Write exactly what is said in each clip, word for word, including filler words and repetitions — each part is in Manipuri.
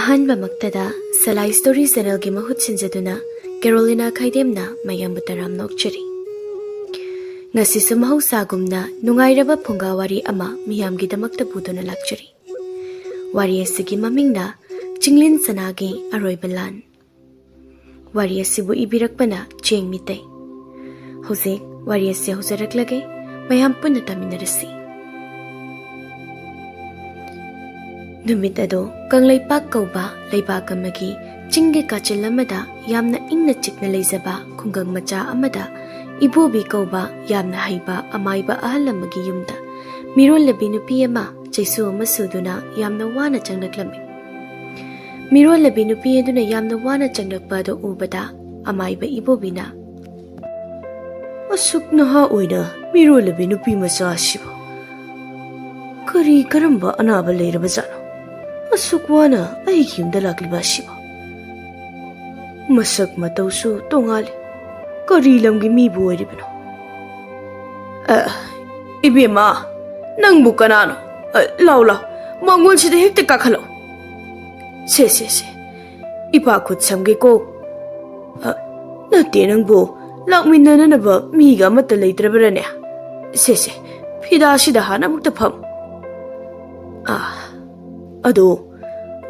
ꯑꯍꯥꯟꯕꯃꯛꯇꯗ ꯁꯂꯥꯏ ꯁ꯭ꯇꯣꯔꯤ ꯆꯦꯅꯦꯜꯒꯤ ꯃꯍꯨꯠ ꯁꯤꯟꯖꯗꯨꯅ ꯀꯦꯔꯣꯂꯤꯅꯥ ꯈꯥꯏꯗꯦꯝꯅ ꯃꯌꯥꯝꯕꯨ ꯇꯔꯥꯝꯅ ꯑꯣꯛꯆꯔꯤ꯫ ꯉꯁꯤꯁꯨ ꯃꯍꯧꯁꯥꯒꯨꯝꯅ ꯅꯨꯡꯉꯥꯏꯔꯕ ꯐꯨꯡꯒꯥ ꯋꯥꯔꯤ ꯑꯃ ꯃꯤꯌꯥꯝꯒꯤꯗꯃꯛꯇ ꯄꯨꯗꯨꯅ ꯂꯥꯛꯆꯔꯤ꯫ ꯋꯥꯔꯤ ꯑꯁꯤꯒꯤ ꯃꯃꯤꯡꯅ ꯆꯤꯡꯂꯦꯟ ꯆꯅꯥꯒꯤ ꯑꯔꯣꯏꯕ ꯂꯥꯟ꯫ ꯋꯥꯔꯤ ꯑꯁꯤꯕꯨ ꯏꯕꯤꯔꯛꯄꯅ ꯆꯦꯡ ꯃꯤꯇꯩ꯫ ꯍꯧꯖꯤꯛ ꯋꯥꯔꯤ ꯑꯁꯤ ꯍꯧꯖꯔꯛꯂꯒꯦ, ꯃꯌꯥꯝ ꯄꯨꯟꯅ ꯇꯥꯃꯤꯟꯅꯔꯁꯤ꯫ ꯅꯨꯃꯤꯠ ꯑꯗꯨ ꯀꯪꯂꯩꯄꯥꯛ ꯀꯧꯕ ꯂꯩꯕꯥꯛ ꯑꯃꯒꯤ ꯆꯤꯡꯒꯤ ꯀꯥꯆꯤꯜ ꯑꯃꯗ ꯌꯥꯝꯅ ꯏꯪꯅ ꯆꯤꯛꯅ ꯂꯩꯖꯕ ꯈꯨꯡꯒꯪ ꯃꯆꯥ ꯑꯃꯗ ꯏꯕꯣꯕꯤ ꯀꯧꯕ ꯌꯥꯝꯅ ꯍꯩꯕ ꯑꯃꯥꯏꯕ ꯑꯍꯜ ꯑꯃꯒꯤ ꯌꯨꯝꯗ ꯃꯤꯔꯣꯜꯂꯕꯤ ꯅꯨꯄꯤ ꯑꯃ ꯆꯩꯁꯨ ꯑꯃ ꯁꯨꯗꯨꯅ ꯌꯥꯝꯅ ꯋꯥꯅ ꯆꯪꯂꯛꯂꯝꯃꯤ꯫ ꯃꯤꯔꯣꯜꯂꯕꯤ ꯅꯨꯄꯤ ꯑꯗꯨꯅ ꯌꯥꯝꯅ ꯋꯥꯅ ꯆꯪꯂꯛꯄ ꯑꯗꯨ ꯎꯕꯗ ꯑꯃꯥꯏꯕ ꯏꯕꯣꯕꯤꯅ, "ꯑꯁꯨꯛ ꯅꯍꯥ ꯑꯣꯏꯅ ꯃꯤꯔꯣꯜꯂꯕꯤ ꯅꯨꯄꯤ ꯃꯆꯥ ꯑꯁꯤꯕꯨ ꯀꯔꯤ ꯀꯔꯝꯕ ꯑꯅꯥꯕ ꯂꯩꯔꯕꯖꯥꯠꯅꯣ? ꯑꯁꯨꯛ ꯋꯥꯅ ꯑꯩꯒꯤ ꯌꯨꯝꯗ ꯂꯥꯛꯂꯤꯕ ꯑꯁꯤꯕꯨ? ꯃꯁꯛ ꯃꯇꯧꯁꯨ ꯇꯣꯉꯥꯜꯂꯤ꯫ ꯀꯔꯤ ꯂꯝꯒꯤ ꯃꯤꯕꯨ ꯑꯣꯏꯔꯤꯕꯅꯣ?" "ꯑ, ꯏꯕꯦꯝꯃ, ꯅꯪꯕꯨ ꯀꯅꯥꯅꯣ? ꯑ, ꯂꯥꯎ, ꯂꯥꯎ, ꯃꯥꯡꯒꯣꯜꯁꯤꯗ ꯍꯦꯛꯇ ꯀꯥꯈꯠꯂꯛꯎ꯫ ꯁꯦ, ꯁꯦ, ꯁꯦ, ꯏꯄꯥ ꯈꯨꯠ ꯁꯝꯒꯦꯀꯣ꯫ ꯑ, ꯅꯠꯇꯦ, ꯅꯪꯕꯨ ꯂꯥꯛꯃꯤꯟꯅꯅꯕ ꯃꯤꯒ ꯑꯃꯠꯇ ꯂꯩꯇ꯭ꯔꯕꯔꯅꯦ? ꯁꯦ, ꯁꯦ, ꯐꯤꯗꯥꯁꯤꯗ ꯍꯥꯟꯅ ꯑꯃꯨꯛꯇ ꯐꯝ꯫ ꯑ, ꯑꯗꯣ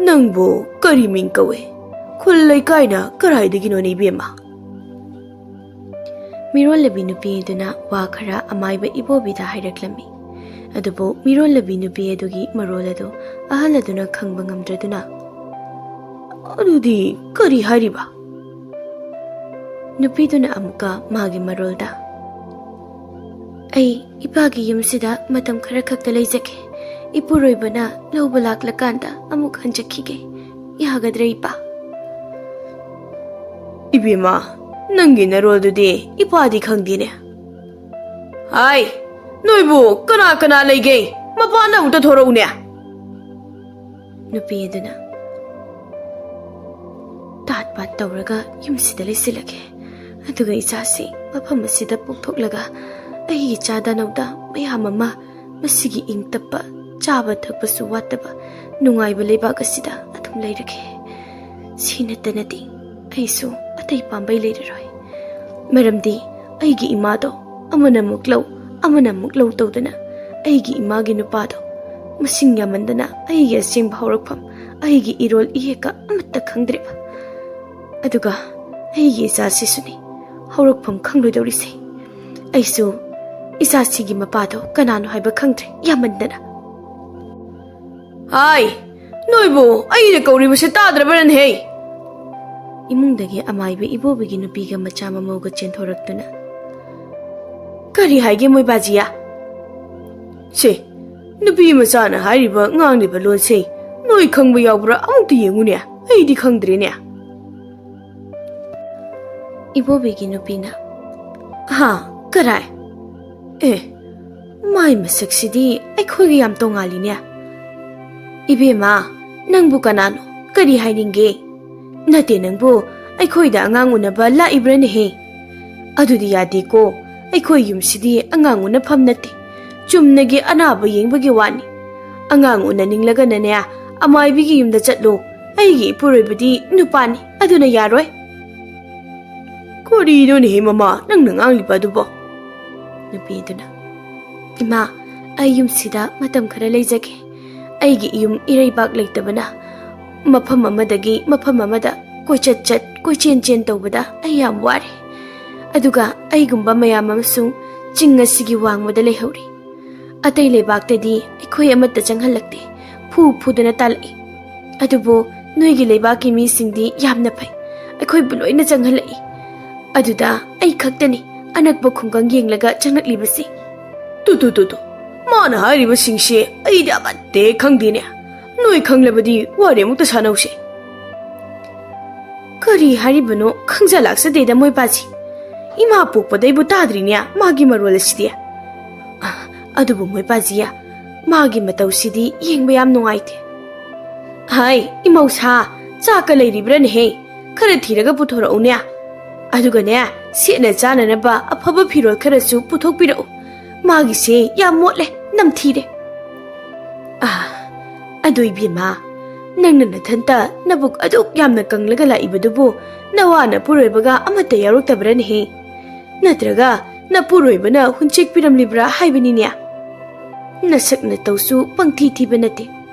ꯅꯪꯕꯨ ꯀꯔꯤ ꯃꯤꯡ ꯀꯧꯏ? ꯈꯨꯜ ꯂꯩꯀꯥꯏꯅ ꯀꯗꯥꯏꯗꯒꯤꯅꯣꯅꯦ, ꯏꯕꯦꯝꯃ?" ꯃꯤꯔꯣꯜꯂꯕꯤ ꯅꯨꯄꯤ ꯑꯗꯨꯅ ꯋꯥ ꯈꯔ ꯑꯃꯥꯏꯕ ꯏꯕꯣꯕꯤꯗ ꯍꯥꯏꯔꯛꯂꯝꯃꯤ꯫ ꯑꯗꯨꯕꯨ ꯃꯤꯔꯣꯜꯂꯕꯤ ꯅꯨꯄꯤ ꯑꯗꯨꯒꯤ ꯃꯔꯣꯜ ꯑꯗꯨ ꯑꯍꯜ ꯑꯗꯨꯅ ꯈꯪꯕ ꯉꯝꯗ꯭ꯔꯗꯨꯅ, "ꯑꯗꯨꯗꯤ ꯀꯔꯤ ꯍꯥꯏꯔꯤꯕ?" ꯅꯨꯄꯤꯗꯨꯅ ꯑꯃꯨꯛꯀ ꯃꯥꯒꯤ ꯃꯔꯣꯜꯗ, "ꯑꯩ ꯏꯄꯥꯒꯤ ꯌꯨꯝꯁꯤꯗ ꯃꯇꯝ ꯈꯔ ꯈꯛꯇ ꯂꯩꯖꯒꯦ꯫ ꯏꯄꯨꯔꯣꯏꯕꯅ ꯂꯧꯕ ꯂꯥꯛꯂꯀꯥꯟꯗ ꯑꯃꯨꯛ ꯍꯟꯖꯈꯤꯒꯦ꯫ ꯌꯥꯒꯗ꯭ꯔꯥ, ꯏꯄꯥ?" "ꯏꯕꯦꯝꯃ, ꯅꯪꯒꯤ ꯅꯔꯣꯜꯗꯨꯗꯤ ꯏꯄꯥꯗꯤ ꯈꯪꯗꯦꯅꯦ꯫ ꯍꯥꯏ, ꯅꯣꯏꯕꯨ ꯀꯅꯥ ꯀꯅꯥ ꯂꯩꯒꯦ? ꯃꯄꯥꯟꯗ ꯑꯃꯨꯛꯇ ꯊꯣꯔꯛꯎꯅꯦ꯫" ꯅꯨꯄꯤ ꯑꯗꯨꯅ, "ꯇꯥꯠ ꯄꯥꯠ ꯇꯧꯔꯒ ꯌꯨꯝꯁꯤꯗ ꯂꯩꯁꯤꯜꯂꯒꯦ, ꯑꯗꯨꯒ ꯏꯆꯥꯁꯤ ꯃꯐꯝ ꯑꯁꯤꯗ ꯄꯣꯛꯊꯣꯛꯂꯒ ꯑꯩꯒꯤ ꯆꯥꯗꯅꯧꯗ ꯃꯌꯥꯝ ꯑꯃ ꯃꯁꯤꯒꯤ ꯏꯪ ꯇꯞꯄ, ꯆꯥꯕ ꯊꯛꯄꯁꯨ ꯋꯥꯠꯇꯕ ꯅꯨꯡꯉꯥꯏꯕ ꯂꯩꯕꯥꯛ ꯑꯁꯤꯗ ꯑꯗꯨꯝ ꯂꯩꯔꯒꯦ꯫ ꯁꯤ ꯅꯠꯇꯅꯗꯤ ꯑꯩꯁꯨ ꯑꯇꯩ ꯄꯥꯝꯕꯩ ꯂꯩꯔꯔꯣꯏ꯫ ꯃꯔꯝꯗꯤ ꯑꯩꯒꯤ ꯏꯃꯥꯗꯣ ꯑꯃꯅ ꯑꯃꯨꯛ ꯂꯧ, ꯑꯃꯅ ꯑꯃꯨꯛ ꯂꯧ ꯇꯧꯗꯅ ꯑꯩꯒꯤ ꯏꯃꯥꯒꯤ ꯅꯨꯄꯥꯗꯣ ꯃꯁꯤꯡ ꯌꯥꯝꯃꯟꯗꯅ ꯑꯩꯒꯤ ꯑꯁꯦꯡꯕ ꯍꯧꯔꯛꯐꯝ, ꯑꯩꯒꯤ ꯏꯔꯣꯜ ꯏꯌꯦꯛꯀ ꯑꯃꯠꯇ ꯈꯪꯗ꯭ꯔꯦꯕ꯫ ꯑꯗꯨꯒ ꯑꯩꯒꯤ ꯏꯆꯥꯁꯤꯁꯨꯅꯤ ꯍꯧꯔꯛꯐꯝ ꯈꯪꯂꯣꯏꯗꯧꯔꯤꯁꯦ꯫ ꯑꯩꯁꯨ ꯏꯆꯥꯁꯤꯒꯤ ꯃꯄꯥꯗꯣ ꯀꯅꯥꯅꯣ ꯍꯥꯏꯕ ꯈꯪꯗ꯭ꯔꯦ, ꯌꯥꯝꯃꯟꯗꯅ꯫ ꯍꯥꯏ, ꯅꯣꯏꯕꯨ ꯑꯩꯅ ꯀꯧꯔꯤꯕꯁꯦ ꯇꯥꯗ꯭ꯔꯕꯅꯍꯦ? ꯏꯃꯨꯡꯗꯒꯤ ꯑꯃꯥꯏꯕ ꯏꯕꯣꯕꯤꯒꯤ ꯅꯨꯄꯤꯒ ꯃꯆꯥ ꯃꯃꯧꯒ ꯆꯦꯟꯊꯣꯔꯛꯇꯨꯅ, "ꯀꯔꯤ ꯍꯥꯏꯒꯦ ꯃꯣꯏ ꯕꯥꯖꯤꯌꯥ? ꯁꯦ, ꯅꯨꯄꯤ ꯃꯆꯥꯅ ꯍꯥꯏꯔꯤꯕ ꯉꯥꯡꯂꯤꯕ ꯂꯣꯟꯁꯦ ꯅꯣꯏ ꯈꯪꯕ ꯌꯥꯎꯕ꯭ꯔꯥ? ꯑꯃꯨꯛꯇ ꯌꯦꯡꯉꯨꯅꯦ, ꯑꯩꯗꯤ ꯈꯪꯗ꯭ꯔꯦꯅꯦ꯫" ꯏꯕꯣꯕꯤꯒꯤ ꯅꯨꯄꯤꯅ, "ꯍꯥ? ꯀꯔꯥꯏ? ꯑꯦ, ꯃꯥꯏ ꯃꯁꯛꯁꯤꯗꯤ ꯑꯩꯈꯣꯏꯒ ꯌꯥꯝ ꯇꯣꯡꯉꯥꯜꯂꯤꯅꯦ꯫ ꯏꯕꯦꯝꯃ, ꯅꯪꯕꯨ ꯀꯅꯥꯅꯣ? ꯀꯔꯤ ꯍꯥꯏꯅꯤꯡꯒꯦ? ꯅꯠꯇꯦ, ꯅꯪꯕꯨ ꯑꯩꯈꯣꯏꯗ ꯑꯉꯥꯡ ꯎꯅꯕ ꯂꯥꯛꯏꯕ꯭ꯔꯥꯅꯦꯍꯦ? ꯑꯗꯨꯗꯤ ꯌꯥꯗꯦꯀꯣ꯫ ꯑꯩꯈꯣꯏ ꯌꯨꯝꯁꯤꯗꯤ ꯑꯉꯥꯡ ꯎꯅꯐꯝ ꯅꯠꯇꯦ꯫ ꯆꯨꯝꯅꯒꯤ ꯑꯅꯥꯕ ꯌꯦꯡꯕꯒꯤ ꯋꯥꯅꯤ꯫ ꯑꯉꯥꯡ ꯎꯅꯅꯤꯡꯂꯒꯅꯅꯦ, ꯑꯃꯥꯏꯕꯤꯒꯤ ꯌꯨꯝꯗ ꯆꯠꯂꯣ꯫ ꯑꯩꯒꯤ ꯏꯄꯨꯔꯣꯏꯕꯗꯤ ꯅꯨꯄꯥꯅꯤ, ꯑꯗꯨꯅ ꯌꯥꯔꯣꯏ꯫" "ꯀꯔꯤꯅꯣꯅꯦꯍꯦ ꯃꯃꯥ, ꯅꯪꯅ ꯉꯥꯡꯂꯤꯕ ꯑꯗꯨꯕꯣ?" ꯅꯨꯄꯤꯗꯨꯅ, "ꯏꯃꯥ, ꯑꯩ ꯌꯨꯝꯁꯤꯗ ꯃꯇꯝ ꯈꯔ ꯂꯩꯖꯒꯦ꯫ ꯑꯩꯒꯤ ꯌꯨꯝ ꯏꯔꯩꯕꯥꯛ ꯂꯩꯇꯕꯅ ꯃꯐꯝ ꯑꯃꯗꯒꯤ ꯃꯐꯝ ꯑꯃꯗ ꯀꯣꯏꯆꯠ ꯆꯠ, ꯀꯣꯏꯆꯦꯟ ꯆꯦꯟ ꯇꯧꯕꯗ ꯑꯩ ꯌꯥꯝ ꯋꯥꯔꯦ꯫ ꯑꯗꯨꯒ ꯑꯩꯒꯨꯝꯕ ꯃꯌꯥꯝ ꯑꯃꯁꯨ ꯆꯤꯡ ꯑꯁꯤꯒꯤ ꯋꯥꯡꯃꯗ ꯂꯩꯍꯧꯔꯤ꯫ ꯑꯇꯩ ꯂꯩꯕꯥꯛꯇꯗꯤ ꯑꯩꯈꯣꯏ ꯑꯃꯠꯇ ꯆꯪꯍꯜꯂꯛꯇꯦ, ꯐꯨ ꯐꯨꯗꯅ ꯇꯥꯜꯂꯛꯏ꯫ ꯑꯗꯨꯕꯨ ꯅꯣꯏꯒꯤ ꯂꯩꯕꯥꯛꯀꯤ ꯃꯤꯁꯤꯡꯗꯤ ꯌꯥꯝꯅ ꯐꯩ, ꯑꯩꯈꯣꯏꯕꯨ ꯂꯣꯏꯅ ꯆꯪꯍꯜꯂꯛꯏ꯫ ꯑꯗꯨꯗ ꯑꯩ ꯈꯛꯇꯅꯤ ꯑꯅꯛꯄ ꯈꯨꯡꯒꯪ ꯌꯦꯡꯂꯒ ꯆꯪꯂꯛꯂꯤꯕꯁꯤ꯫" "ꯇꯨ, ꯇꯨ, ꯇꯨ, ꯇꯨ꯫ ꯃꯥꯅ ꯍꯥꯏꯔꯤꯕꯁꯤꯡꯁꯦ ꯑꯩꯗꯤ ꯑꯃꯠꯇ ꯍꯦꯛ ꯈꯪꯗꯦꯅꯦ꯫ ꯅꯣꯏ ꯈꯪꯂꯕꯗꯤ ꯋꯥꯔꯤ ꯑꯃꯨꯛꯇ ꯁꯥꯟꯅꯧꯁꯦ꯫" "ꯀꯔꯤ ꯍꯥꯏꯔꯤꯕꯅꯣ ꯈꯪꯖ ꯂꯥꯛꯆꯗꯦꯗ ꯃꯣꯏ ꯄꯥꯁꯤ꯫ ꯏꯃꯥ ꯄꯣꯛꯄꯗꯩꯕꯨ ꯇꯥꯗ꯭ꯔꯤꯅꯦ ꯃꯥꯒꯤ ꯃꯔꯣꯜ ꯑꯁꯤꯗꯤ꯫ ꯑ, ꯑꯗꯨꯕꯨ ꯃꯣꯏ ꯄꯥꯁꯤ, ꯃꯥꯒꯤ ꯃꯇꯧꯁꯤꯗꯤ ꯌꯦꯡꯕ ꯌꯥꯝ ꯅꯨꯡꯉꯥꯏꯇꯦ꯫ ꯍꯥꯏ, ꯏꯃꯧꯁꯥ, ꯆꯥꯛꯀ ꯂꯩꯔꯤꯕ꯭ꯔꯥꯅꯦꯍꯦ? ꯈꯔ ꯊꯤꯔꯒ ꯄꯨꯊꯣꯔꯛꯎꯅꯦ꯫ ꯑꯗꯨꯒꯅꯦ, ꯁꯦꯠꯅ ꯆꯥꯅꯅꯕ ꯑꯐꯕ ꯐꯤꯔꯣꯜ ꯈꯔꯁꯨ ꯄꯨꯊꯣꯛꯄꯤꯔꯛꯎ꯫ ꯃꯥꯒꯤꯁꯦ ꯌꯥꯝ ꯃꯣꯠꯂꯦ, ꯅꯝꯊꯤꯔꯦ꯫" "ꯑꯥ, ꯑꯗꯣ ꯏꯕꯦꯝꯃ, "ꯅꯪꯅ ꯅꯊꯟꯇ ꯅꯕꯨꯛ ꯑꯗꯨꯛ ꯌꯥꯝꯅ ꯀꯪꯂꯒ ꯂꯥꯛꯏꯕꯗꯨꯕꯨ ꯅꯋꯥ ꯅꯄꯨꯔꯣꯏꯕꯒ ꯑꯃꯠꯇ ꯌꯥꯎꯔꯛꯇꯕ꯭ꯔꯅꯦꯍꯦ? ꯅꯠꯇ꯭ꯔꯒ ꯅꯄꯨꯔꯣꯏꯕꯅ ꯍꯨꯟꯆꯦꯛꯄꯤꯔꯝꯂꯤꯕ꯭ꯔꯥ ꯍꯥꯏꯕꯅꯤꯅꯦ? ꯅꯁꯛ ꯅꯇꯧꯁꯨ ꯄꯪꯊꯤ ꯊꯤꯕ ꯅꯠꯇꯦ꯫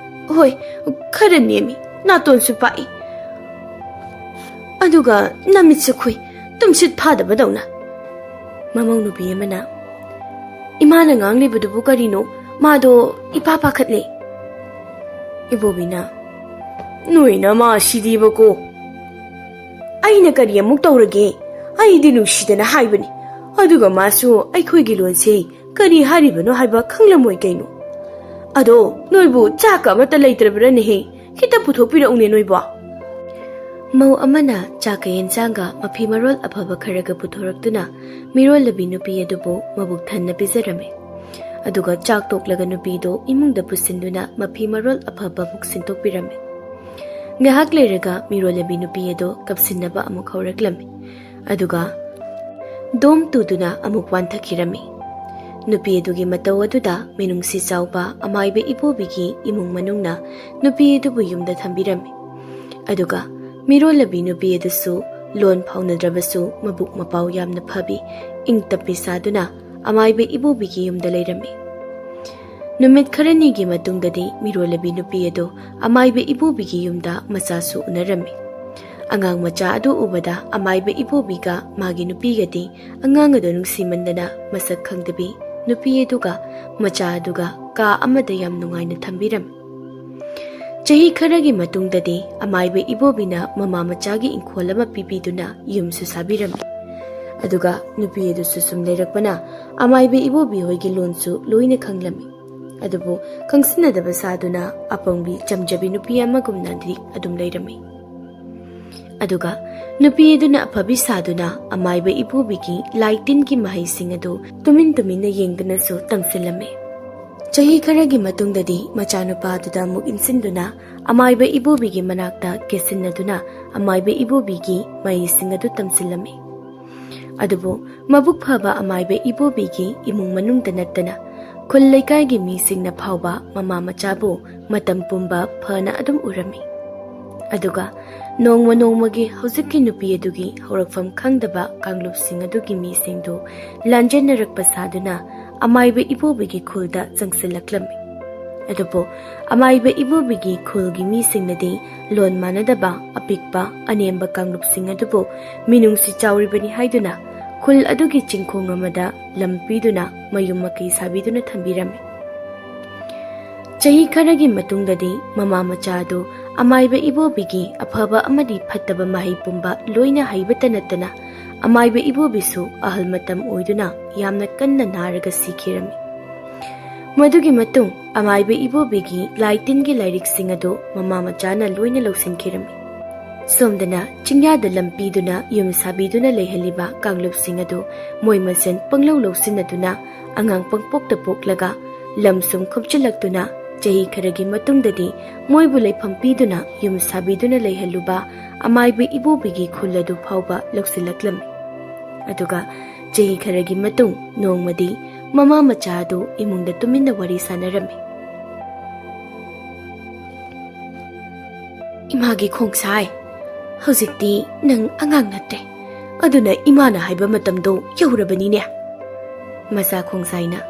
ꯍꯣꯏ, ꯈꯔ ꯅꯦꯝꯃꯤ, ꯅꯥꯇꯣꯟꯁꯨ ꯄꯥꯛꯏ, ꯑꯗꯨꯒ ꯅꯃꯤꯠꯁꯨ ꯈꯨꯏ, ꯇꯨꯝꯁꯤꯠ ꯐꯥꯗꯕꯗꯧꯅ"꯫ ꯃꯃꯧ ꯅꯨꯄꯤ ꯑꯃꯅ, "ꯏꯃꯥꯅ ꯉꯥꯡꯂꯤꯕꯗꯨꯕꯨ ꯀꯔꯤꯅꯣ? ꯃꯥꯗꯣ ꯏꯄꯥ ꯄꯥꯈꯠꯂꯦ"꯫ ꯏꯕꯣꯕꯤꯅ, "ꯅꯣꯏꯅ ꯃꯥ ꯁꯤꯗꯤꯕꯀꯣ꯫ ꯑꯩꯅ ꯀꯔꯤ ꯑꯃꯨꯛ ꯇꯧꯔꯒꯦ? ꯑꯩꯗꯤ ꯅꯨꯡꯁꯤꯗꯅ ꯍꯥꯏꯕꯅꯤ꯫ ꯑꯗꯨꯒ ꯃꯥꯁꯨ ꯑꯩꯈꯣꯏꯒꯤ ꯂꯣꯟꯁꯦ ꯀꯔꯤ ꯍꯥꯏꯔꯤꯕꯅꯣ ꯍꯥꯏꯕ ꯈꯪꯂꯝꯃꯣꯏ ꯀꯩꯅꯣ꯫ ꯑꯗꯣ ꯅꯣꯏꯕꯨ ꯆꯥꯛꯀ ꯑꯃꯠꯇ ꯂꯩꯇ꯭ꯔꯕ꯭ꯔꯅꯦꯍꯦ? ꯈꯤꯇ ꯄꯨꯊꯣꯛꯄꯤꯔꯛꯎꯅꯦ ꯅꯣꯏꯕꯣ"꯫ ꯃꯧ ꯑꯃꯅ ꯆꯥꯛꯀ ꯌꯦꯟꯁꯥꯡꯒ ꯃꯐꯤ ꯃꯔꯣꯜ ꯑꯐꯕ ꯈꯔꯒ ꯄꯨꯊꯣꯔꯛꯇꯨꯅ ꯃꯤꯔꯣꯜꯂꯕꯤ ꯅꯨꯄꯤ ꯑꯗꯨꯕꯨ ꯃꯕꯨꯛ ꯊꯟꯅ ꯄꯤꯖꯔꯝꯃꯤ꯫ ꯑꯗꯨꯒ ꯆꯥꯛ ꯇꯣꯛꯂꯒ ꯅꯨꯄꯤꯗꯨ ꯏꯃꯨꯡꯗ ꯄꯨꯁꯤꯟꯗꯨꯅ ꯃꯐꯤ ꯃꯔꯣꯜ ꯑꯐꯕ ꯑꯃꯨꯛ ꯁꯤꯟꯗꯣꯛꯄꯤꯔꯝꯃꯤ꯫ ꯉꯥꯏꯍꯥꯛ ꯂꯩꯔꯒ ꯃꯤꯔꯣꯜꯂꯕꯤ ꯅꯨꯄꯤ ꯑꯗꯨ ꯀꯞꯁꯤꯟꯅꯕ ꯑꯃꯨꯛ ꯍꯧꯔꯛꯂꯝꯃꯤ꯫ ꯑꯗꯨꯒ ꯗꯣꯝ ꯇꯨꯗꯨꯅ ꯑꯃꯨꯛ ꯋꯥꯟꯊꯈꯤꯔꯝꯃꯤ꯫ ꯅꯨꯄꯤ ꯑꯗꯨꯒꯤ ꯃꯇꯧ ꯑꯗꯨꯗ ꯃꯤꯅꯨꯡꯁꯤ ꯆꯥꯎꯕ ꯑꯃꯥꯏꯕ ꯏꯕꯣꯕꯤꯒꯤ ꯏꯃꯨꯡ ꯃꯅꯨꯡꯅ ꯅꯨꯄꯤ ꯑꯗꯨꯕꯨ ꯌꯨꯝꯗ ꯊꯝꯕꯤꯔꯝꯃꯤ꯫ ꯑꯗꯨꯒ ꯃꯤꯔꯣꯜꯂꯕꯤ ꯅꯨꯄꯤ ꯑꯗꯨꯁꯨ ꯂꯣꯟ ꯐꯥꯎꯅꯗ꯭ꯔꯕꯁꯨ ꯃꯕꯨꯛ ꯃꯄꯥꯎ ꯌꯥꯝꯅ ꯐꯕꯤ, ꯏꯪ ꯇꯞꯄꯤ ꯁꯥꯗꯨꯅ ꯑꯃꯥꯏꯕ ꯏꯕꯣꯕꯤꯒꯤ ꯌꯨꯝꯗ ꯂꯩꯔꯝꯃꯤ꯫ ꯅꯨꯃꯤꯠ ꯈꯔꯅꯤꯒꯤ ꯃꯇꯨꯡꯗꯗꯤ ꯃꯤꯔꯣꯜꯂꯕꯤ ꯅꯨꯄꯤ ꯑꯗꯨ ꯑꯃꯥꯏꯕ ꯏꯕꯣꯕꯤꯒꯤ ꯌꯨꯝꯗ ꯃꯆꯥꯁꯨ ꯎꯅꯔꯝꯃꯤ꯫ ꯑꯉꯥꯡ ꯃꯆꯥ ꯑꯗꯨ ꯎꯕꯗ ꯑꯃꯥꯏꯕ ꯏꯕꯣꯕꯤꯒ ꯃꯥꯒꯤ ꯅꯨꯄꯤꯒꯗꯤ ꯑꯉꯥꯡ ꯑꯗꯨ ꯅꯨꯡꯁꯤꯃꯟꯗꯅ ꯃꯁꯛ ꯈꯪꯗꯕꯤ ꯅꯨꯄꯤ ꯑꯗꯨꯒ ꯃꯆꯥ ꯑꯗꯨꯒ ꯀꯥ ꯑꯃꯗ ꯌꯥꯝ ꯅꯨꯡꯉꯥꯏꯅ ꯊꯝꯕꯤꯔꯝꯃꯤ꯫ ꯆꯍꯤ ꯈꯔꯒꯤ ꯃꯇꯨꯡꯗꯗꯤ ꯑꯃꯥꯏꯕ ꯏꯕꯣꯕꯤꯅ ꯃꯃꯥ ꯃꯆꯥꯒꯤ ꯏꯪꯈꯣꯜ ꯑꯃ ꯄꯤꯕꯤꯗꯨꯅ ꯌꯨꯝꯁꯨ ꯁꯥꯕꯤꯔꯝꯃꯤ꯫ ꯑꯗꯨꯒ ꯅꯨꯄꯤ ꯑꯗꯨꯁꯨ ꯁꯨꯝ ꯂꯩꯔꯛꯄꯅ ꯑꯃꯥꯏꯕ ꯏꯕꯣꯕꯤ ꯍꯣꯏꯒꯤ ꯂꯣꯟꯁꯨ ꯂꯣꯏꯅ ꯈꯪꯂꯝꯃꯤ꯫ ꯑꯗꯨꯕꯨ ꯈꯪꯁꯤꯟꯅꯗꯕ ꯁꯥꯗꯨꯅ ꯑꯄꯪꯕꯤ ꯆꯝꯖꯕꯤ ꯅꯨꯄꯤ ꯑꯃꯒꯨꯝꯅꯗꯤ ꯑꯗꯨꯝ ꯂꯩꯔꯝꯃꯤ꯫ ꯑꯗꯨꯒ ꯅꯨꯄꯤ ꯑꯗꯨꯅ ꯑꯐꯕꯤ ꯁꯥꯗꯨꯅ ꯑꯃꯥꯏꯕ ꯏꯕꯣꯕꯤꯒꯤ ꯂꯥꯏ ꯇꯤꯟꯒꯤ ꯃꯍꯩꯁꯤꯡ ꯑꯗꯨ ꯇꯨꯃꯤꯟ ꯇꯨꯃꯤꯟꯅ ꯌꯦꯡꯗꯨꯅꯁꯨ ꯇꯝꯁꯤꯜꯂꯝꯃꯤ꯫ ꯆꯍꯤ ꯈꯔꯒꯤ ꯃꯇꯨꯡꯗꯗꯤ ꯃꯆꯥꯅꯨꯄꯥ ꯑꯗꯨꯗ ꯑꯃꯨꯛ ꯏꯟꯁꯤꯟꯗꯨꯅ ꯑꯃꯥꯏꯕ ꯏꯕꯣꯕꯤꯒꯤ ꯃꯅꯥꯛꯇ ꯀꯦꯁꯤꯟꯅꯗꯨꯅ ꯑꯃꯥꯏꯕ ꯏꯕꯣꯕꯤꯒꯤ ꯃꯍꯩꯁꯤꯡ ꯑꯗꯨ ꯇꯝꯁꯤꯜꯂꯝꯃꯤ꯫ ꯑꯗꯨꯕꯨ ꯃꯕꯨꯛ ꯐꯕ ꯑꯃꯥꯏꯕ ꯏꯕꯣꯕꯤꯒꯤ ꯏꯃꯨꯡ ꯃꯅꯨꯡꯗ ꯅꯠꯇꯅ ꯈꯨꯜ ꯂꯩꯀꯥꯏꯒꯤ ꯃꯤꯁꯤꯡꯅ ꯐꯥꯎꯕ ꯃꯃꯥ ꯃꯆꯥꯕꯨ ꯃꯇꯝ ꯄꯨꯝꯕ ꯐꯅ ꯑꯗꯨꯝ ꯎꯔꯝꯃꯤ꯫ ꯑꯗꯨꯒ ꯅꯣꯡꯃ ꯅꯣꯡꯃꯒꯤ ꯍꯧꯖꯤꯛꯀꯤ ꯅꯨꯄꯤ ꯑꯗꯨꯒꯤ ꯍꯧꯔꯛꯐꯝ ꯈꯪꯗꯕ ꯀꯥꯡꯂꯨꯞꯁꯤꯡ ꯑꯗꯨꯒꯤ ꯃꯤꯁꯤꯡꯗꯨ ꯂꯥꯟꯖꯦꯟꯅꯔꯛꯄ ꯁꯥꯗꯨꯅ ꯑꯃꯥꯏꯕ ꯏꯕꯣꯕꯤꯒꯤ ꯈꯨꯜꯗ ꯆꯪꯁꯤꯜꯂꯛꯂꯝꯃꯤ꯫ ꯑꯗꯨꯕꯨ ꯑꯃꯥꯏꯕ ꯏꯕꯣꯕꯤꯒꯤ ꯈꯨꯜꯒꯤ ꯃꯤꯁꯤꯡꯅꯗꯤ ꯂꯣꯟ ꯃꯥꯟꯅꯗꯕ ꯑꯄꯤꯛꯄ ꯑꯅꯦꯝꯕ ꯀꯥꯡꯂꯨꯞꯁꯤꯡ ꯑꯗꯨꯕꯨ ꯃꯤꯅꯨꯡꯁꯤ ꯆꯥꯎꯔꯤꯕꯅꯤ ꯍꯥꯏꯗꯨꯅ ꯈꯨꯜ ꯑꯗꯨꯒꯤ ꯆꯤꯡꯈꯣꯡ ꯑꯃꯗ ꯂꯝ ꯄꯤꯗꯨꯅ ꯃꯌꯨꯝ ꯃꯀꯩ ꯁꯥꯕꯤꯗꯨꯅ ꯊꯝꯕꯤꯔꯝꯃꯤ꯫ ꯆꯍꯤ ꯈꯔꯒꯤ ꯃꯇꯨꯡꯗꯗꯤ ꯃꯃꯥ ꯃꯆꯥ ꯑꯗꯨ ꯑꯃꯥꯏꯕ ꯏꯕꯣꯕꯤꯒꯤ ꯑꯐꯕ ꯑꯃꯗꯤ ꯐꯠꯇꯕ ꯃꯍꯩ ꯄꯨꯝꯕ ꯂꯣꯏꯅ ꯍꯩꯕꯇ ꯅꯠꯇꯅ ꯑꯃꯥꯏꯕ ꯏꯕꯣꯕꯤꯁꯨ ꯑꯍꯜ ꯃꯇꯝ ꯑꯣꯏꯗꯨꯅ ꯌꯥꯝꯅ ꯀꯟꯅ ꯅꯥꯔꯒ ꯁꯤꯈꯤꯔꯝꯃꯤ꯫ ꯃꯗꯨꯒꯤ ꯃꯇꯨꯡ ꯑꯃꯥꯏꯕ ꯏꯕꯣꯕꯤꯒꯤ ꯂꯥꯏ ꯇꯤꯟꯒꯤ ꯂꯥꯏꯔꯤꯛꯁꯤꯡ ꯑꯗꯨ ꯃꯃꯥ ꯃꯆꯥꯅ ꯂꯣꯏꯅ ꯂꯧꯁꯤꯟꯈꯤꯔꯝꯃꯤ꯫ ꯁꯣꯝꯗꯅ ꯆꯤꯡꯌꯥꯗ ꯂꯝ ꯄꯤꯗꯨꯅ ꯌꯨꯝ ꯁꯥꯕꯤꯗꯨꯅ ꯂꯩꯍꯜꯂꯤꯕ ꯀꯥꯡꯂꯨꯞꯁꯤꯡ ꯑꯗꯨ ꯃꯣꯏ ꯃꯁꯦꯟ ꯄꯪꯂꯧ ꯂꯧꯁꯤꯟꯅꯗꯨꯅ ꯑꯉꯥꯡ ꯄꯪꯄꯣꯛꯇ ꯄꯣꯛꯂꯒ ꯂꯝ ꯁꯨꯝ ꯈꯨꯞꯆꯤꯜꯂꯛꯇꯨꯅ ꯆꯍꯤ ꯈꯔꯒꯤ ꯃꯇꯨꯡꯗꯗꯤ ꯃꯣꯏꯕꯨ ꯂꯩꯐꯝ ꯄꯤꯗꯨꯅ ꯌꯨꯝ ꯁꯥꯕꯤꯗꯨꯅ ꯂꯩꯍꯜꯂꯨꯕ ꯑꯃꯥꯏꯕ ꯏꯕꯣꯕꯤꯒꯤ ꯈꯨꯜ ꯑꯗꯨ ꯐꯥꯎꯕ ꯂꯧꯁꯤꯜꯂꯛꯂꯝꯃꯤ꯫ ꯑꯗꯨꯒ ꯆꯍꯤ ꯈꯔꯒꯤ ꯃꯇꯨꯡ ꯅꯣꯡꯃꯗꯤ ꯃꯃꯥ ꯃꯆꯥ ꯑꯗꯨ ꯏꯃꯨꯡꯗ ꯇꯨꯃꯤꯟꯅ ꯋꯥꯔꯤ ꯁꯥꯟꯅꯔꯝꯃꯤ꯫ "ꯏꯃꯥꯒꯤ ꯈꯣꯡꯁꯥꯏ, ꯍꯧꯖꯤꯛꯇꯤ ꯅꯪ ꯑꯉꯥꯡ ꯅꯠꯇ꯭ꯔꯦ, ꯑꯗꯨꯅ ꯏꯃꯥꯅ ꯍꯥꯏꯕ ꯃꯇꯝꯗꯣ ꯌꯧꯔꯕꯅꯤꯅꯦ?" ꯃꯆꯥ ꯈꯣꯡꯁꯥꯏꯅ꯫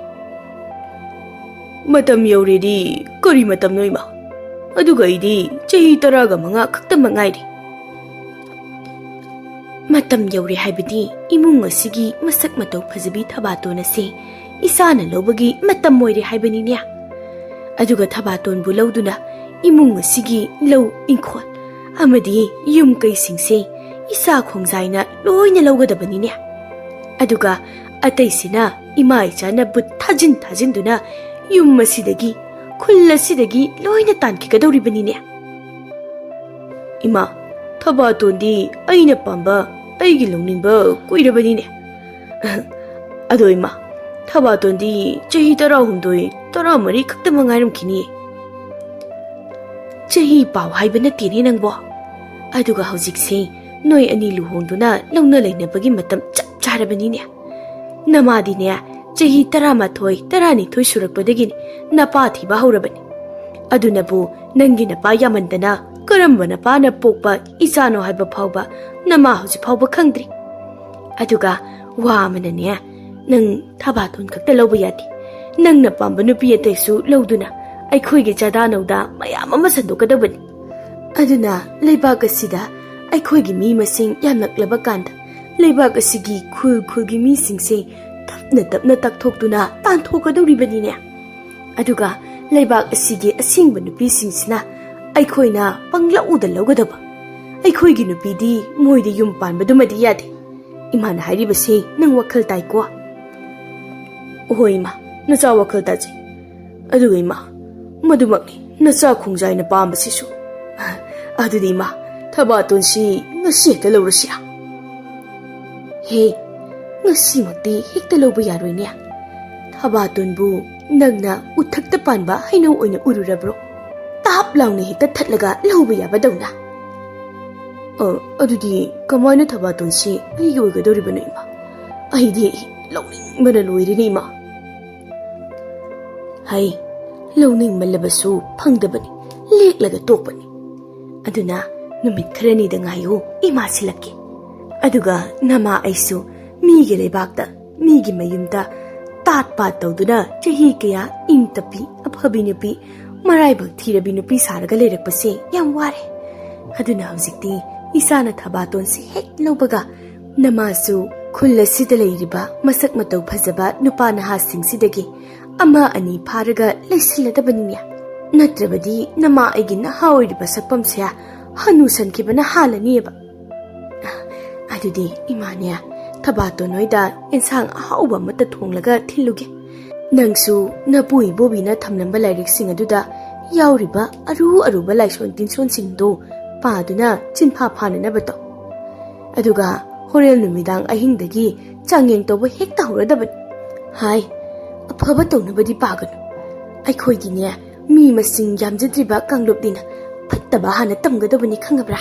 "ꯃꯇꯝ ꯌꯧꯔꯦꯗꯤ ꯀꯔꯤ ꯃꯇꯝꯅꯣ ꯏꯃꯥ? ꯑꯗꯨꯒ ꯑꯩꯗꯤ ꯆꯍꯤ ꯇꯔꯥꯒ ꯃꯉꯥ ꯈꯛꯇꯃꯛ ꯉꯥꯏꯔꯤ꯫" "ꯃꯇꯝ ꯌꯧꯔꯦ ꯍꯥꯏꯕꯗꯤ ꯏꯃꯨꯡ ꯑꯁꯤꯒꯤ ꯃꯁꯛ ꯃꯇꯧ ꯐꯖꯕꯤ ꯊꯕꯥꯇꯣꯟ ꯑꯁꯤ ꯏꯁꯥꯅ ꯂꯧꯕꯒꯤ ꯃꯇꯝ ꯑꯣꯏꯔꯦ ꯍꯥꯏꯕꯅꯤꯅꯦ꯫ ꯑꯗꯨꯒ ꯊꯕꯥꯇꯣꯟꯕꯨ ꯂꯧꯗꯨꯅ ꯏꯃꯨꯡ ꯑꯁꯤꯒꯤ ꯂꯧ ꯏꯪꯈꯣꯜ ꯑꯃꯗꯤ ꯌꯨꯝ ꯀꯩꯁꯤꯡꯁꯦ ꯏꯆꯥ ꯈꯣꯡꯖꯥꯏꯅ ꯂꯣꯏꯅ ꯂꯧꯒꯗꯕꯅꯤꯅꯦ꯫ ꯑꯗꯨꯒ ꯑꯇꯩꯁꯤꯅ ꯏꯃꯥ ꯏꯆꯥꯅ ꯕꯨꯠ ꯊꯥꯖꯤꯟ ꯊꯥꯖꯤꯟꯗꯨꯅ ꯌꯨꯝ ꯑꯁꯤꯗꯒꯤ, ꯈꯨꯜ ꯑꯁꯤꯗꯒꯤ ꯂꯣꯏꯅ ꯇꯥꯟꯈꯤꯒꯗꯧꯔꯤꯕꯅꯤꯅꯦ꯫" "ꯏꯃꯥ, ꯊꯕꯥꯇꯣꯟꯗꯤ ꯑꯩꯅ ꯄꯥꯝꯕ, ꯑꯩꯒꯤ ꯂꯧꯅꯤꯡꯕ ꯀꯨꯏꯔꯕꯅꯤꯅꯦ꯫" "ꯑꯗꯣ ꯏꯃꯥ, ꯊꯕꯥꯇꯣꯟꯗꯤ ꯆꯍꯤ ꯇꯔꯥꯍꯨꯝꯗꯣꯏ, ꯇꯔꯥꯃꯔꯤ ꯈꯛꯇꯃꯛ ꯉꯥꯏꯔꯝꯈꯤꯅꯤꯌꯦ꯫" "ꯆꯍꯤ ꯄꯥꯎ ꯍꯥꯏꯕ ꯅꯠꯇꯦꯅꯦ ꯅꯪꯕꯣ꯫ ꯑꯗꯨꯒ ꯍꯧꯖꯤꯛꯁꯦ ꯅꯣꯏ ꯑꯅꯤ ꯂꯨꯍꯣꯡꯗꯨꯅ ꯂꯧꯅ ꯂꯩꯅꯕꯒꯤ ꯃꯇꯝ ꯆꯞ ꯆꯥꯔꯕꯅꯤꯅꯦ꯫ ꯅꯃꯥꯗꯤꯅꯦ, ꯆꯍꯤ ꯇꯔꯥꯃꯥꯊꯣꯏ, ꯇꯔꯥꯅꯤꯊꯣꯏ ꯁꯨꯔꯛꯄꯗꯒꯤꯅꯤ ꯅꯄꯥ ꯊꯤꯕ ꯍꯧꯔꯕꯅꯤ꯫ ꯑꯗꯨꯅꯕꯨ ꯅꯪꯒꯤ ꯅꯄꯥ ꯌꯥꯝꯃꯟꯗꯅ ꯀꯔꯝꯕ ꯅꯄꯥꯅ ꯄꯣꯛꯄ ꯏꯆꯥꯅꯣ ꯍꯥꯏꯕ ꯐꯥꯎꯕ ꯅꯃꯥ ꯍꯧꯖꯤꯛ ꯐꯥꯎꯕ ꯈꯪꯗ꯭ꯔꯤ꯫ ꯑꯗꯨꯒ ꯋꯥ ꯑꯃꯅꯅꯦ, ꯅꯪ ꯊꯕꯥꯇꯣꯟ ꯈꯛꯇ ꯂꯧꯕ ꯌꯥꯗꯦ꯫ ꯅꯪꯅ ꯄꯥꯝꯕ ꯅꯨꯄꯤ ꯑꯇꯩꯁꯨ ꯂꯧꯗꯨꯅ ꯑꯩꯈꯣꯏꯒꯤ ꯆꯥꯗꯥ ꯅꯧꯗꯥ ꯃꯌꯥꯝ ꯑꯃ ꯁꯟꯗꯣꯛꯀꯗꯕꯅꯤ꯫ ꯑꯗꯨꯅ ꯂꯩꯕꯥꯛ ꯑꯁꯤꯗ ꯑꯩꯈꯣꯏꯒꯤ ꯃꯤ ꯃꯁꯤꯡ ꯌꯥꯝꯂꯛꯂꯕ ꯀꯥꯟꯗ ꯂꯩꯕꯥꯛ ꯑꯁꯤꯒꯤ ꯈꯨꯜ ꯈꯨꯜꯒꯤ ꯃꯤꯁꯤꯡꯁꯦ ꯇꯞꯅ ꯇꯞꯅ ꯇꯛꯊꯣꯛꯇꯨꯅ ꯇꯥꯟꯊꯣꯛꯀꯗꯧꯔꯤꯕꯅꯤꯅꯦ꯫ ꯑꯗꯨꯒ ꯂꯩꯕꯥꯛ ꯑꯁꯤꯒꯤ ꯑꯁꯦꯡꯕ ꯅꯨꯄꯤꯁꯤꯡꯁꯤꯅ ꯑꯩꯈꯣꯏꯅ ꯄꯪꯂꯧꯗ ꯂꯧꯒꯗꯕ꯫ ꯑꯩꯈꯣꯏꯒꯤ ꯅꯨꯄꯤꯗꯤ ꯃꯣꯏꯗ ꯌꯨꯝ ꯄꯥꯟꯕꯗꯨꯃꯗꯤ ꯌꯥꯗꯦ꯫ ꯏꯃꯥꯅ ꯍꯥꯏꯔꯤꯕꯁꯤ ꯅꯪ ꯋꯥꯈꯜ ꯇꯥꯏꯀꯣ? ꯍꯣꯏ ꯏꯃꯥ, ꯅꯆꯥ ꯋꯥꯈꯜ ꯇꯥꯖꯩ꯫ ꯑꯗꯨꯒ ꯏꯃꯥ, ꯃꯗꯨꯃꯛꯅꯤ ꯅꯆꯥ ꯈꯣꯡꯖꯥꯏꯅ ꯄꯥꯝꯕꯁꯤꯁꯨ꯫ ꯑꯗꯨꯗꯤ ꯏꯃꯥ, ꯊꯕꯥꯇꯣꯟꯁꯤ ꯉꯁꯤ ꯍꯦꯛꯇ ꯂꯧꯔꯁꯤꯔꯥ? ꯍꯦ, ꯉꯁꯤꯃꯛꯇꯤ ꯍꯦꯛꯇ ꯂꯧꯕ ꯌꯥꯔꯣꯏꯅꯦ꯫ ꯊꯕꯥꯇꯣꯟꯕꯨ ꯅꯪꯅ ꯎꯊꯛꯇ ꯄꯥꯟꯕ ꯍꯩꯅꯧ ꯑꯣꯏꯅ ꯎꯔꯨꯔꯕ꯭ꯔꯣ? ꯇꯥꯞ ꯂꯥꯎꯅ ꯍꯦꯛꯇ ꯊꯠꯂꯒ ꯂꯧꯕ ꯌꯥꯕꯗꯧꯅ꯫ ꯑ, ꯑꯗꯨꯗꯤ ꯀꯃꯥꯏꯅ ꯊꯕꯥꯇꯣꯟꯁꯤ ꯑꯩꯒꯤ ꯑꯣꯏꯒꯗꯧꯔꯤꯕꯅꯣ ꯏꯃꯥ? ꯑꯩꯗꯤ ꯂꯧꯅꯤꯡꯕꯅ ꯂꯣꯏꯔꯦꯅꯦ ꯏꯃꯥ꯫ ꯍꯩ, ꯂꯧꯅꯤꯡꯃꯜꯂꯕꯁꯨ ꯐꯪꯗꯕꯅꯤ, ꯂꯦꯛꯂꯒ ꯇꯣꯛꯄꯅꯤ꯫ ꯑꯗꯨꯅ ꯅꯨꯃꯤꯠ ꯈꯔꯅꯤꯗ ꯉꯥꯏꯌꯨ, ꯏꯃꯥ ꯁꯤꯜꯂꯛꯀꯦ꯫ ꯑꯗꯨꯒ ꯅꯃꯥ ꯑꯩꯁꯨ ꯃꯤꯒꯤ ꯂꯩꯕꯥꯛꯇ, ꯃꯤꯒꯤ ꯃꯌꯨꯝꯗ ꯇꯥꯠ ꯄꯥꯠ ꯇꯧꯗꯨꯅ ꯆꯍꯤ ꯀꯌꯥ ꯏꯪ ꯇꯞꯄꯤ, ꯑꯐꯕꯤ ꯅꯨꯄꯤ, ꯃꯔꯥꯏꯕꯛ ꯊꯤꯔꯕꯤ ꯅꯨꯄꯤ ꯁꯥꯔꯒ ꯂꯩꯔꯛꯄꯁꯦ ꯌꯥꯝ ꯋꯥꯔꯦ꯫ ꯑꯗꯨꯅ ꯍꯧꯖꯤꯛꯇꯤ ꯏꯆꯥꯅ ꯊꯕꯥꯇꯣꯟꯁꯦ ꯍꯦꯛ ꯂꯧꯕꯒ ꯅꯃꯥꯁꯨ ꯈꯨꯜ ꯑꯁꯤꯗ ꯂꯩꯔꯤꯕ ꯃꯁꯛ ꯃꯇꯧ ꯐꯖꯕ ꯅꯨꯄꯥ ꯅꯍꯥꯁꯤꯡꯁꯤꯗꯒꯤ ꯑꯃ ꯑꯅꯤ ꯐꯥꯔꯒ ꯂꯩꯁꯤꯜꯂꯗꯕꯅꯤꯅꯦ꯫ ꯅꯠꯇ꯭ꯔꯕꯗꯤ ꯅꯃꯥ ꯑꯩꯒꯤ ꯅꯍꯥ ꯑꯣꯏꯔꯤꯕ ꯁꯛꯐꯝꯁꯦ ꯍꯅꯨꯁꯟꯈꯤꯕꯅ ꯍꯥꯜꯂꯅꯤꯑꯕ꯫ ꯑꯗꯨꯗꯤ ꯏꯃꯥꯅꯦ, ꯊꯕꯥꯇꯣꯟ ꯍꯣꯏꯗ ꯑꯦꯟꯁꯥꯡ ꯑꯍꯥꯎꯕ ꯑꯃꯠꯇ ꯊꯣꯡꯂꯒ ꯊꯤꯜꯂꯨꯒꯦ꯫ ꯅꯪꯁꯨ ꯅꯄꯨ ꯏꯕꯣꯕꯤꯅ ꯊꯝꯂꯝꯕ ꯂꯥꯏꯔꯤꯛꯁꯤꯡ ꯑꯗꯨꯗ ꯌꯥꯎꯔꯤꯕ ꯑꯔꯨ ꯑꯔꯨꯕ ꯂꯥꯏꯁꯣꯟ ꯇꯤꯟꯁꯣꯟꯁꯤꯡꯗꯣ ꯄꯥꯗꯨꯅ ꯆꯤꯟꯐꯥ ꯐꯥꯅꯅꯕ ꯇꯧ꯫ ꯑꯗꯨꯒ ꯍꯣꯔꯦꯟ ꯅꯨꯃꯤꯗꯥꯡ ꯑꯍꯤꯡꯗꯒꯤ ꯆꯥꯡꯌꯦꯡ ꯇꯧꯕ ꯍꯦꯛꯇ ꯍꯧꯔꯗꯕꯅꯤ꯫ ꯍꯥꯏ, ꯑꯐꯕ ꯇꯧꯅꯕꯗꯤ ꯄꯥꯒꯅꯨ꯫ ꯑꯩꯈꯣꯏꯒꯤꯅꯦ, ꯃꯤ ꯃꯁꯤꯡ ꯌꯥꯝꯖꯗ꯭ꯔꯤꯕ ꯀꯥꯡꯂꯨꯞꯅꯤꯅ ꯐꯠꯇꯕ ꯍꯥꯟꯅ ꯇꯝꯒꯗꯕꯅꯤ, ꯈꯪꯉꯕ꯭ꯔꯥ?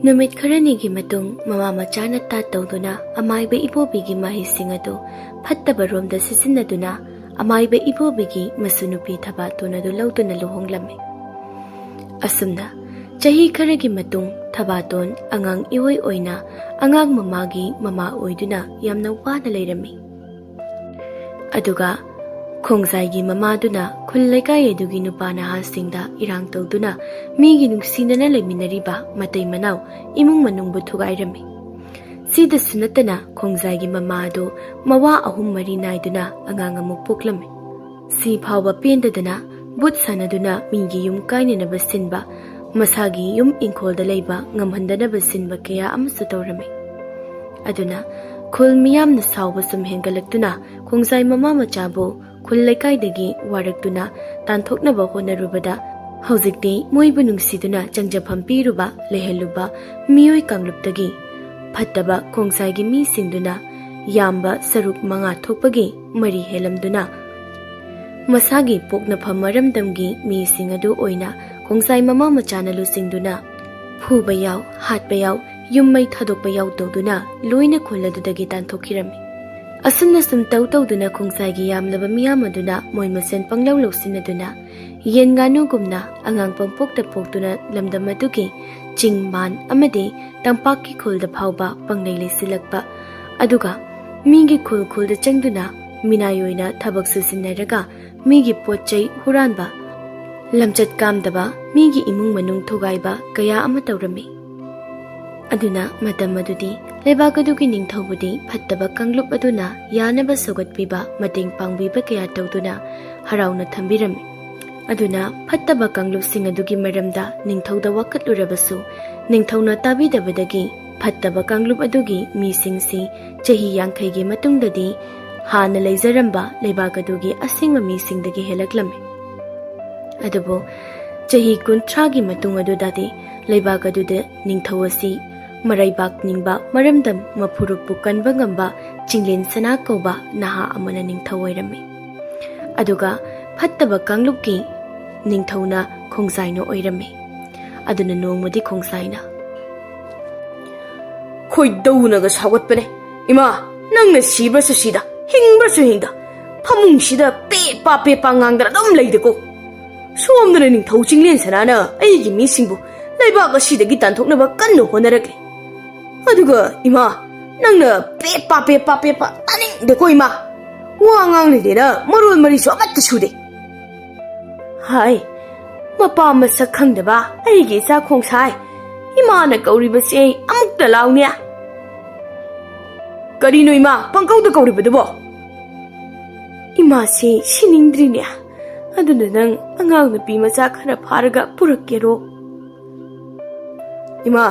ꯅꯨꯃꯤꯠ ꯈꯔꯅꯤꯒꯤ ꯃꯇꯨꯡ ꯃꯃꯥ ꯃꯆꯥꯅ ꯇꯥꯠ ꯇꯧꯗꯨꯅ ꯑꯃꯥꯏꯕ ꯏꯕꯣꯕꯤꯒꯤ ꯃꯍꯩꯁꯤꯡ ꯑꯗꯨ ꯐꯠꯇꯕ ꯔꯣꯝꯗ ꯁꯤꯖꯤꯟꯅꯗꯨꯅ ꯑꯃꯥꯏꯕ ꯏꯕꯣꯕꯤꯒꯤ ꯃꯁꯨ ꯅꯨꯄꯤ ꯊꯕꯥꯇꯣꯟ ꯑꯗꯨ ꯂꯧꯗꯨꯅ ꯂꯨꯍꯣꯡꯂꯝꯃꯤ꯫ ꯑꯁꯨꯝꯅ ꯆꯍꯤ ꯈꯔꯒꯤ ꯃꯇꯨꯡ ꯊꯕꯥꯇꯣꯟ ꯑꯉꯥꯡ ꯏꯑꯣꯏ ꯑꯣꯏꯅ ꯑꯉꯥꯡ ꯃꯃꯥꯒꯤ ꯃꯃꯥ ꯑꯣꯏꯗꯨꯅ ꯌꯥꯝꯅ ꯋꯥꯅ ꯂꯩꯔꯝꯃꯤ꯫ ꯑꯗꯨꯒ ꯈꯣꯡꯖꯥꯏꯒꯤ ꯃꯃꯥꯗꯨꯅ ꯈꯨꯜ ꯂꯩꯀꯥꯏ ꯑꯗꯨꯒꯤ ꯅꯨꯄꯥ ꯅꯍꯥꯁꯤꯡꯗ ꯏꯔꯥꯡ ꯇꯧꯗꯨꯅ ꯃꯤꯒꯤ ꯅꯨꯡꯁꯤꯅꯅ ꯂꯩꯃꯤꯟꯅꯔꯤꯕ ꯃꯇꯩ ꯃꯅꯥꯎ ꯏꯃꯨꯡ ꯃꯅꯨꯡꯕꯨ ꯊꯨꯒꯥꯏꯔꯝꯃꯤ꯫ ꯁꯤꯗꯁꯨ ꯅꯠꯇꯅ ꯈꯣꯡꯖꯥꯏꯒꯤ ꯃꯃꯥ ꯑꯗꯨ ꯃꯋꯥ ꯑꯍꯨꯝ ꯃꯔꯤ ꯅꯥꯏꯗꯨꯅ ꯑꯉꯥꯡ ꯑꯃꯨꯛ ꯄꯣꯛꯂꯝꯃꯤ꯫ ꯁꯤ ꯐꯥꯎꯕ ꯄꯦꯟꯗꯗꯅ ꯕꯨꯠ ꯁꯥꯟꯅꯗꯨꯅ ꯃꯤꯒꯤ ꯌꯨꯝ ꯀꯥꯏꯅꯅꯕ ꯁꯤꯟꯕ, ꯃꯁꯥꯒꯤ ꯌꯨꯝ ꯏꯪꯈꯣꯜꯗ ꯂꯩꯕ ꯉꯝꯍꯟꯗꯅꯕ ꯁꯤꯟꯕ ꯀꯌꯥ ꯑꯃꯁꯨ ꯇꯧꯔꯝꯃꯤ꯫ ꯑꯗꯨꯅ ꯈꯨꯜ ꯃꯤꯌꯥꯝꯅ ꯁꯥꯎꯕ ꯁꯨꯝ ꯍꯦꯟꯒꯠꯂꯛꯇꯨꯅ ꯈꯣꯡꯖꯥꯏ ꯃꯃꯥ ꯃꯆꯥꯕꯨ ꯈꯨꯜ ꯂꯩꯀꯥꯏꯗꯒꯤ ꯋꯥꯔꯛꯇꯨꯅ ꯇꯥꯟꯊꯣꯛꯅꯕ ꯍꯣꯠꯅꯔꯨꯕꯗ, ꯍꯧꯖꯤꯛꯇꯤ ꯃꯣꯏꯕꯨ ꯅꯨꯡꯁꯤꯗꯨꯅ ꯆꯪꯖꯐꯝ ꯄꯤꯔꯨꯕ ꯂꯩꯍꯜꯂꯨꯕ ꯃꯤꯑꯣꯏ ꯀꯥꯡꯂꯨꯞꯇꯒꯤ ꯐꯠꯇꯕ ꯈꯣꯡꯖꯥꯏꯒꯤ ꯃꯤꯁꯤꯡꯗꯨꯅ ꯌꯥꯝꯕ ꯁꯔꯨꯛ ꯃꯉꯥ ꯊꯣꯛꯄꯒꯤ ꯃꯔꯤ ꯍꯦꯜꯂꯝꯗꯨꯅ, ꯃꯁꯥꯒꯤ ꯄꯣꯛꯅꯐꯝ ꯃꯔꯝꯗꯝꯒꯤ ꯃꯤꯁꯤꯡ ꯑꯗꯨ ꯑꯣꯏꯅ ꯈꯣꯡꯖꯥꯏ ꯃꯃꯥ ꯃꯆꯥꯅ ꯂꯨꯆꯤꯡꯗꯨꯅ ꯐꯨꯕ ꯌꯥꯎ, ꯍꯥꯠꯄ ꯌꯥꯎ, ꯌꯨꯝ ꯃꯩ ꯊꯥꯗꯣꯛꯄ ꯌꯥꯎ ꯇꯧꯗꯨꯅ ꯂꯣꯏꯅ ꯈꯨꯜ ꯑꯗꯨꯗꯒꯤ ꯇꯥꯟꯊꯣꯛꯈꯤꯔꯝꯃꯤ꯫ ꯑꯁꯨꯝꯅ ꯁꯨꯝ ꯇꯧ ꯇꯧꯗꯨꯅ ꯈꯣꯡꯖꯥꯏꯒꯤ ꯌꯥꯝꯂꯕ ꯃꯤꯌꯥꯝ ꯑꯗꯨꯅ ꯃꯣꯏ ꯃꯁꯦꯟ ꯄꯪꯂꯧ ꯂꯧꯁꯤꯟꯅꯗꯨꯅ ꯌꯦꯟ ꯉꯥꯅꯨꯒꯨꯝꯅ ꯑꯉꯥꯡ ꯄꯪꯄꯣꯛꯇ ꯄꯣꯛꯇꯨꯅ ꯂꯝꯗꯝ ꯑꯗꯨꯒꯤ ꯆꯤꯡ ꯃꯥꯟ ꯑꯃꯗꯤ ꯇꯝꯄꯥꯛꯀꯤ ꯈꯨꯜꯗ ꯐꯥꯎꯕ ꯄꯪꯂꯩ ꯂꯩꯁꯤꯜꯂꯛꯄ, ꯑꯗꯨꯒ ꯃꯤꯒꯤ ꯈꯨꯜ ꯈꯨꯜꯗ ꯆꯪꯗꯨꯅ ꯃꯤꯅꯥꯏ ꯑꯣꯏꯅ ꯊꯕꯛ ꯁꯨꯖꯤꯟꯅꯔꯒ ꯃꯤꯒꯤ ꯄꯣꯠ ꯆꯩ ꯍꯨꯔꯥꯟꯕ, ꯂꯝꯆꯠ ꯀꯥꯝꯗꯕ, ꯃꯤꯒꯤ ꯏꯃꯨꯡ ꯃꯅꯨꯡ ꯊꯨꯒꯥꯏꯕ ꯀꯌꯥ ꯑꯃ ꯇꯧꯔꯝꯃꯤ꯫ ꯑꯗꯨꯅ ꯃꯇꯝ ꯑꯗꯨꯗꯤ ꯂꯩꯕꯥꯛ ꯑꯗꯨꯒꯤ ꯅꯤꯡꯊꯧꯕꯨꯗꯤ ꯐꯠꯇꯕ ꯀꯥꯡꯂꯨꯞ ꯑꯗꯨꯅ ꯌꯥꯅꯕ ꯁꯧꯒꯠꯄꯤꯕ, ꯃꯇꯦꯡ ꯄꯥꯡꯕꯤꯕ ꯀꯌꯥ ꯇꯧꯗꯨꯅ ꯍꯔꯥꯎꯅ ꯊꯝꯕꯤꯔꯝꯃꯤ꯫ ꯑꯗꯨꯅ ꯐꯠꯇꯕ ꯀꯥꯡꯂꯨꯞꯁꯤꯡ ꯑꯗꯨꯒꯤ ꯃꯔꯝꯗ ꯅꯤꯡꯊꯧꯗ ꯋꯥꯀꯠꯂꯨꯔꯕꯁꯨ, ꯅꯤꯡꯊꯧꯅ ꯇꯥꯕꯤꯗꯕꯗꯒꯤ ꯐꯠꯇꯕ ꯀꯥꯡꯂꯨꯞ ꯑꯗꯨꯒꯤ ꯃꯤꯁꯤꯡꯁꯤ ꯆꯍꯤ ꯌꯥꯡꯈꯩꯒꯤ ꯃꯇꯨꯡꯗꯗꯤ ꯍꯥꯟꯅ ꯂꯩꯖꯔꯝꯕ ꯂꯩꯕꯥꯛ ꯑꯗꯨꯒꯤ ꯑꯁꯦꯡꯕ ꯃꯤꯁꯤꯡꯗꯒꯤ ꯍꯦꯜꯂꯛꯂꯝꯃꯤ꯫ ꯑꯗꯨꯕꯨ ꯆꯍꯤ ꯀꯨꯟꯊ꯭ꯔꯥꯒꯤ ꯃꯇꯨꯡ ꯑꯗꯨꯗꯗꯤ ꯂꯩꯕꯥꯛ ꯑꯗꯨꯗ ꯅꯤꯡꯊꯧ ꯑꯁꯤ ꯃꯔꯩꯕꯥꯛ ꯅꯤꯡꯕ, ꯃꯔꯝꯗꯝ ꯃꯐꯨꯔꯨꯞꯄꯨ ꯀꯟꯕ ꯉꯝꯕ ꯆꯤꯡꯂꯦꯟ ꯁꯅꯥ ꯀꯧꯕ ꯅꯍꯥ ꯑꯃꯅ ꯅꯤꯡꯊꯧ ꯑꯣꯏꯔꯝꯃꯤ꯫ ꯑꯗꯨꯒ ꯐꯠꯇꯕ ꯀꯥꯡꯂꯨꯞꯀꯤ ꯅꯤꯡꯊꯧꯅ ꯈꯣꯡꯖꯥꯏꯅ ꯑꯣꯏꯔꯝꯃꯤ꯫ ꯑꯗꯨꯅ ꯅꯣꯡꯃꯗꯤ ꯈꯣꯡꯖꯥꯏꯅ ꯈꯣꯏꯗꯧꯅꯒ ꯁꯥꯎꯒꯠꯄꯅꯦ꯫ "ꯏꯃꯥ, ꯅꯪꯅ ꯁꯤꯕ꯭ꯔꯁꯨ ꯁꯤꯗ, ꯍꯤꯡꯕ꯭ꯔꯁꯨ ꯍꯤꯡꯗ, ꯐꯃꯨꯡꯁꯤꯗ ꯄꯦꯄꯥ ꯄꯦꯄꯥ ꯉꯥꯡꯗꯅ ꯑꯗꯨꯝ ꯂꯩꯗꯀꯣ꯫ ꯁꯣꯝꯗꯅ ꯅꯤꯡꯊꯧ ꯆꯤꯡꯂꯦꯟ ꯁꯅꯥꯅ ꯑꯩꯒꯤ ꯃꯤꯁꯤꯡꯕꯨ ꯂꯩꯕꯥꯛ ꯑꯁꯤꯗꯒꯤ ꯇꯥꯟꯊꯣꯛꯅꯕ ꯀꯟꯅ ꯍꯣꯠꯅꯔꯛꯂꯤ꯫ ꯑꯗꯨꯒ ꯏꯃꯥ, ꯅꯪꯅ ꯄꯦꯄꯥ ꯄꯦꯄꯥ ꯄꯦꯄꯥ ꯇꯥꯅꯤꯡꯗꯦꯀꯣ ꯏꯃꯥ꯫ ꯋꯥ ꯉꯥꯡꯂꯤꯗꯦꯅ ꯃꯔꯣꯜ ꯃꯔꯤꯁꯨ ꯑꯃꯠꯇ ꯁꯨꯗꯦ꯫ ꯍꯥꯏ, ꯃꯄꯥ ꯃꯁꯛ ꯈꯪꯗꯕ ꯑꯩꯒꯤ ꯏꯆꯥ ꯈꯣꯡꯁꯥꯏ, ꯏꯃꯥꯅ ꯀꯧꯔꯤꯕꯁꯦ ꯑꯩ ꯑꯃꯨꯛꯇ ꯂꯥꯎꯅꯦ꯫ ꯀꯔꯤꯅꯣ ꯏꯃꯥ ꯄꯪꯀꯧꯗ ꯀꯧꯔꯤꯕꯗꯨꯕꯣ?" "ꯏꯃꯥꯁꯤ ꯁꯤꯅꯤꯡꯗ꯭ꯔꯤꯅꯦ, ꯑꯗꯨꯅ ꯅꯪ ꯑꯉꯥꯡ ꯅꯨꯄꯤ ꯃꯆꯥ ꯈꯔ ꯐꯥꯔꯒ ꯄꯨꯔꯛꯀꯦꯔꯣ?" "ꯏꯃꯥ,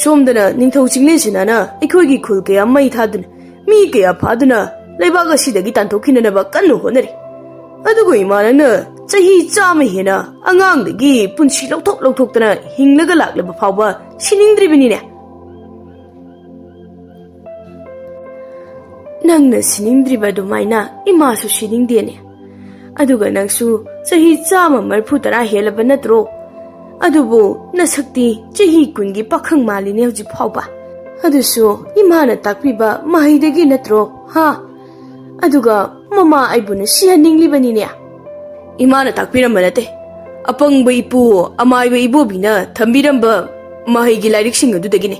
ꯁꯣꯝꯗꯅ ꯅꯤꯡꯊꯧ ꯆꯤꯡꯂꯦꯟ ꯁꯅꯥꯅ ꯑꯩꯈꯣꯏꯒꯤ ꯈꯨꯜ ꯀꯌꯥ ꯃꯩ ꯊꯥꯗꯨꯅ, ꯃꯤ ꯀꯌꯥ ꯐꯥꯗꯨꯅ ꯂꯩꯕꯥꯛ ꯑꯁꯤꯗꯒꯤ ꯇꯥꯟꯊꯣꯛꯈꯤꯅꯅꯕ ꯀꯟꯅ ꯍꯣꯠꯅꯔꯤ꯫ ꯑꯗꯨꯒ ꯏꯃꯥ, ꯅꯪꯅ ꯆꯍꯤ ꯆꯥꯝꯃ ꯍꯦꯟꯅ ꯑꯉꯥꯡꯗꯒꯤ ꯄꯨꯟꯁꯤ ꯂꯧꯊꯣꯛ ꯂꯧꯊꯣꯛꯇꯅ ꯍꯤꯡꯂꯒ ꯂꯥꯛꯂꯕ ꯐꯥꯎꯕ ꯁꯤꯅꯤꯡꯗ꯭ꯔꯤꯕꯅꯤꯅꯦ?" "ꯅꯪꯅ ꯁꯤꯅꯤꯡꯗ꯭ꯔꯤꯕ ꯑꯗꯨꯃꯥꯏꯅ ꯏꯃꯥꯁꯨ ꯁꯤꯅꯤꯡꯗꯦꯅꯦ꯫ ꯑꯗꯨꯒ ꯅꯪꯁꯨ ꯆꯍꯤ ꯆꯥꯝꯃ ꯃꯔꯤꯐꯨ ꯇꯔꯥ ꯍꯦꯜꯂꯕ ꯅꯠꯇ꯭ꯔꯣ? ꯑꯗꯨꯕꯨ ꯅꯁꯛꯇꯤ ꯆꯍꯤ ꯀꯨꯟꯒꯤ ꯄꯥꯈꯪ ꯃꯥꯜꯂꯤꯅꯦ ꯍꯧꯖꯤꯛ ꯐꯥꯎꯕ꯫ ꯑꯗꯨꯁꯨ ꯏꯃꯥꯅ ꯇꯥꯛꯄꯤꯕ ꯃꯍꯩꯗꯒꯤ ꯅꯠꯇ꯭ꯔꯣ, ꯍꯥ? ꯑꯗꯨꯒ ꯃꯃꯥ ꯑꯩꯕꯨꯅ ꯁꯤꯍꯟꯅꯤꯡꯂꯤꯕꯅꯤꯅꯦ?" "ꯏꯃꯥꯅ ꯇꯥꯛꯄꯤꯔꯝꯕ ꯅꯠꯇꯦ, ꯑꯄꯪꯕ ꯏꯄꯨ ꯑꯃꯥꯏꯕ ꯏꯕꯣꯕꯤꯅ ꯊꯝꯕꯤꯔꯝꯕ ꯃꯍꯩꯒꯤ ꯂꯥꯏꯔꯤꯛꯁꯤꯡ ꯑꯗꯨꯗꯒꯤꯅꯦ꯫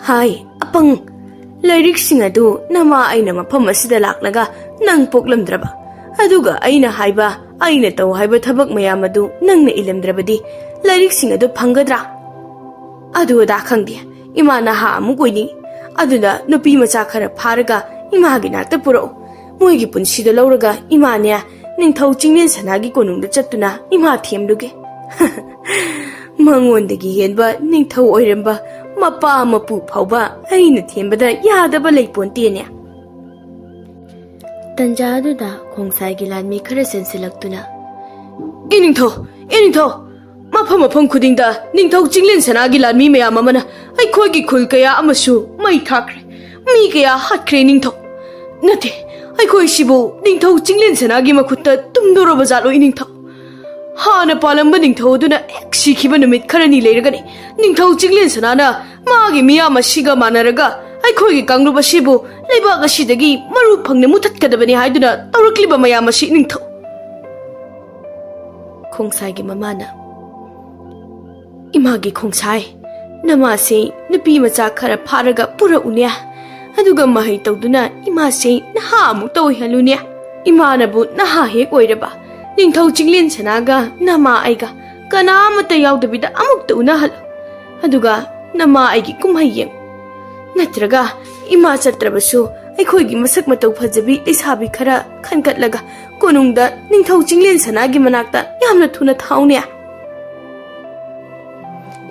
ꯍꯥꯏ, ꯑꯄꯪ, ꯂꯥꯏꯔꯤꯛꯁꯤꯡ ꯑꯗꯨ ꯅꯃꯥ ꯑꯩꯅ ꯃꯐꯝ ꯑꯁꯤꯗ ꯂꯥꯛꯂꯒ ꯅꯪ ꯄꯣꯛꯂꯝꯗ꯭ꯔꯕ, ꯑꯗꯨꯒ ꯑꯩꯅ ꯍꯥꯏꯕ, ꯑꯩꯅ ꯇꯧ ꯍꯥꯏꯕ ꯊꯕꯛ ꯃꯌꯥꯝ ꯑꯗꯨ ꯅꯪꯅ ꯏꯜꯂꯝꯗ꯭ꯔꯕꯗꯤ ꯂꯥꯏꯔꯤꯛꯁꯤꯡ ꯑꯗꯨ ꯐꯪꯒꯗ꯭ꯔꯥ? ꯑꯗꯨ ꯑꯗꯥ ꯈꯪꯗꯦ, ꯏꯃꯥ ꯅꯍꯥ ꯑꯃꯨꯛ ꯑꯣꯏꯅꯤꯡꯏ꯫ ꯑꯗꯨꯅ ꯅꯨꯄꯤ ꯃꯆꯥ ꯈꯔ ꯐꯥꯔꯒ ꯏꯃꯥꯒꯤ ꯅꯥꯛꯇ ꯄꯨꯔꯛꯎ꯫ ꯃꯣꯏꯒꯤ ꯄꯨꯟꯁꯤꯗ ꯂꯧꯔꯒ ꯏꯃꯥꯅꯦ ꯅꯤꯡꯊꯧ ꯆꯤꯡꯂꯦꯟ ꯁꯅꯥꯒꯤ ꯀꯣꯅꯨꯡꯗ ꯆꯠꯇꯨꯅ ꯏꯃꯥ ꯊꯦꯝꯂꯨꯒꯦ꯫ ꯃꯉꯣꯟꯗꯒꯤ ꯍꯦꯟꯕ ꯅꯤꯡꯊꯧ ꯑꯣꯏꯔꯝꯕ ꯃꯄꯥ ꯃꯄꯨ ꯐꯥꯎꯕ ꯑꯩꯅ ꯊꯦꯝꯕꯗ ꯌꯥꯗꯕ ꯂꯩꯄꯣꯟꯇꯦꯅꯦ꯫" ꯇꯟꯖꯥ ꯑꯗꯨꯗ ꯈꯣꯡꯁꯥꯏꯒꯤ ꯂꯥꯟꯃꯤ ꯈꯔ ꯆꯦꯟꯁꯤꯜꯂꯛꯇꯨꯅ, "ꯏꯅꯤꯡꯊꯧ, ꯏꯅꯤꯡꯊꯧ, ꯃꯐꯝ ꯃꯐꯝ ꯈꯨꯗꯤꯡꯗ ꯅꯤꯡꯊꯧ ꯆꯤꯡꯂꯦꯟ ꯁꯅꯥꯒꯤ ꯂꯥꯟꯃꯤ ꯃꯌꯥꯝ ꯑꯃꯅ ꯑꯩꯈꯣꯏꯒꯤ ꯈꯨꯜ ꯀꯌꯥ ꯑꯃꯁꯨ ꯃꯩ ꯊꯥꯈ꯭ꯔꯦ꯫ ꯃꯤ ꯀꯌꯥ ꯍꯥꯠꯈ꯭ꯔꯦ ꯏꯅꯤꯡꯊꯧ꯫ ꯅꯠꯇꯦ, ꯑꯩꯈꯣꯏꯁꯤꯕꯨ ꯅꯤꯡꯊꯧ ꯆꯤꯡꯂꯦꯟ ꯁꯅꯥꯒꯤ ꯃꯈꯨꯠꯇ ꯇꯨꯝꯗꯧꯔꯕ ꯖꯥꯠꯂꯣ ꯏꯅꯤꯡꯊꯧ? ꯍꯥꯟꯅ ꯄꯥꯜꯂꯝꯕ ꯅꯤꯡꯊꯧ ꯑꯗꯨꯅ ꯍꯦꯛ ꯁꯤꯈꯤꯕ ꯅꯨꯃꯤꯠ ꯈꯔꯅꯤ ꯂꯩꯔꯒꯅꯤ ꯅꯤꯡꯊꯧ ꯆꯤꯡꯂꯦꯟ ꯁꯅꯥꯅ ꯃꯥꯒꯤ ꯃꯤꯌꯥꯝ ꯑꯁꯤꯒ ꯃꯥꯟꯅꯔꯒ ꯑꯩꯈꯣꯏꯒꯤ ꯀꯥꯡꯂꯨꯞ ꯑꯁꯤꯕꯨ ꯂꯩꯕꯥꯛ ꯑꯁꯤꯗꯒꯤ ꯃꯔꯨ ꯐꯪꯅ ꯃꯨꯊꯠꯀꯗꯕꯅꯤ ꯍꯥꯏꯗꯨꯅ ꯇꯧꯔꯛꯂꯤꯕ ꯃꯌꯥꯝ ꯑꯁꯤ ꯅꯤꯡꯊꯧ꯫ ꯈꯣꯡꯁꯥꯏꯒꯤ ꯃꯃꯥꯅ, "ꯏꯃꯥꯒꯤ ꯈꯣꯡꯁꯥꯏ, ꯅꯃꯥꯁꯦ ꯅꯨꯄꯤ ꯃꯆꯥ ꯈꯔ ꯐꯥꯔꯒ ꯄꯨꯔꯛꯎꯅꯦ, ꯑꯗꯨꯒ ꯃꯍꯩ ꯇꯧꯗꯨꯅ ꯏꯃꯥꯁꯦ ꯅꯍꯥ ꯑꯃꯨꯛꯇ ꯑꯣꯏꯍꯜꯂꯨꯅꯦ꯫ ꯏꯃꯥꯅꯕꯨ ꯅꯍꯥ ꯍꯦꯛ ꯑꯣꯏꯔꯕ ꯅꯤꯡꯊꯧ ꯆꯤꯡꯂꯦꯟ ꯁꯅꯥꯒ ꯅꯃꯥ ꯑꯩꯒ ꯀꯅꯥ ꯑꯃꯠꯇ ꯌꯥꯎꯗꯕꯤꯗ ꯑꯃꯨꯛꯇ ꯎꯅꯍꯜꯂꯨ꯫ ꯑꯗꯨꯒ ꯅꯃꯥ ꯑꯩꯒꯤ ꯀꯨꯝꯍꯩ ꯌꯦꯡꯉꯨ꯫ ꯅꯠꯇ꯭ꯔꯒ ꯏꯃꯥ ꯆꯠꯇ꯭ꯔꯕꯁꯨ ꯑꯩꯈꯣꯏꯒꯤ ꯃꯁꯛ ꯃꯇꯧ ꯐꯖꯕꯤ ꯂꯩꯁꯥꯕꯤ ꯈꯔ ꯈꯟꯒꯠꯂꯒ ꯀꯣꯅꯨꯡꯗ ꯅꯤꯡꯊꯧ ꯆꯤꯡꯂꯦꯟ ꯁꯅꯥꯒꯤ ꯃꯅꯥꯛꯇ ꯌꯥꯝꯅ ꯊꯨꯅ ꯊꯥꯎꯅꯦ꯫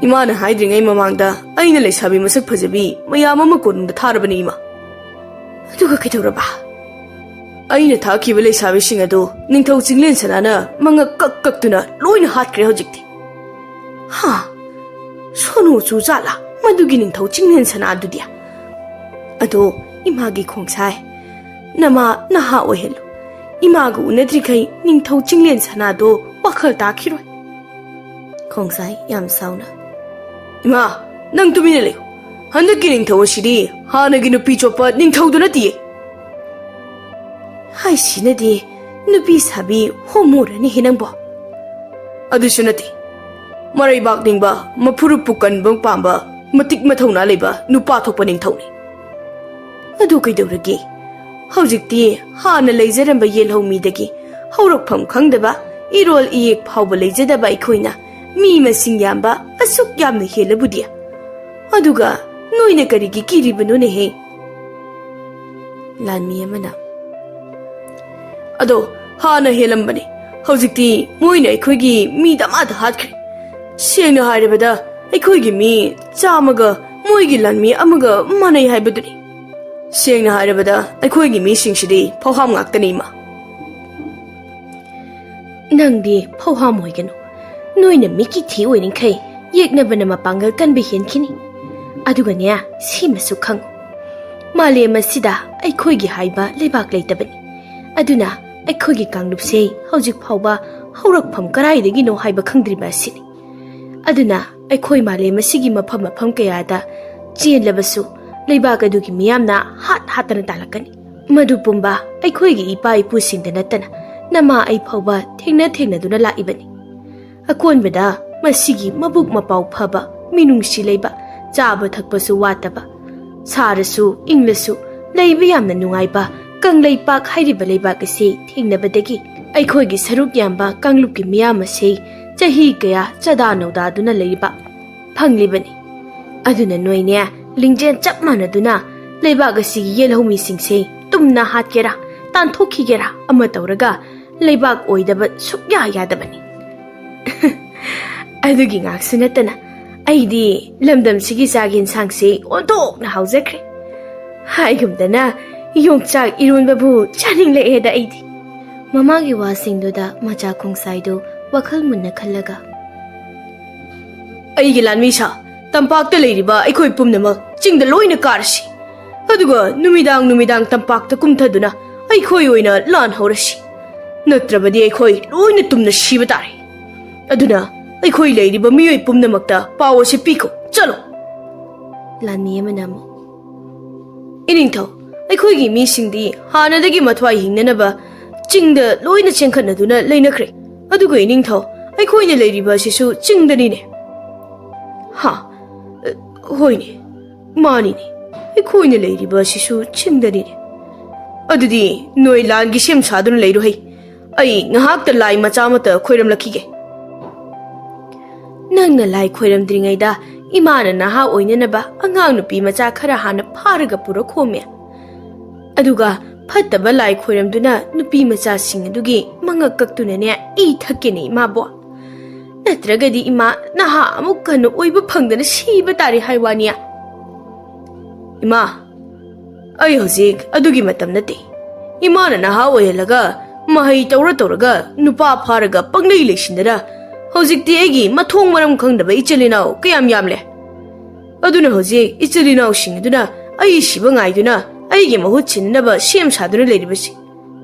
ꯏꯃꯥꯅ ꯍꯥꯏꯗ꯭ꯔꯤꯉꯩ ꯃꯃꯥꯡꯗ ꯑꯩꯅ ꯂꯩꯁꯥꯕꯤ ꯃꯁꯛ ꯐꯖꯕꯤ ꯃꯌꯥꯝ ꯑꯃ ꯀꯣꯅꯨꯡꯗ ꯊꯥꯔꯕꯅꯤ, ꯏꯃꯥ꯫" "ꯑꯗꯨꯒ ꯀꯩꯗꯧꯔꯕ?" "ꯑꯩꯅ ꯊꯥꯈꯤꯕ ꯂꯩꯁꯥꯕꯤꯁꯤꯡ ꯑꯗꯨ ꯅꯤꯡꯊꯧ ꯆꯤꯡꯂꯦꯟ ꯁꯅꯥꯅ ꯃꯉꯛ ꯀꯛ ꯀꯛꯇꯨꯅ ꯂꯣꯏꯅ ꯍꯥꯠꯈ꯭ꯔꯦ ꯍꯧꯖꯤꯛꯇꯤ꯫" "ꯍꯥ? ꯁꯣꯅꯣ ꯆꯨꯖꯥꯠꯂꯥ ꯃꯗꯨꯒꯤ ꯅꯤꯡꯊꯧ ꯆꯤꯡꯂꯦꯟ ꯁꯅꯥꯗꯨꯗꯤ? ꯑꯗꯣ ꯏꯃꯥꯒꯤ ꯈꯣꯡꯁꯥꯏ, ꯅꯃꯥ ꯅꯍꯥ ꯑꯣꯏꯍꯜꯂꯨ꯫ ꯏꯃꯥꯒ ꯎꯅꯗ꯭ꯔꯤꯈꯩ ꯅꯤꯡꯊꯧ ꯆꯤꯡꯂꯦꯟ ꯁꯅꯥꯗꯣ ꯋꯥꯈꯜ ꯇꯥꯈꯤꯔꯣꯏ꯫" ꯈꯣꯡꯁꯥꯏ ꯌꯥꯝ ꯁꯥꯎꯅ, "ꯏꯃꯥ, ꯅꯪ ꯇꯨꯃꯤꯟꯅ ꯂꯩꯌꯨ꯫ ꯍꯟꯗꯛꯀꯤ ꯅꯤꯡꯊꯧ ꯑꯁꯤꯗꯤ ꯍꯥꯟꯅꯒꯤ ꯅꯨꯄꯤ ꯆꯣꯞꯄ ꯅꯤꯡꯊꯧꯗꯨ ꯅꯠꯇꯤꯌꯦ꯫" "ꯍꯥꯏꯁꯤꯅꯗꯤ ꯅꯨꯄꯤ ꯁꯥꯕꯤ ꯍꯣꯃꯣꯔꯅꯦꯍꯦ ꯅꯪꯕꯣ?" "ꯑꯗꯨꯁꯨ ꯅꯠꯇꯦ, ꯃꯔꯩꯕꯥꯛ ꯅꯤꯡꯕ, ꯃꯐꯨꯔꯨꯞꯄꯨ ꯀꯟꯕ ꯄꯥꯝꯕ, ꯃꯇꯤꯛ ꯃꯊꯧꯅꯥ ꯂꯩꯕ ꯅꯨꯄꯥ ꯊꯣꯛꯄ ꯅꯤꯡꯊꯧꯅꯤ꯫" "ꯑꯗꯨ ꯀꯩꯗꯧꯔꯒꯦ? ꯍꯧꯖꯤꯛꯇꯤ ꯍꯥꯟꯅ ꯂꯩꯖꯔꯝꯕ ꯌꯦꯜꯍꯧꯃꯤꯗꯒꯤ ꯍꯧꯔꯛꯐꯝ ꯈꯪꯗꯕ, ꯏꯔꯣꯜ ꯏꯌꯦꯛ ꯐꯥꯎꯕ ꯂꯩꯖꯗꯕ ꯑꯩꯈꯣꯏꯅ ꯃꯤ ꯃꯁꯤꯡ ꯌꯥꯝꯕ ꯑꯁꯨꯛ ꯌꯥꯝꯅ ꯍꯦꯜꯂꯕꯨꯗꯤ꯫ ꯑꯗꯨꯒ ꯅꯣꯏꯅ ꯀꯔꯤꯒꯤ ꯀꯤꯔꯤꯕꯅꯣꯅꯦꯍꯦ?" ꯂꯥꯟꯃꯤ ꯑꯃꯅ, "ꯑꯗꯣ ꯍꯥꯟꯅ ꯍꯦꯜꯂꯝꯕꯅꯤ, ꯍꯧꯖꯤꯛꯇꯤ ꯃꯣꯏꯅ ꯑꯩꯈꯣꯏꯒꯤ ꯃꯤ ꯗꯃꯥꯗ ꯍꯥꯠꯈ꯭ꯔꯦ꯫ ꯁꯦꯡꯅ ꯍꯥꯏꯔꯕꯗ ꯑꯩꯈꯣꯏꯒꯤ ꯃꯤ ꯆꯥꯝꯃꯒ ꯃꯣꯏꯒꯤ ꯂꯥꯟꯃꯤ ꯑꯃꯒ ꯃꯥꯟꯅꯩ ꯍꯥꯏꯕꯗꯨꯅꯤ꯫ ꯁꯦꯡꯅ ꯍꯥꯏꯔꯕꯗ ꯑꯩꯈꯣꯏꯒꯤ ꯃꯤꯁꯤꯡꯁꯤꯗꯤ ꯐꯧꯍꯥꯝ ꯉꯥꯛꯇꯅꯤ, ꯏꯃꯥ꯫" "ꯅꯪꯗꯤ ꯐꯧꯍꯥꯝ ꯑꯣꯏꯒꯅꯨ꯫ ꯅꯣꯏꯅ ꯃꯤꯀꯤ ꯊꯤ ꯑꯣꯏꯔꯤꯡꯈꯩ ꯌꯦꯛꯅꯕꯅ ꯃꯄꯥꯡꯒꯜ ꯀꯟꯕ ꯍꯦꯟꯈꯤꯅꯤ꯫ ꯑꯗꯨꯒꯅꯦ, ꯁꯤꯃꯁꯨ ꯈꯪꯉꯨ, ꯃꯥꯂꯦꯝ ꯑꯁꯤꯗ ꯑꯩꯈꯣꯏꯒꯤ ꯍꯥꯏꯕ ꯂꯩꯕꯥꯛ ꯂꯩꯇꯕꯅꯤ꯫ ꯑꯗꯨꯅ ꯑꯩꯈꯣꯏꯒꯤ ꯀꯥꯡꯂꯨꯞꯁꯦ ꯍꯧꯖꯤꯛ ꯐꯥꯎꯕ ꯍꯧꯔꯛꯐꯝ ꯀꯗꯥꯏꯗꯒꯤꯅꯣ ꯍꯥꯏꯕ ꯈꯪꯗ꯭ꯔꯤꯕ ꯑꯁꯤꯅꯤ꯫ ꯑꯗꯨꯅ ꯑꯩꯈꯣꯏ ꯃꯥꯂꯦꯝ ꯑꯁꯤꯒꯤ ꯃꯐꯝ ꯃꯐꯝ ꯀꯌꯥꯗ ꯆꯦꯜꯂꯕꯁꯨ, ꯂꯩꯕꯥꯛ ꯑꯗꯨꯒꯤ ꯃꯤꯌꯥꯝꯅ ꯍꯥꯠ ꯍꯥꯠꯇꯅ ꯇꯥꯜꯂꯛꯀꯅꯤ꯫ ꯃꯗꯨ ꯄꯨꯝꯕ ꯑꯩꯈꯣꯏꯒꯤ ꯏꯄꯥ ꯏꯄꯨꯁꯤꯡꯗ ꯅꯠꯇꯅ ꯅꯃꯥ ꯑꯩ ꯐꯥꯎꯕ ꯊꯦꯡꯅ ꯊꯦꯡꯅꯗꯨꯅ ꯂꯥꯛꯏꯕꯅꯤ꯫ ꯑꯀꯣꯟꯕꯗ ꯃꯁꯤꯒꯤ ꯃꯕꯨꯛ ꯃꯄꯥꯎ ꯐꯕ, ꯃꯤꯅꯨꯡꯁꯤ ꯂꯩꯕ, ꯆꯥꯕ ꯊꯛꯄꯁꯨ ꯋꯥꯠꯇꯕ, ꯁꯥꯔꯁꯨ ꯏꯪꯂꯁꯨ ꯂꯩꯕ ꯌꯥꯝꯅ ꯅꯨꯡꯉꯥꯏꯕ ꯀꯪꯂꯩꯄꯥꯛ ꯍꯥꯏꯔꯤꯕ ꯂꯩꯕꯥꯛ ꯑꯁꯤ ꯊꯦꯡꯅꯕꯗꯒꯤ ꯑꯩꯈꯣꯏꯒꯤ ꯁꯔꯨꯛ ꯌꯥꯝꯕ ꯀꯥꯡꯂꯨꯞꯀꯤ ꯃꯤꯌꯥꯝ ꯑꯁꯤ ꯆꯍꯤ ꯀꯌꯥ ꯆꯥꯗꯥ ꯅꯧꯗꯥꯗꯨꯅ ꯂꯩꯔꯤꯕ ꯐꯪꯂꯤꯕꯅꯤ꯫ ꯑꯗꯨꯅ ꯅꯣꯏꯅꯦ, ꯂꯤꯡꯖꯦꯜ ꯆꯞ ꯃꯥꯟꯅꯗꯨꯅ ꯂꯩꯕꯥꯛ ꯑꯁꯤꯒꯤ ꯌꯦꯜꯍꯧꯃꯤꯁꯤꯡꯁꯦ ꯇꯨꯝꯅ ꯍꯥꯠꯀꯦꯔꯥ, ꯇꯥꯟꯊꯣꯛꯈꯤꯒꯦꯔꯥ ꯑꯃ ꯇꯧꯔꯒ ꯂꯩꯕꯥꯛ ꯑꯣꯏꯗꯕ ꯁꯨꯛꯌꯥ ꯌꯥꯗꯕꯅꯤ꯫ ꯑꯗꯨꯒꯤ ꯉꯥꯛꯁꯨ ꯅꯠꯇꯅ ꯑꯩꯗꯤ ꯂꯝꯗꯝꯁꯤꯒꯤ ꯆꯥꯛ ꯌꯦꯟꯁꯥꯡꯁꯤ ꯑꯣꯟꯊꯣꯛꯅ ꯍꯥꯎꯖꯈ꯭ꯔꯦ꯫ ꯍꯥꯏꯒꯨꯝꯗꯅ ꯌꯣꯡꯆꯥꯛ ꯏꯔꯣꯟꯕꯕꯨ ꯆꯥꯅꯤꯡꯂꯛꯑꯦꯗ ꯑꯩꯗꯤ꯫ ꯃꯃꯥꯒꯤ ꯋꯥꯁꯤꯡꯗꯨꯗ ꯃꯆꯥ ꯈꯣꯡꯁꯥꯏꯗꯨ ꯋꯥꯈꯜ ꯃꯨꯟꯅ ꯈꯜꯂꯒ, "ꯑꯩꯒꯤ ꯂꯥꯟꯃꯤ ꯁꯥ, ꯇꯝꯄꯥꯛꯇ ꯂꯩꯔꯤꯕ ꯑꯩꯈꯣꯏ ꯄꯨꯝꯅꯃꯛ ꯆꯤꯡꯗ ꯂꯣꯏꯅ ꯀꯥꯔꯁꯤ꯫ ꯑꯗꯨꯒ ꯅꯨꯃꯤꯗꯥꯡ ꯅꯨꯃꯤꯗꯥꯡ ꯇꯝꯄꯥꯛꯇ ꯀꯨꯝꯊꯗꯨꯅ ꯑꯩꯈꯣꯏ ꯑꯣꯏꯅ ꯂꯥꯟ ꯍꯧꯔꯁꯤ꯫ ꯅꯠꯇ꯭ꯔꯕꯗꯤ ꯑꯩꯈꯣꯏ ꯂꯣꯏꯅ ꯇꯨꯝꯅ ꯁꯤꯕ ꯇꯥꯔꯦ꯫ ꯑꯗꯨꯅ ꯑꯩꯈꯣꯏ ꯂꯩꯔꯤꯕ ꯃꯤꯑꯣꯏ ꯄꯨꯝꯅꯃꯛꯇ ꯄꯥꯎ ꯑꯁꯤ ꯄꯤꯈꯣ꯫ ꯆꯠꯂꯣ!" ꯂꯥꯟꯃꯤ ꯑꯃꯅ ꯑꯃꯨꯛ, "ꯏꯅꯤꯡꯊꯧ, ꯑꯩꯈꯣꯏꯒꯤ ꯃꯤꯁꯤꯡꯗꯤ ꯍꯥꯟꯅꯗꯒꯤ ꯃꯊ꯭ꯋꯥꯏ ꯍꯤꯡꯅꯅꯕ ꯆꯤꯡꯗ ꯂꯣꯏꯅ ꯆꯦꯟꯈꯠꯅꯗꯨꯅ ꯂꯩꯅꯈ꯭ꯔꯦ꯫ ꯑꯗꯨꯒ ꯏꯅꯤꯡꯊꯧ, ꯑꯩꯈꯣꯏꯅ ꯂꯩꯔꯤꯕ ꯑꯁꯤꯁꯨ ꯆꯤꯡꯗꯅꯤꯅꯦ꯫" "ꯍꯥ? ꯑ, ꯍꯣꯏꯅꯦ, ꯃꯥꯅꯤꯅꯦ, ꯑꯩꯈꯣꯏꯅ ꯂꯩꯔꯤꯕ ꯑꯁꯤꯁꯨ ꯆꯤꯡꯗꯅꯤꯅꯦ꯫ ꯑꯗꯨꯗꯤ ꯅꯣꯏ ꯂꯥꯟꯒꯤ ꯁꯦꯝ ꯁꯥꯗꯨꯅ ꯂꯩꯔꯣ ꯍꯩ꯫ ꯑꯩ ꯉꯥꯏꯍꯥꯛꯇ ꯂꯥꯏ ꯃꯆꯥ ꯑꯃꯠꯇ ꯈꯣꯏꯔꯝꯂꯛꯈꯤꯒꯦ꯫" "ꯅꯪꯅ ꯂꯥꯏ ꯈꯣꯏꯔꯝꯗ꯭ꯔꯤꯉꯩꯗ ꯏꯃꯥꯅ ꯅꯍꯥ ꯑꯣꯏꯅꯅꯕ ꯑꯉꯥꯡ ꯅꯨꯄꯤ ꯃꯆꯥ ꯈꯔ ꯍꯥꯟꯅ ꯐꯥꯔꯒ ꯄꯨꯔꯛꯈꯣꯃꯦ꯫ ꯑꯗꯨꯒ ꯐꯠꯇꯕ ꯂꯥꯏ ꯈꯣꯏꯔꯝꯗꯨꯅ ꯅꯨꯄꯤ ꯃꯆꯥꯁꯤꯡ ꯑꯗꯨꯒꯤ ꯃꯉꯛ ꯀꯛꯇꯨꯅꯅꯦ, ꯏ ꯊꯛꯀꯦꯅꯦ ꯏꯃꯥꯕꯣ꯫ ꯅꯠꯇ꯭ꯔꯒꯗꯤ ꯏꯃꯥ ꯅꯍꯥ ꯑꯃꯨꯛ ꯍꯟꯅ ꯑꯣꯏꯕ ꯐꯪꯗꯅ ꯁꯤꯕ ꯇꯥꯔꯦ ꯍꯥꯏ ꯋꯥꯅꯤ꯫" "ꯏꯃꯥ, ꯑꯩ ꯍꯧꯖꯤꯛ ꯑꯗꯨꯒꯤ ꯃꯇꯝ ꯅꯠꯇꯦ꯫ ꯏꯃꯥꯅ ꯅꯍꯥ ꯑꯣꯏꯍꯜꯂꯒ, ꯃꯍꯩ ꯇꯧꯔ ꯇꯧꯔꯒ, ꯅꯨꯄꯥ ꯐꯥꯔꯒ ꯄꯪꯂꯩ ꯂꯩꯁꯤꯟꯗꯅ ꯍꯧꯖꯤꯛꯇꯤ ꯑꯩꯒꯤ ꯃꯊꯣꯡ ꯃꯔꯝ ꯈꯪꯗꯕ ꯏꯆꯤꯜ ꯏꯅꯥꯎ ꯀꯌꯥꯝ ꯌꯥꯝꯂꯦ꯫ ꯑꯗꯨꯅ ꯍꯧꯖꯤꯛ ꯏꯆꯤꯜ ꯏꯅꯥꯎꯁꯤꯡ ꯑꯗꯨꯅ ꯑꯩ ꯁꯤꯕ ꯉꯥꯏꯗꯨꯅ ꯑꯩꯒꯤ ꯃꯍꯨꯠ ꯁꯤꯟꯅꯅꯕ ꯁꯦꯝ ꯁꯥꯗꯨꯅ ꯂꯩꯔꯤꯕꯁꯤ꯫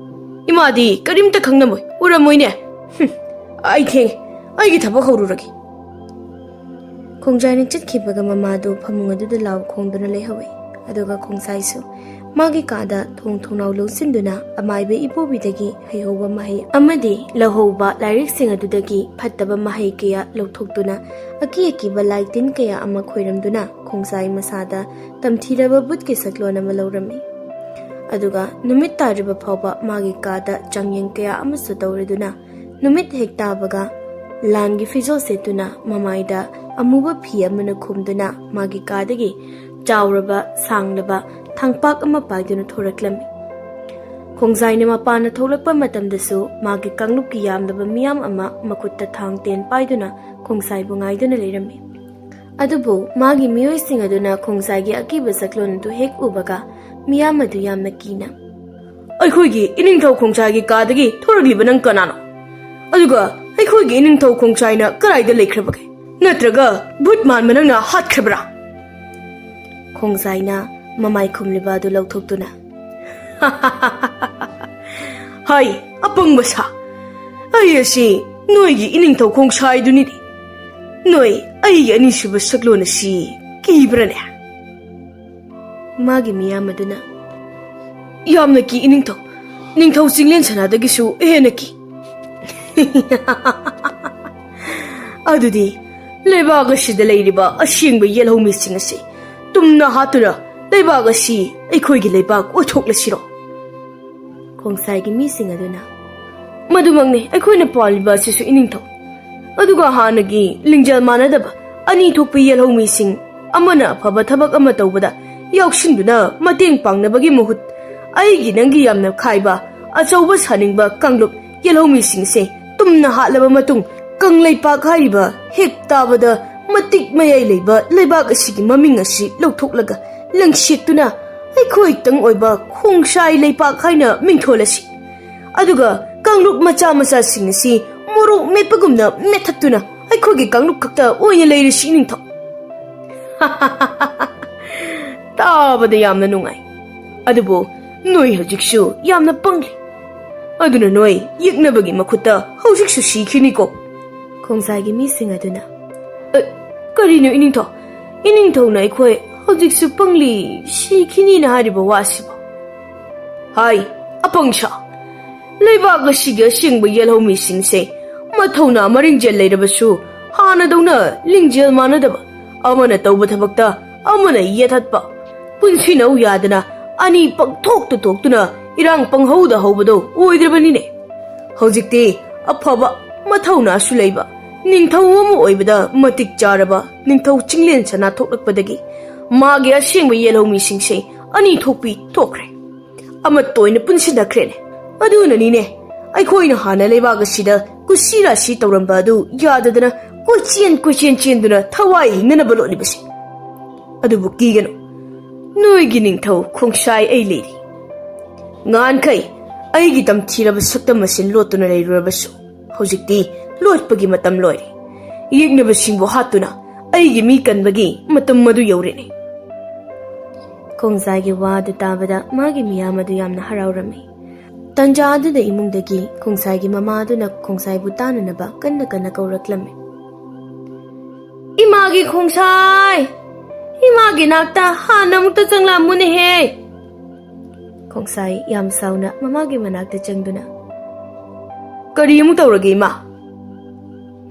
ꯏꯃꯥꯗꯤ ꯀꯔꯤꯝꯇ ꯈꯪꯂꯝꯃꯣꯏ, ꯎꯔꯝꯃꯣꯏꯅꯦ꯫" "ꯍꯨꯝ, ꯑꯩ ꯊꯦꯡꯉꯦ꯫ ꯑꯩꯒꯤ ꯊꯕꯛ ꯍꯧꯔꯨꯔꯒꯦ꯫ ꯈꯣꯡꯖꯥꯏꯅ ꯆꯠꯈꯤꯕꯒ ꯃꯃꯥꯗꯨ ꯐꯃꯨꯡ ꯑꯗꯨꯗ ꯂꯥꯎ ꯈꯣꯡꯗꯨꯅ ꯂꯩꯍꯧꯏ꯫ ꯑꯗꯨꯒ ꯈꯣꯡꯖꯥꯏꯁꯨ ꯃꯥꯒꯤ ꯀꯥꯗ ꯊꯣꯡ ꯊꯣꯡꯅꯥꯎ ꯂꯣꯟꯁꯤꯟꯗꯨꯅ ꯑꯃꯥꯏꯕ ꯏꯕꯣꯕꯤꯗꯒꯤ ꯍꯩꯍꯧꯕ ꯃꯍꯩ ꯑꯃꯗꯤ ꯂꯧꯍꯧꯕ ꯂꯥꯏꯔꯤꯛꯁꯤꯡ ꯑꯗꯨꯗꯒꯤ ꯐꯠꯇꯕ ꯃꯍꯩ ꯀꯌꯥ ꯂꯧꯊꯣꯛꯇꯨꯅ, ꯑꯀꯤ ꯑꯀꯤꯕ ꯂꯥꯏ ꯇꯤꯟ ꯀꯌꯥ ꯑꯃ ꯈꯣꯏꯔꯝꯗꯨꯅ, ꯈꯣꯡꯖꯥꯏ ꯃꯁꯥꯗ ꯇꯝꯊꯤꯔꯕ ꯚꯨꯠꯀꯤ ꯁꯛꯂꯣꯟ ꯑꯃ ꯂꯧꯔꯝꯃꯤ꯫ ꯑꯗꯨꯒ ꯅꯨꯃꯤꯠ ꯇꯥꯗ꯭ꯔꯤꯕ ꯐꯥꯎꯕ ꯃꯥꯒꯤ ꯀꯥꯗ ꯆꯥꯡꯌꯦꯡ ꯀꯌꯥ ꯑꯃꯁꯨ ꯇꯧꯔꯗꯨꯅ, ꯅꯨꯃꯤꯠ ꯍꯦꯛ ꯇꯥꯕꯒ ꯂꯥꯟꯒꯤ ꯐꯤꯖꯣꯜ ꯁꯦꯠꯇꯨꯅ, ꯃꯃꯥꯏꯗ ꯑꯃꯨꯕ ꯐꯤ ꯑꯃꯅ ꯈꯨꯝꯗꯨꯅ, ꯃꯥꯒꯤ ꯀꯥꯗꯒꯤ ꯆꯥꯎꯔꯕ, ꯁꯥꯡꯂꯕ ꯊꯥꯡꯄꯥꯛ ꯑꯃ ꯄꯥꯏꯗꯨꯅ ꯊꯣꯔꯛꯂꯝꯃꯤ꯫ ꯈꯣꯡꯖꯥꯏꯅ ꯃꯄꯥꯟꯗ ꯊꯣꯛꯂꯛꯄ ꯃꯇꯝꯗꯁꯨ ꯃꯥꯒꯤ ꯀꯥꯡꯂꯨꯞꯀꯤ ꯌꯥꯝꯂꯕ ꯃꯤꯌꯥꯝ ꯑꯃ ꯃꯈꯨꯠꯇ ꯊꯥꯡ ꯇꯦꯟ ꯄꯥꯏꯗꯨꯅ ꯈꯣꯡꯖꯥꯏꯕꯨ ꯉꯥꯏꯗꯨꯅ ꯂꯩꯔꯝꯃꯤ꯫ ꯑꯗꯨꯕꯨ ꯃꯥꯒꯤ ꯃꯤꯑꯣꯏꯁꯤꯡ ꯑꯗꯨꯅ ꯈꯣꯡꯖꯥꯏꯒꯤ ꯑꯀꯤꯕ ꯁꯛꯂꯣꯟ ꯑꯗꯨ ꯍꯦꯛ ꯎꯕꯒ, ꯃꯤꯌꯥꯝ ꯑꯗꯨ ꯌꯥꯝꯅ ꯀꯤꯅ, "ꯑꯩꯈꯣꯏꯒꯤ ꯏꯅꯤꯡꯊꯧ ꯈꯣꯡꯖꯥꯏꯒꯤ ꯀꯥꯗꯒꯤ ꯊꯣꯔꯛꯂꯤꯕ ꯅꯪ ꯀꯅꯥꯅꯣ? ꯑꯗꯨꯒ ꯑꯩꯈꯣꯏꯒꯤ ꯏꯅꯤꯡꯊꯧ ꯈꯣꯡꯖꯥꯏꯅ ꯀꯗꯥꯏꯗ ꯂꯩꯈ꯭ꯔꯕꯒꯦ? ꯅꯠꯇ꯭ꯔꯒ ꯚꯨꯠ ꯃꯥꯟꯕ ꯅꯪꯅ ꯍꯥꯠꯈ꯭ꯔꯕ꯭ꯔꯥ?" ꯈꯣꯡꯖꯥꯏꯅ ꯃꯃꯥꯏ ꯈꯨꯝꯂꯤꯕ ꯑꯗꯨ ꯂꯧꯊꯣꯛꯇꯨꯅ, "ꯍꯥꯏ, ꯑꯄꯪꯕ ꯁꯥ, ꯑꯩ ꯑꯁꯤ ꯅꯣꯏꯒꯤ ꯏꯅꯤꯡꯊꯧ ꯈꯣꯡꯁꯥꯏꯗꯨꯅꯤꯅꯦ꯫ ꯅꯣꯏ ꯑꯩꯒꯤ ꯑꯅꯤꯁꯨꯕ ꯁꯛꯂꯣꯟ ꯑꯁꯤ ꯀꯤꯕ꯭ꯔꯅꯦ?" ꯃꯥꯒꯤ ꯃꯤꯌꯥꯝ ꯑꯗꯨꯅ, "ꯌꯥꯝꯅ ꯀꯤ ꯏꯅꯤꯡꯊꯧ, ꯅꯤꯡꯊꯧ ꯆꯤꯡꯂꯦꯟ ꯁꯅꯥꯗꯒꯤꯁꯨ ꯍꯦꯟꯅ ꯀꯤ꯫ ꯑꯗꯨꯗꯤ ꯂꯩꯕꯥꯛ ꯑꯁꯤꯗ ꯂꯩꯔꯤꯕ ꯑꯁꯦꯡꯕ ꯌꯦꯜꯍꯧꯃꯤꯁꯤꯡ ꯑꯁꯤ ꯇꯨꯝꯅ ꯍꯥꯠꯇꯨꯅ ꯂꯩꯕꯥꯛ ꯑꯁꯤ ꯑꯩꯈꯣꯏꯒꯤ ꯂꯩꯕꯥꯛ ꯑꯣꯏꯊꯣꯛꯂꯁꯤꯔꯣ?" ꯈꯣꯡꯁꯥꯏꯒꯤ ꯃꯤꯁꯤꯡ ꯑꯗꯨꯅ, "ꯃꯗꯨꯃꯛꯅꯤ ꯑꯩꯈꯣꯏꯅ ꯄꯥꯜꯂꯤꯕ ꯑꯁꯤꯁꯨ ꯏꯅꯤꯡꯊꯧ꯫ ꯑꯗꯨꯒ ꯍꯥꯟꯅꯒꯤ ꯂꯤꯡꯖꯦꯜ ꯃꯥꯟꯅꯗꯕ ꯑꯅꯤ ꯊꯣꯛꯄ ꯌꯦꯜꯍꯧꯃꯤꯁꯤꯡ ꯑꯃꯅ ꯑꯐꯕ ꯊꯕꯛ ꯑꯃ ꯇꯧꯕꯗ ꯌꯥꯎꯁꯤꯟꯗꯨꯅ ꯃꯇꯦꯡ ꯄꯥꯡꯅꯕꯒꯤ ꯃꯍꯨꯠ, ꯑꯩꯒꯤ ꯅꯪꯒꯤ ꯌꯥꯝꯅ ꯈꯥꯏꯕ ꯑꯆꯧꯕ ꯁꯥꯅꯤꯡꯕ ꯀꯥꯡꯂꯨꯞ ꯌꯦꯜꯍꯧꯃꯤꯁꯤꯡꯁꯦ ꯇꯨꯝꯅ ꯍꯥꯠꯂꯕ ꯃꯇꯨꯡ, ꯀꯪꯂꯩꯄꯥꯛ ꯍꯥꯏꯔꯤꯕ ꯍꯦꯛ ꯇꯥꯕꯗ ꯃꯇꯤꯛ ꯃꯌꯥꯏ ꯂꯩꯕ ꯂꯩꯕꯥꯛ ꯑꯁꯤꯒꯤ ꯃꯃꯤꯡ ꯑꯁꯤ ꯂꯧꯊꯣꯛꯂꯒ ꯂꯪꯁꯦꯛꯇꯨꯅ ꯑꯩꯈꯣꯏꯇꯪ ꯑꯣꯏꯕ ꯈꯣꯡꯁꯥꯏ ꯂꯩꯄꯥꯛ ꯍꯥꯏꯅ ꯃꯤꯡꯊꯣꯜꯂꯁꯤ꯫ ꯑꯗꯨꯒ ꯀꯥꯡꯂꯨꯞ ꯃꯆꯥ ꯃꯆꯥꯁꯤꯡ ꯑꯁꯤ ꯃꯣꯔꯣꯛ ꯃꯦꯠꯄꯒꯨꯝꯅ ꯃꯦꯠꯊꯠꯇꯨꯅ ꯑꯩꯈꯣꯏꯒꯤ ꯀꯥꯡꯂꯨꯞ ꯈꯛꯇ ꯑꯣꯏꯅ ꯂꯩꯔꯁꯤ ꯏꯅꯤꯡꯊꯧ꯫ ꯇꯥꯕꯗ ꯌꯥꯝꯅ ꯅꯨꯡꯉꯥꯏ꯫ ꯑꯗꯨꯕꯨ ꯅꯣꯏ ꯍꯧꯖꯤꯛꯁꯨ ꯌꯥꯝꯅ ꯄꯪꯂꯤ꯫ ꯑꯗꯨꯅ ꯅꯣꯏ ꯌꯦꯛꯅꯕꯒꯤ ꯃꯈꯨꯠꯇ ꯍꯧꯖꯤꯛꯁꯨ ꯁꯤꯈꯤꯅꯤꯀꯣ꯫ ꯈꯣꯡꯖꯥꯏꯒꯤ ꯃꯤꯁꯤꯡ ꯑꯗꯨꯅ, "ꯑ, ꯀꯔꯤꯅꯣ ꯏꯅꯤꯡꯊꯧ? ꯏꯅꯤꯡꯊꯧꯅ ꯑꯩꯈꯣꯏ ꯍꯧꯖꯤꯛꯁꯨ ꯄꯪꯂꯤ ꯁꯤꯈꯤꯅꯤꯅ ꯍꯥꯏꯔꯤꯕ ꯋꯥꯁꯤꯕꯨ?" ꯍꯥꯏ, ꯑꯄꯪ ꯁꯥ꯫ ꯂꯩꯕꯥꯛ ꯑꯁꯤꯒꯤ ꯑꯁꯦꯡꯕ ꯌꯦꯜꯍꯧꯃꯤꯁꯤꯡꯁꯦ ꯃꯊꯧꯅꯥ ꯃꯔꯤꯡꯖꯦꯜ ꯂꯩꯔꯕꯁꯨ ꯍꯥꯟꯅꯗꯧꯅ ꯂꯤꯡꯖꯦꯜ ꯃꯥꯟꯅꯗꯕ, ꯑꯃꯅ ꯇꯧꯕ ꯊꯕꯛꯇ ꯑꯃꯅ ꯌꯦꯠꯊꯠꯄ, ꯄꯨꯟꯁꯤꯅꯧ ꯌꯥꯗꯅ ꯑꯅꯤ ꯄꯪꯊꯣꯛꯇ ꯊꯣꯛꯇꯨꯅ ꯏꯔꯥꯡ ꯄꯪꯍꯧꯗ ꯍꯧꯕꯗꯣ ꯑꯣꯏꯗ꯭ꯔꯕꯅꯤꯅꯦ꯫ ꯍꯧꯖꯤꯛꯇꯤ ꯑꯐꯕ, ꯃꯊꯧꯅꯥꯁꯨ ꯂꯩꯕ, ꯅꯤꯡꯊꯧ ꯑꯃ ꯑꯣꯏꯕꯗ ꯃꯇꯤꯛ ꯆꯥꯔꯕ ꯅꯤꯡꯊꯧ ꯆꯤꯡꯂꯦꯟ ꯁꯅꯥ ꯊꯣꯛꯂꯛꯄꯗꯒꯤ ꯃꯥꯒꯤ ꯑꯁꯦꯡꯕ ꯌꯦꯜꯍꯧꯃꯤꯁꯤꯡꯁꯦ ꯑꯅꯤ ꯊꯣꯛꯄꯤ ꯊꯣꯛꯈ꯭ꯔꯦ꯫ ꯑꯃꯠꯇ ꯑꯣꯏꯅ ꯄꯨꯟꯁꯤꯟꯅꯈ꯭ꯔꯦꯅꯦ꯫ ꯑꯗꯨꯅꯅꯤꯅꯦ, ꯑꯩꯈꯣꯏꯅ ꯍꯥꯟꯅ ꯂꯩꯕꯥꯛ ꯑꯁꯤꯗ ꯀꯨꯁꯤ ꯔꯥꯁꯤ ꯇꯧꯔꯝꯕ ꯑꯗꯨ ꯌꯥꯗꯗꯅ ꯀꯣꯏꯆꯦꯟ ꯀꯣꯏꯆꯦꯟ ꯆꯦꯟꯗꯨꯅ ꯊꯋꯥꯏ ꯍꯤꯡꯅꯅꯕ ꯂꯣꯠꯂꯤꯕꯁꯦ꯫ ꯑꯗꯨꯕꯨ ꯀꯤꯒꯅꯨ, ꯅꯣꯏꯒꯤ ꯅꯤꯡꯊꯧ ꯈꯣꯡꯁꯥꯏ ꯑꯩ ꯂꯩꯔꯤ꯫ ꯉꯍꯥꯟꯈꯩ ꯑꯩꯒꯤ ꯇꯝꯊꯤꯔꯕ ꯁꯛꯇꯝ ꯑꯁꯤ ꯂꯣꯠꯇꯨꯅ ꯂꯩꯔꯨꯔꯕꯁꯨ, ꯍꯧꯖꯤꯛꯇꯤ ꯂꯣꯠꯄꯒꯤ ꯃꯇꯝ ꯂꯣꯏꯔꯦ꯫ ꯌꯦꯛꯅꯕꯁꯤꯡꯕꯨ ꯍꯥꯠꯇꯨꯅ ꯑꯩꯒꯤ ꯃꯤ ꯀꯟꯕꯒꯤ ꯃꯇꯝ ꯑꯗꯨ ꯌꯧꯔꯦꯅꯦ꯫ ꯈꯣꯡꯖꯥꯏꯒꯤ ꯋꯥ ꯑꯗꯨ ꯇꯥꯕꯗ ꯃꯥꯒꯤ ꯃꯤꯌꯥꯝ ꯑꯗꯨ ꯌꯥꯝꯅ ꯍꯔꯥꯎꯔꯝꯃꯤ꯫ ꯇꯟꯖꯥ ꯑꯗꯨꯗ ꯏꯃꯨꯡꯗꯒꯤ ꯈꯣꯡꯁꯥꯏꯒꯤ ꯃꯃꯥ ꯑꯗꯨꯅ ꯈꯣꯡꯁꯥꯏꯕꯨ ꯇꯥꯅꯅꯕ ꯀꯟꯅ ꯀꯟꯅ ꯀꯧꯔꯛꯂꯝꯃꯤ꯫ "ꯏꯃꯥꯒꯤ ꯈꯣꯡꯁꯥꯏ! ꯏꯃꯥꯒꯤ ꯅꯥꯛꯇ ꯍꯥꯟꯅ ꯑꯃꯨꯛꯇ ꯆꯪꯂꯝꯃꯨꯅꯦꯍꯦ!" ꯈꯣꯡꯁꯥꯏ ꯌꯥꯝ ꯁꯥꯎꯅ ꯃꯃꯥꯒꯤ ꯃꯅꯥꯛꯇ ꯆꯪꯗꯨꯅ, "ꯀꯔꯤ ꯑꯃꯨꯛ ꯇꯧꯔꯒꯦ, ꯏꯃꯥ?"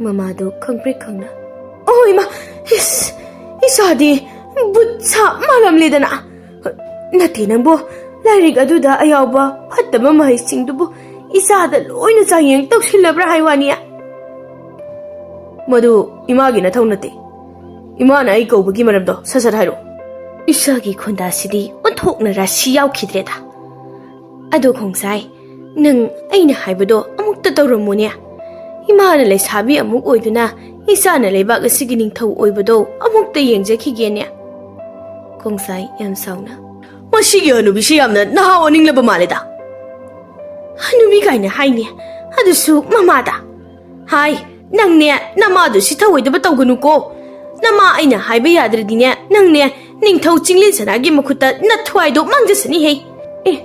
ꯃꯃꯥꯗꯨ ꯈꯪꯄ꯭ꯔꯦꯛ ꯈꯪꯅ, "ꯑꯣ ꯏꯃꯥ, ꯏꯁ, ꯏꯆꯥꯗꯤ ꯕꯨꯠ ꯁꯥꯞ ꯃꯥꯜꯂꯝꯂꯦꯗꯅ꯫ ꯅꯠꯇꯦ ꯅꯪꯕꯨ, ꯂꯥꯏꯔꯤꯛ ꯑꯗꯨꯗ ꯑꯌꯥꯎꯕ ꯐꯠꯇꯕ ꯃꯍꯩꯁꯤꯡꯗꯨꯕꯨ ꯏꯆꯥꯗ ꯂꯣꯏꯅ ꯆꯥꯡꯌꯦꯡ ꯇꯧꯁꯤꯜꯂꯕ꯭ꯔꯥ ꯍꯥꯏ ꯋꯥꯅꯤ?" "ꯃꯗꯨ ꯏꯃꯥꯒꯤ ꯅꯊꯧ ꯅꯠꯇꯦ꯫ ꯏꯃꯥꯅ ꯑꯩ ꯀꯧꯕꯒꯤ ꯃꯔꯝꯗꯣ ꯁꯠ ꯁꯠ ꯍꯥꯏꯔꯛꯑꯣ꯫" ꯏꯆꯥꯒꯤ ꯈꯣꯟꯗꯥꯁꯤꯗꯤ ꯑꯣꯟꯊꯣꯛꯅ ꯔꯥꯁꯤ ꯌꯥꯎꯈꯤꯗ꯭ꯔꯦꯗ꯫ "ꯑꯗꯣ ꯈꯣꯡꯁꯥꯏ, ꯅꯪ ꯑꯩꯅ ꯍꯥꯏꯕꯗꯣ ꯑꯃꯨꯛꯇ ꯇꯧꯔꯝꯃꯨꯅꯦ꯫ ꯏꯃꯥꯅ ꯂꯩꯁꯥꯕꯤ ꯑꯃꯨꯛ ꯑꯣꯏꯗꯨꯅ ꯏꯆꯥꯅ ꯂꯩꯕꯥꯛ ꯑꯁꯤꯒꯤ ꯅꯤꯡꯊꯧ ꯑꯣꯏꯕꯗꯣ ꯑꯃꯨꯛꯇ ꯌꯦꯡꯖꯈꯤꯒꯦꯅꯦ꯫" ꯈꯣꯡꯁꯥꯏ ꯌꯥꯝ ꯁꯥꯎꯅ, "ꯃꯁꯤꯒꯤ ꯍꯅꯨꯕꯤꯁꯤ ꯌꯥꯝꯅ ꯅꯍꯥ ꯑꯣꯟꯅꯤꯡꯂꯕ ꯃꯥꯜꯂꯦꯗ꯫" "ꯍꯅꯨꯕꯤ ꯀꯥꯏꯅ ꯍꯥꯏꯅꯦ, ꯑꯗꯨꯁꯨ ꯃꯃꯥꯗ꯫ ꯍꯥꯏ, ꯅꯪꯅꯦ ꯅꯃꯥꯗꯨ ꯁꯤ ꯊꯧꯑꯣꯏꯗꯕ ꯇꯧꯒꯅꯨꯀꯣ꯫ ꯅꯃꯥ ꯑꯩꯅ ꯍꯥꯏꯕ ꯌꯥꯗ꯭ꯔꯗꯤꯅꯦ, ꯅꯪꯅꯦ ꯅꯤꯡꯊꯧ ꯆꯤꯡꯂꯦꯟ ꯁꯅꯥꯒꯤ ꯃꯈꯨꯠꯇ ꯅꯊ꯭ꯋꯥꯏꯗꯣ ꯃꯥꯡꯖꯁꯅꯤꯍꯦ꯫" "ꯑꯦ,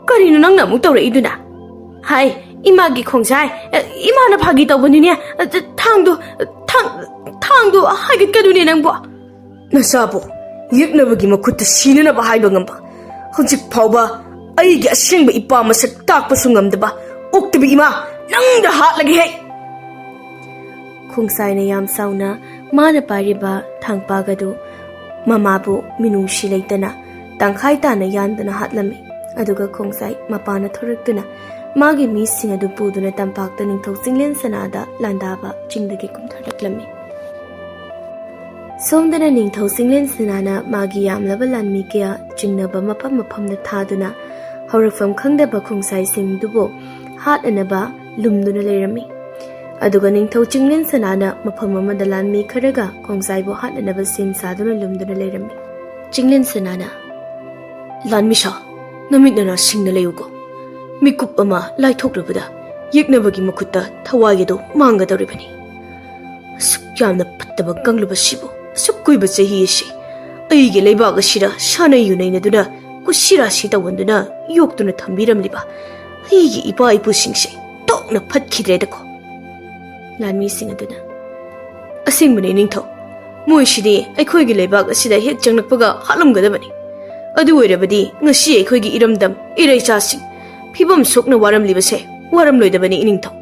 ꯀꯔꯤꯅꯣ ꯅꯪꯅ ꯑꯃꯨꯛ ꯇꯧꯔꯛꯏꯗꯨꯅ?" ꯍꯥꯏ, ꯏꯃꯥꯒꯤ ꯈꯣꯡꯖꯥꯏ, ꯑ, ꯏꯃꯥꯅ ꯐꯥꯒꯤ ꯇꯧꯕꯅꯤꯅꯦ꯫ ꯑ, ꯊ-, ꯊꯥꯡꯗꯣ, ꯊꯥꯡ-, ꯊꯥꯡꯗꯣ ꯍꯥꯏꯒꯠꯀꯅꯨꯅꯦ ꯅꯪꯕꯣ꯫ ꯅꯆꯥꯕꯨ ꯌꯦꯛꯅꯕꯒꯤ ꯃꯈꯨꯠꯇ ꯁꯤꯅꯅꯕ ꯍꯥꯏꯕ ꯉꯝꯕ, ꯍꯧꯖꯤꯛ ꯐꯥꯎꯕ ꯑꯩꯒꯤ ꯑꯁꯦꯡꯕ ꯏꯄꯥ ꯃꯁꯛ ꯇꯥꯛꯄꯁꯨ ꯉꯝꯗꯕ ꯑꯣꯛꯇꯕꯤ ꯏꯃꯥ, ꯅꯪꯗ ꯍꯥꯠꯂꯒꯦ ꯍꯦ! ꯈꯣꯡꯁꯥꯏꯅ ꯌꯥꯝ ꯁꯥꯎꯅ ꯃꯥꯅ ꯄꯥꯏꯔꯤꯕ ꯊꯥꯡꯄꯥꯛ ꯑꯗꯨ ꯃꯃꯥꯕꯨ ꯃꯤꯅꯨꯡꯁꯤ ꯂꯩꯇꯅ ꯇꯪꯈꯥꯏ ꯇꯥꯅ ꯌꯥꯟꯗꯨꯅ ꯍꯥꯠꯂꯝꯃꯤ꯫ ꯑꯗꯨꯒ ꯈꯣꯡꯁꯥꯏ ꯃꯄꯥꯅ ꯊꯣꯔꯛꯇꯨꯅ ꯃꯥꯒꯤ ꯃꯤꯁꯤꯡ ꯑꯗꯨ ꯄꯨꯗꯨꯅ ꯇꯝꯄꯥꯛꯇ ꯅꯤꯡꯊꯧ ꯆꯤꯡꯂꯦꯟ ꯁꯅꯥꯗ ꯂꯥꯟꯗꯥꯕ ꯆꯤꯡꯗꯒꯤ ꯀꯨꯝꯊꯔꯛꯂꯝꯃꯤ꯫ ꯁꯣꯝꯗꯅ ꯅꯤꯡꯊꯧ ꯆꯤꯡꯂꯦꯟ ꯁꯅꯥꯅ ꯃꯥꯒꯤ ꯌꯥꯝꯂꯕ ꯂꯥꯟꯃꯤ ꯀꯌꯥ ꯆꯤꯡꯅꯕ ꯃꯐꯝ ꯃꯐꯝꯗ ꯊꯥꯗꯨꯅ ꯍꯧꯔꯛꯐꯝ ꯈꯪꯗꯕ ꯈꯣꯡꯁꯥꯏꯁꯤꯡꯗꯨꯕꯨ ꯍꯥꯠꯅꯅꯕ ꯂꯨꯝꯗꯨꯅ ꯂꯩꯔꯝꯃꯤ꯫ ꯑꯗꯨꯒ ꯅꯤꯡꯊꯧ ꯆꯤꯡꯂꯦꯟ ꯁꯅꯥꯅ ꯃꯐꯝ ꯑꯃꯗ ꯂꯥꯟꯃꯤ ꯈꯔꯒ ꯈꯣꯡꯁꯥꯏꯕꯨ ꯍꯥꯠꯅꯅꯕ ꯁꯦꯝ ꯁꯥꯗꯨꯅ ꯂꯨꯝꯗꯨꯅ ꯂꯩꯔꯝꯃꯤ꯫ ꯆꯤꯡꯂꯦꯟ ꯁꯅꯥꯅ, "ꯂꯥꯟꯃꯤꯁꯥ, ꯅꯃꯤꯠ ꯅꯅꯥ ꯁꯤꯡꯅ ꯂꯩꯌꯨꯀꯣ꯫ ꯃꯤꯀꯨꯞ ꯑꯃ ꯂꯥꯏꯊꯣꯛꯂꯨꯕꯗ ꯌꯦꯛꯅꯕꯒꯤ ꯃꯈꯨꯠꯇ ꯊꯋꯥꯏ ꯑꯗꯨ ꯃꯥꯡꯒꯗꯧꯔꯤꯕꯅꯤ꯫ ꯑꯁꯨꯛ ꯌꯥꯝꯅ ꯐꯠꯇꯕ ꯀꯥꯡꯂꯨꯞ ꯑꯁꯤꯕꯨ ꯑꯁꯨꯛ ꯀꯨꯏꯕ ꯆꯍꯤ ꯑꯁꯤ ꯑꯩꯒꯤ ꯂꯩꯕꯥꯛ ꯑꯁꯤꯗ ꯁꯥꯟꯅ ꯌꯨꯅꯩꯅꯗꯨꯅ ꯀꯨꯁꯤꯔꯥꯁꯤ ꯇꯧꯍꯟꯗꯨꯅ ꯌꯣꯛꯇꯨꯅ ꯊꯝꯕꯤꯔꯝꯂꯤꯕ ꯑꯩꯒꯤ ꯏꯄꯥ ꯏꯄꯨꯁꯤꯡꯁꯦ ꯇꯣꯛꯅ ꯐꯠꯈꯤꯗ꯭ꯔꯦꯗꯀꯣ"꯫ ꯂꯥꯟꯃꯤꯁꯤꯡ ꯑꯗꯨꯅ, "ꯑꯁꯦꯡꯕꯅꯤ ꯅꯤꯡꯊꯧ, ꯃꯣꯏꯁꯤꯗꯤ ꯑꯩꯈꯣꯏꯒꯤ ꯂꯩꯕꯥꯛ ꯑꯁꯤꯗ ꯍꯦꯛ ꯆꯪꯂꯛꯄꯒ ꯍꯥꯠꯂꯝꯒꯗꯕꯅꯤ꯫ ꯑꯗꯨ ꯑꯣꯏꯔꯕꯗꯤ ꯉꯁꯤ ꯑꯩꯈꯣꯏꯒꯤ ꯏꯔꯝꯗꯝ ꯏꯔꯩꯆꯥꯁꯤꯡ ꯐꯤꯕꯝ ꯁꯣꯛꯅ ꯋꯥꯔꯝꯂꯤꯕꯁꯦ ꯋꯥꯔꯝꯂꯣꯏꯗꯕꯅꯤ ꯏꯅꯤꯡꯊꯧ꯫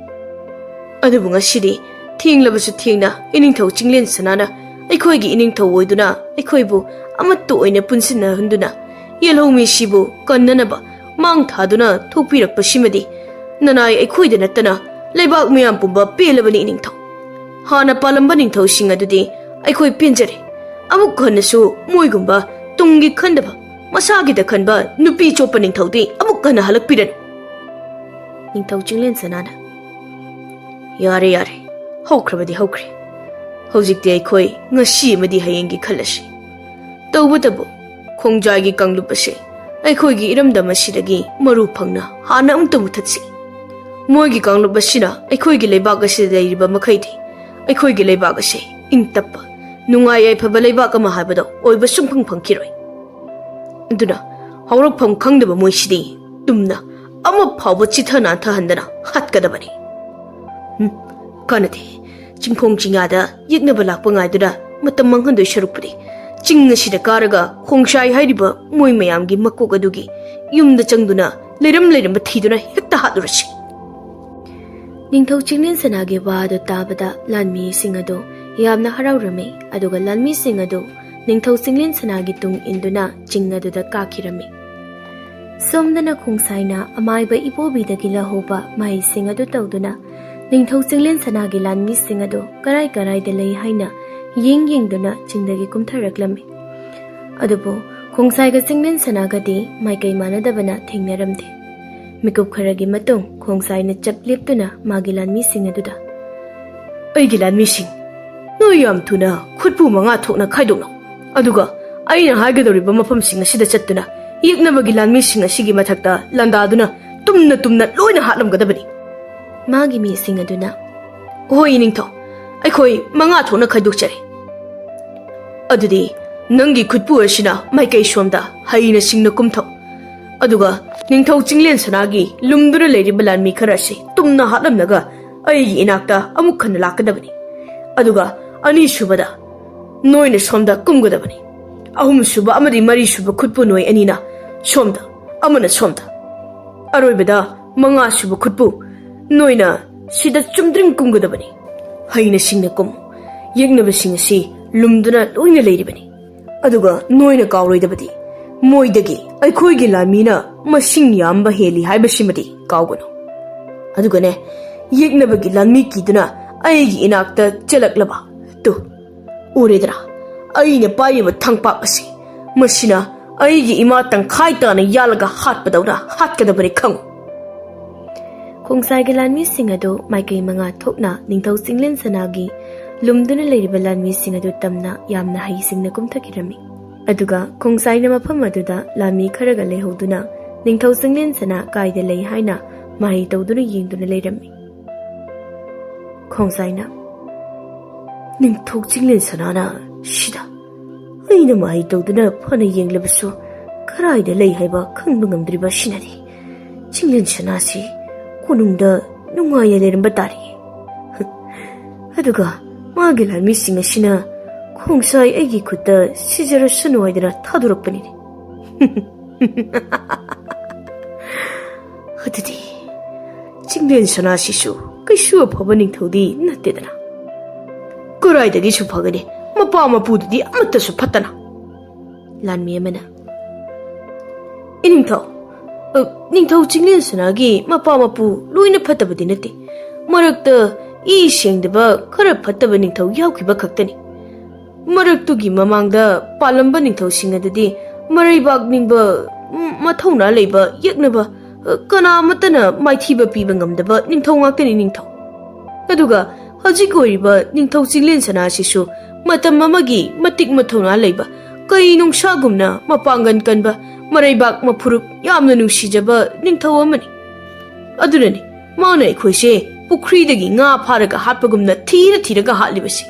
ꯑꯗꯨꯕꯨ ꯉꯁꯤꯗꯤ ꯊꯦꯡꯂꯕꯁꯨ ꯊꯦꯡꯅ ꯏꯅꯤꯡꯊꯧ ꯆꯤꯡꯂꯦꯟ ꯁꯅꯥꯅ ꯑꯩꯈꯣꯏꯒꯤ ꯏꯅꯤꯡꯊꯧ ꯑꯣꯏꯗꯨꯅ ꯑꯩꯈꯣꯏꯕꯨ ꯑꯃꯠꯇ ꯑꯣꯏꯅ ꯄꯨꯟꯁꯤꯟꯅꯍꯟꯗꯨꯅ ꯌꯦꯜꯍꯧꯃꯤꯁꯤꯕꯨ ꯀꯟꯅꯅꯕ ꯃꯥꯡ ꯊꯥꯗꯨꯅ ꯊꯣꯛꯄꯤꯔꯛꯄꯁꯤꯃꯗꯤ ꯅꯅꯥꯏ ꯑꯩꯈꯣꯏꯗ ꯅꯠꯇꯅ ꯂꯩꯕꯥꯛ ꯃꯤꯌꯥꯝ ꯄꯨꯝꯕ ꯄꯦꯜꯂꯕꯅꯤ ꯏꯅꯤꯡꯊꯧ꯫ ꯍꯥꯟꯅ ꯄꯥꯜꯂꯝꯕ ꯅꯤꯡꯊꯧꯁꯤꯡ ꯑꯗꯨꯗꯤ ꯑꯩꯈꯣꯏ ꯄꯦꯟꯖꯔꯦ꯫ ꯑꯃꯨꯛ ꯍꯟꯅꯁꯨ ꯃꯣꯏꯒꯨꯝꯕ ꯇꯨꯡꯒꯤ ꯈꯟꯗꯕ, ꯃꯁꯥꯒꯤꯗ ꯈꯟꯕ ꯅꯨꯄꯤ ꯆꯣꯞꯄ ꯅꯤꯡꯊꯧꯗꯤ ꯑꯃꯨꯛ ꯍꯟꯅ ꯍꯜꯂꯛꯄꯤꯔꯅꯨ"꯫ ꯅꯤꯡꯊꯧ ꯆꯤꯡꯂꯦꯟ ꯁꯅꯥꯅ, "ꯌꯥꯔꯦ, ꯌꯥꯔꯦ, ꯍꯧꯈ꯭ꯔꯕꯗꯤ ꯍꯧꯈ꯭ꯔꯦ꯫ ꯍꯧꯖꯤꯛꯇꯤ ꯑꯩꯈꯣꯏ ꯉꯁꯤ ꯑꯃꯗꯤ ꯍꯌꯦꯡꯒꯤ ꯈꯜꯂꯁꯤ꯫ ꯇꯧꯕꯇꯕꯨ ꯈꯣꯡꯖꯥꯏꯒꯤ ꯀꯥꯡꯂꯨꯞ ꯑꯁꯤ ꯑꯩꯈꯣꯏꯒꯤ ꯏꯔꯝꯗꯝ ꯑꯁꯤꯗꯒꯤ ꯃꯔꯨ ꯐꯪꯅ ꯍꯥꯟꯅ ꯑꯃꯨꯛꯇ ꯃꯨꯊꯠꯁꯤ꯫ ꯃꯣꯏꯒꯤ ꯀꯥꯡꯂꯨꯞ ꯑꯁꯤꯅ ꯑꯩꯈꯣꯏꯒꯤ ꯂꯩꯕꯥꯛ ꯑꯁꯤꯗ ꯂꯩꯔꯤꯕ ꯃꯈꯩꯗꯤ ꯑꯩꯈꯣꯏꯒꯤ ꯂꯩꯕꯥꯛ ꯑꯁꯤ ꯏꯪ ꯇꯞꯄ, ꯅꯨꯡꯉꯥꯏ ꯌꯥꯏꯐꯕ ꯂꯩꯕꯥꯛ ꯑꯃ ꯍꯥꯏꯕꯗꯣ ꯑꯣꯏꯕ ꯁꯨꯡꯐꯪ ꯐꯪꯈꯤꯔꯣꯏ꯫ ꯑꯗꯨꯅ ꯍꯧꯔꯛꯐꯝ ꯈꯪꯗꯕ ꯃꯣꯏꯁꯤꯗꯤ ꯇꯨꯝꯅ ꯑꯃ ꯐꯥꯎꯕ ꯆꯤꯊ ꯅꯥꯟꯊꯍꯟꯗꯅ ꯍꯥꯠꯀꯗꯕꯅꯤ꯫ ꯎꯝ, ꯀꯥꯟꯅꯗꯦ꯫ ꯆꯤꯡꯈꯣꯡ ꯆꯤꯡꯌꯥꯗ ꯌꯦꯛꯅꯕ ꯂꯥꯛꯄ ꯉꯥꯏꯗꯨꯅ ꯃꯇꯝ ꯃꯥꯡꯍꯟꯗꯣꯏ ꯁꯔꯨꯛꯄꯨꯗꯤ, ꯆꯤꯡ ꯑꯁꯤꯗ ꯀꯥꯔꯒ ꯈꯣꯡꯁꯥꯏ ꯍꯥꯏꯔꯤꯕ ꯃꯣꯏ ꯃꯌꯥꯝꯒꯤ ꯃꯀꯣꯛ ꯑꯗꯨꯒꯤ ꯌꯨꯝꯗ ꯆꯪꯗꯨꯅ ꯂꯩꯔꯝ ꯂꯩꯔꯝꯕ ꯊꯤꯗꯨꯅ ꯍꯦꯛꯇ ꯍꯥꯠꯂꯨꯔꯁꯤ꯫ ꯅꯤꯡꯊꯧ ꯆꯤꯡꯂꯦꯟ ꯁꯅꯥꯒꯤ ꯋꯥ ꯑꯗꯨ ꯇꯥꯕꯗ ꯂꯥꯟꯃꯤꯁꯤꯡ ꯑꯗꯨ ꯌꯥꯝꯅ ꯍꯔꯥꯎꯔꯝꯃꯤ, ꯑꯗꯨꯒ ꯂꯥꯟꯃꯤꯁꯤꯡ ꯑꯗꯨ ꯅꯤꯡꯊꯧ ꯆꯤꯡꯂꯦꯟ ꯁꯅꯥꯒꯤ ꯇꯨꯡ ꯏꯟꯗꯨꯅ ꯆꯤꯡ ꯑꯗꯨꯗ ꯀꯥꯈꯤꯔꯝꯃꯤ꯫ ꯁꯣꯝꯗꯅ ꯈꯣꯡꯁꯥꯏꯅ ꯑꯃꯥꯏꯕ ꯏꯕꯣꯕꯤꯗꯒꯤ ꯂꯧꯍꯧꯕ ꯃꯍꯩꯁꯤꯡ ꯑꯗꯨ ꯇꯧꯗꯨꯅ ꯅꯤꯡꯊꯧ ꯆꯤꯡꯂꯦꯟ ꯁꯅꯥꯒꯤ ꯂꯥꯟꯃꯤꯁꯤꯡ ꯑꯗꯨ ꯀꯔꯥꯏ ꯀꯔꯥꯏꯗ ꯂꯩ ꯍꯥꯏꯅ ꯌꯦꯡ ꯌꯦꯡꯗꯨꯅ ꯆꯤꯡꯗꯒꯤ ꯀꯨꯝꯊꯔꯛꯂꯝꯃꯤ꯫ ꯑꯗꯨꯕꯨ ꯈꯣꯡꯁꯥꯏꯒ ꯆꯤꯡꯂꯦꯟ ꯁꯅꯥꯒꯗꯤ ꯃꯥꯏꯀꯩ ꯃꯥꯟꯅꯗꯕꯅ ꯊꯦꯡꯅꯔꯝꯗꯦ꯫ ꯃꯤꯀꯨꯞ ꯈꯔꯒꯤ ꯃꯇꯨꯡ ꯈꯣꯡꯁꯥꯏꯅ ꯆꯞ ꯂꯦꯞꯇꯨꯅ ꯃꯥꯒꯤ ꯂꯥꯟꯃꯤꯁꯤꯡ ꯑꯗꯨꯗ, "ꯑꯩꯒꯤ ꯂꯥꯟꯃꯤꯁꯤꯡ, ꯅꯣꯏ ꯌꯥꯝ ꯊꯨꯅ ꯈꯨꯠꯄꯨ ꯃꯉꯥ ꯊꯣꯛꯅ ꯈꯥꯏꯗꯣꯛꯅꯧ꯫ ꯑꯗꯨꯒ ꯑꯩꯅ ꯍꯥꯏꯒꯗꯧꯔꯤꯕ ꯃꯐꯝꯁꯤꯡ ꯑꯁꯤꯗ ꯆꯠꯇꯨꯅ ꯌꯦꯛꯅꯕꯒꯤ ꯂꯥꯟꯃꯤꯁꯤꯡ ꯑꯁꯤꯒꯤ ꯃꯊꯛꯇ ꯂꯥꯟꯗꯥꯗꯨꯅ ꯇꯨꯝꯅ ꯇꯨꯝꯅ ꯂꯣꯏꯅ ꯍꯥꯠꯂꯝꯒꯗꯕꯅꯤ꯫" ꯃꯥꯒꯤ ꯃꯤꯁꯤꯡ ꯑꯗꯨꯅ, "ꯍꯣꯏ ꯅꯤꯡꯊꯧ, ꯑꯩꯈꯣꯏ ꯃꯉꯥ ꯊꯣꯛꯅ ꯈꯥꯏꯗꯣꯛꯆꯔꯦ꯫ ꯑꯗꯨꯗꯤ ꯅꯪꯒꯤ ꯈꯨꯠꯄꯨ ꯑꯁꯤꯅ ꯃꯥꯏꯀꯩ ꯁꯣꯝꯗ ꯍꯩꯅ ꯁꯤꯡꯅ ꯀꯨꯝꯊꯧ꯫ ꯑꯗꯨꯒ ꯅꯤꯡꯊꯧ ꯆꯤꯡꯂꯦꯟ ꯁꯅꯥꯒꯤ ꯂꯨꯝꯗꯨꯅ ꯂꯩꯔꯤꯕ ꯂꯥꯟꯃꯤ ꯈꯔ ꯑꯁꯤ ꯇꯨꯝꯅ ꯍꯥꯠꯂꯝꯂꯒ ꯑꯩꯒꯤ ꯏꯅꯥꯛꯇ ꯑꯃꯨꯛ ꯍꯟꯅ ꯂꯥꯛꯀꯗꯕꯅꯤ꯫ ꯑꯗꯨꯒ ꯑꯅꯤꯁꯨꯕꯗ ꯅꯣꯏꯅ ꯁꯣꯝꯗ ꯀꯨꯝꯒꯗꯕꯅꯤ꯫ ꯑꯍꯨꯝꯁꯨꯕ ꯑꯃꯗꯤ ꯃꯔꯤꯁꯨꯕ ꯈꯨꯠꯄꯨ ꯅꯣꯏ ꯑꯅꯤꯅ ꯁꯣꯝꯗ, ꯑꯃꯅ ꯁꯣꯝꯗ꯫ ꯑꯔꯣꯏꯕꯗ ꯃꯉꯥꯁꯨꯕ ꯈꯨꯠꯄꯨ ꯅꯣꯏꯅ ꯁꯤꯗ ꯆꯨꯝꯗ꯭ꯔꯤꯡ ꯀꯨꯝꯒꯗꯕꯅꯤ꯫ ꯍꯩꯅ ꯁꯤꯡꯅ ꯀꯨꯝꯃꯨ꯫ ꯌꯦꯛꯅꯕꯁꯤꯡ ꯑꯁꯤ ꯂꯨꯝꯗꯨꯅ ꯂꯣꯏꯅ ꯂꯩꯔꯤꯕꯅꯤ꯫ ꯑꯗꯨꯒ ꯅꯣꯏꯅ ꯀꯥꯎꯔꯣꯏꯗꯕꯗꯤ, ꯃꯣꯏꯗꯒꯤ ꯑꯩꯈꯣꯏꯒꯤ ꯂꯥꯟꯃꯤꯅ ꯃꯁꯤꯡ ꯌꯥꯝꯕ ꯍꯦꯜꯂꯤ ꯍꯥꯏꯕꯁꯤꯃꯗꯤ ꯀꯥꯎꯒꯅꯨ꯫ ꯑꯗꯨꯒꯅꯦ, ꯌꯦꯛꯅꯕꯒꯤ ꯂꯥꯟꯃꯤ ꯀꯤꯗꯨꯅ ꯑꯩꯒꯤ ꯏꯅꯥꯛꯇ ꯆꯦꯜꯂꯛꯂꯕ, ꯇꯨ, ꯎꯔꯦꯗ꯭ꯔꯥ? ꯑꯩꯅ ꯄꯥꯏꯔꯤꯕ ꯊꯥꯡꯄꯥꯛ ꯑꯁꯤ, ꯃꯁꯤꯅ ꯑꯩꯒꯤ ꯏꯃꯥ ꯇꯪꯈꯥꯏ ꯇꯥꯅ ꯌꯥꯜꯂꯒ ꯍꯥꯠꯄꯗꯧꯅ ꯍꯥꯠꯀꯗꯕꯅꯤ, ꯈꯪꯉꯨ꯫" ꯈꯣꯡꯁꯥꯏꯒꯤ ꯂꯥꯟꯃꯤꯁꯤꯡ ꯑꯗꯨ ꯃꯥꯏꯀꯩ ꯃꯉꯥ ꯊꯣꯛꯅ ꯅꯤꯡꯊꯧ ꯆꯤꯡꯂꯦꯟ ꯁꯅꯥꯒꯤ ꯂꯨꯝꯗꯨꯅ ꯂꯩꯔꯤꯕ ꯂꯥꯟꯃꯤꯁꯤꯡ ꯑꯗꯨ ꯇꯝꯅ ꯌꯥꯝꯅ ꯍꯩꯁꯤꯡꯅ ꯀꯨꯝꯊꯈꯤꯔꯝꯃꯤ꯫ ꯑꯗꯨꯒ ꯈꯣꯡꯁꯥꯏꯅ ꯃꯐꯝ ꯑꯗꯨꯗ ꯂꯥꯟꯃꯤ ꯈꯔꯒ ꯂꯩꯍꯧꯗꯨꯅ ꯅꯤꯡꯊꯧ ꯆꯤꯡꯂꯦꯟ ꯁꯅꯥ ꯀꯥꯏꯗ ꯂꯩ ꯍꯥꯏꯅ ꯃꯍꯩ ꯇꯧꯗꯨꯅ ꯌꯦꯡꯗꯨꯅ ꯂꯩꯔꯝꯃꯤ꯫ ꯈꯣꯡꯁꯥꯏꯅ, "ꯅꯤꯡꯊꯧ ꯆꯤꯡꯂꯦꯟ ꯁꯅꯥꯅ ꯁꯤꯗ ꯑꯩꯅ ꯃꯍꯩ ꯇꯧꯗꯨꯅ ꯐꯅ ꯌꯦꯡꯂꯕꯁꯨ ꯀꯔꯥꯏꯗ ꯂꯩ ꯍꯥꯏꯕ ꯈꯪꯕ ꯉꯝꯗ꯭ꯔꯤꯕ ꯑꯁꯤꯅꯗꯤ ꯆꯤꯡꯂꯦꯟ ꯁꯅꯥꯁꯤ ꯀꯣꯅꯨꯡꯗ ꯅꯨꯡꯉꯥꯏꯅ ꯂꯩꯔꯝꯕ ꯇꯥꯔꯦ꯫ ꯑꯗꯨꯒ ꯃꯥꯒꯤ ꯂꯥꯟꯃꯤꯁꯤꯡ ꯑꯁꯤꯅ ꯈꯣꯡꯁꯥꯏ ꯑꯩꯒꯤ ꯈꯨꯠꯇ ꯁꯤꯖꯔꯁꯅꯨ ꯍꯥꯏꯗꯅ ꯊꯥꯗꯣꯔꯛꯄꯅꯤꯅꯦ꯫ ꯑꯗꯨꯗꯤ ꯆꯤꯡꯂꯦꯟ ꯁꯅꯥꯁꯤꯁꯨ ꯀꯩꯁꯨ ꯑꯐꯕ ꯅꯤꯡꯊꯧꯗꯤ ꯅꯠꯇꯦꯗꯅ꯫ ꯀꯔꯥꯏꯗꯒꯤꯁꯨ ꯐꯒꯅꯤ? ꯃꯄꯥ ꯃꯄꯨꯗꯨꯗꯤ ꯑꯃꯠꯇꯁꯨ ꯐꯠꯇꯅ꯫ ꯂꯥꯟꯃꯤ ꯑꯃꯅ, "ꯏꯅꯤꯡꯊꯧ, ꯑ, ꯅꯤꯡꯊꯧ ꯆꯤꯡꯂꯦꯟ ꯁꯅꯥꯒꯤ ꯃꯄꯥ ꯃꯄꯨ ꯂꯣꯏꯅ ꯐꯠꯇꯕꯗꯤ ꯅꯠꯇꯦ꯫ ꯃꯔꯛꯇ ꯏ ꯁꯦꯡꯗꯕ ꯈꯔ ꯐꯠꯇꯕ ꯅꯤꯡꯊꯧ ꯌꯥꯎꯈꯤꯕ ꯈꯛꯇꯅꯤ꯫ ꯃꯔꯛꯇꯨꯒꯤ ꯃꯃꯥꯡꯗ ꯄꯥꯜꯂꯝꯕ ꯅꯤꯡꯊꯧꯁꯤꯡ ꯑꯗꯨꯗꯤ ꯃꯔꯩꯕꯥꯛ ꯅꯤꯡꯕ, ꯃꯊꯧꯅꯥ ꯂꯩꯕ, ꯌꯦꯛꯅꯕ, ꯀꯅꯥꯃꯠꯇꯅ ꯃꯥꯏꯊꯤꯕ ꯄꯤꯕ ꯉꯝꯗꯕ ꯅꯤꯡꯊꯧ ꯉꯥꯛꯇꯅꯤ ꯅꯤꯡꯊꯧ꯫ ꯑꯗꯨꯒ ꯍꯧꯖꯤꯛ ꯑꯣꯏꯔꯤꯕ ꯅꯤꯡꯊꯧ ꯆꯤꯡꯂꯦꯟ ꯁꯅꯥ ꯑꯁꯤꯁꯨ ꯃꯇꯝ ꯑꯃꯒꯤ ꯃꯇꯤꯛ ꯃꯊꯧꯅꯥ ꯂꯩꯕ, ꯀꯩ ꯅꯨꯡꯁꯥꯒꯨꯝꯅ ꯃꯄꯥꯡꯒꯜ ꯀꯟꯕ, ꯃꯔꯩꯕꯥꯛ ꯃꯐꯨꯔꯨꯞ ꯌꯥꯝꯅ ꯅꯨꯡꯁꯤꯖꯕ ꯅꯤꯡꯊꯧ ꯑꯃꯅꯤ꯫ ꯑꯗꯨꯅꯅꯤ ꯃꯥꯅ ꯑꯩꯈꯣꯏꯁꯦ ꯄꯨꯈ꯭ꯔꯤꯗꯒꯤ ꯉꯥ ꯐꯥꯔꯒ ꯍꯥꯠꯄꯒꯨꯝꯅ ꯊꯤꯔ ꯊꯤꯔꯒ ꯍꯥꯠꯂꯤꯕꯁꯤ꯫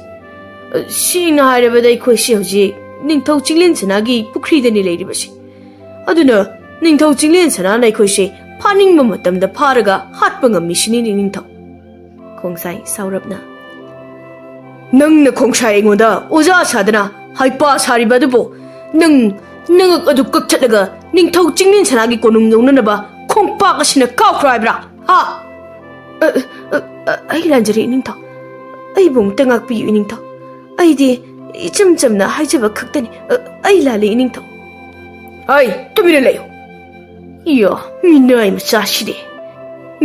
ꯁꯦꯡꯅ ꯍꯥꯏꯔꯕꯗ ꯑꯩꯈꯣꯏꯁꯦ ꯍꯧꯖꯤꯛ ꯅꯤꯡꯊꯧ ꯆꯤꯡꯂꯦꯟ ꯁꯅꯥꯒꯤ ꯄꯨꯈ꯭ꯔꯤꯗꯅꯤ ꯂꯩꯔꯤꯕꯁꯤ꯫ ꯑꯗꯨꯅ ꯅꯤꯡꯊꯧ ꯆꯤꯡꯂꯦꯟ ꯁꯅꯥꯅ ꯑꯩꯈꯣꯏꯁꯦ ꯐꯥꯅꯤꯡꯕ ꯃꯇꯝꯗ ꯐꯥꯔꯒ ꯍꯥꯠꯄ ꯉꯝꯃꯤꯁꯤꯅꯤꯅꯦ ꯅꯤꯡꯊꯧ꯫" ꯈꯣꯡꯁꯥꯏ ꯁꯥꯎꯔꯞꯅ, "ꯅꯪꯅ ꯈꯣꯡꯁꯥꯏ ꯑꯩꯉꯣꯟꯗ ꯑꯣꯖꯥ ꯁꯥꯗꯅ ꯍꯩꯄꯥ ꯁꯥꯔꯤꯕ ꯑꯗꯨꯕꯨ, ꯅꯪ ꯅꯉꯛ ꯑꯗꯨ ꯀꯛꯊꯠꯂꯒ ꯅꯤꯡꯊꯧ ꯆꯤꯡꯂꯦꯟ ꯁꯅꯥꯒꯤ ꯀꯣꯅꯨꯡ ꯌꯧꯅꯅꯕ ꯈꯣꯡꯄꯥꯛ ꯑꯁꯤꯅ ꯀꯥꯎꯈ꯭ꯔꯣ ꯍꯥꯏꯕ꯭ꯔꯥ? ꯍꯥ?" "ꯑ, ꯑ, ꯑ, ꯑꯩ ꯂꯥꯟꯖꯔꯦ ꯏꯅꯤꯡꯊꯧ꯫ ꯑꯩꯕꯨ ꯑꯃꯨꯛꯇ ꯉꯥꯛꯄꯤꯌꯨ ꯏꯅꯤꯡꯊꯧ꯫ ꯑꯩꯗꯤ ꯏꯆꯝ ꯆꯝꯅ ꯍꯥꯏꯖꯕ ꯈꯛꯇꯅꯤ꯫ ꯑ, ꯑꯩ ꯂꯥꯜꯂꯦ ꯏꯅꯤꯡꯊꯧ꯫" "ꯍꯩ, ꯇꯨꯃꯤꯟꯅ ꯂꯩꯌꯨ꯫ ꯏꯌꯥ, ꯃꯤꯅꯥꯏ ꯃꯆꯥꯁꯤꯗꯤ꯫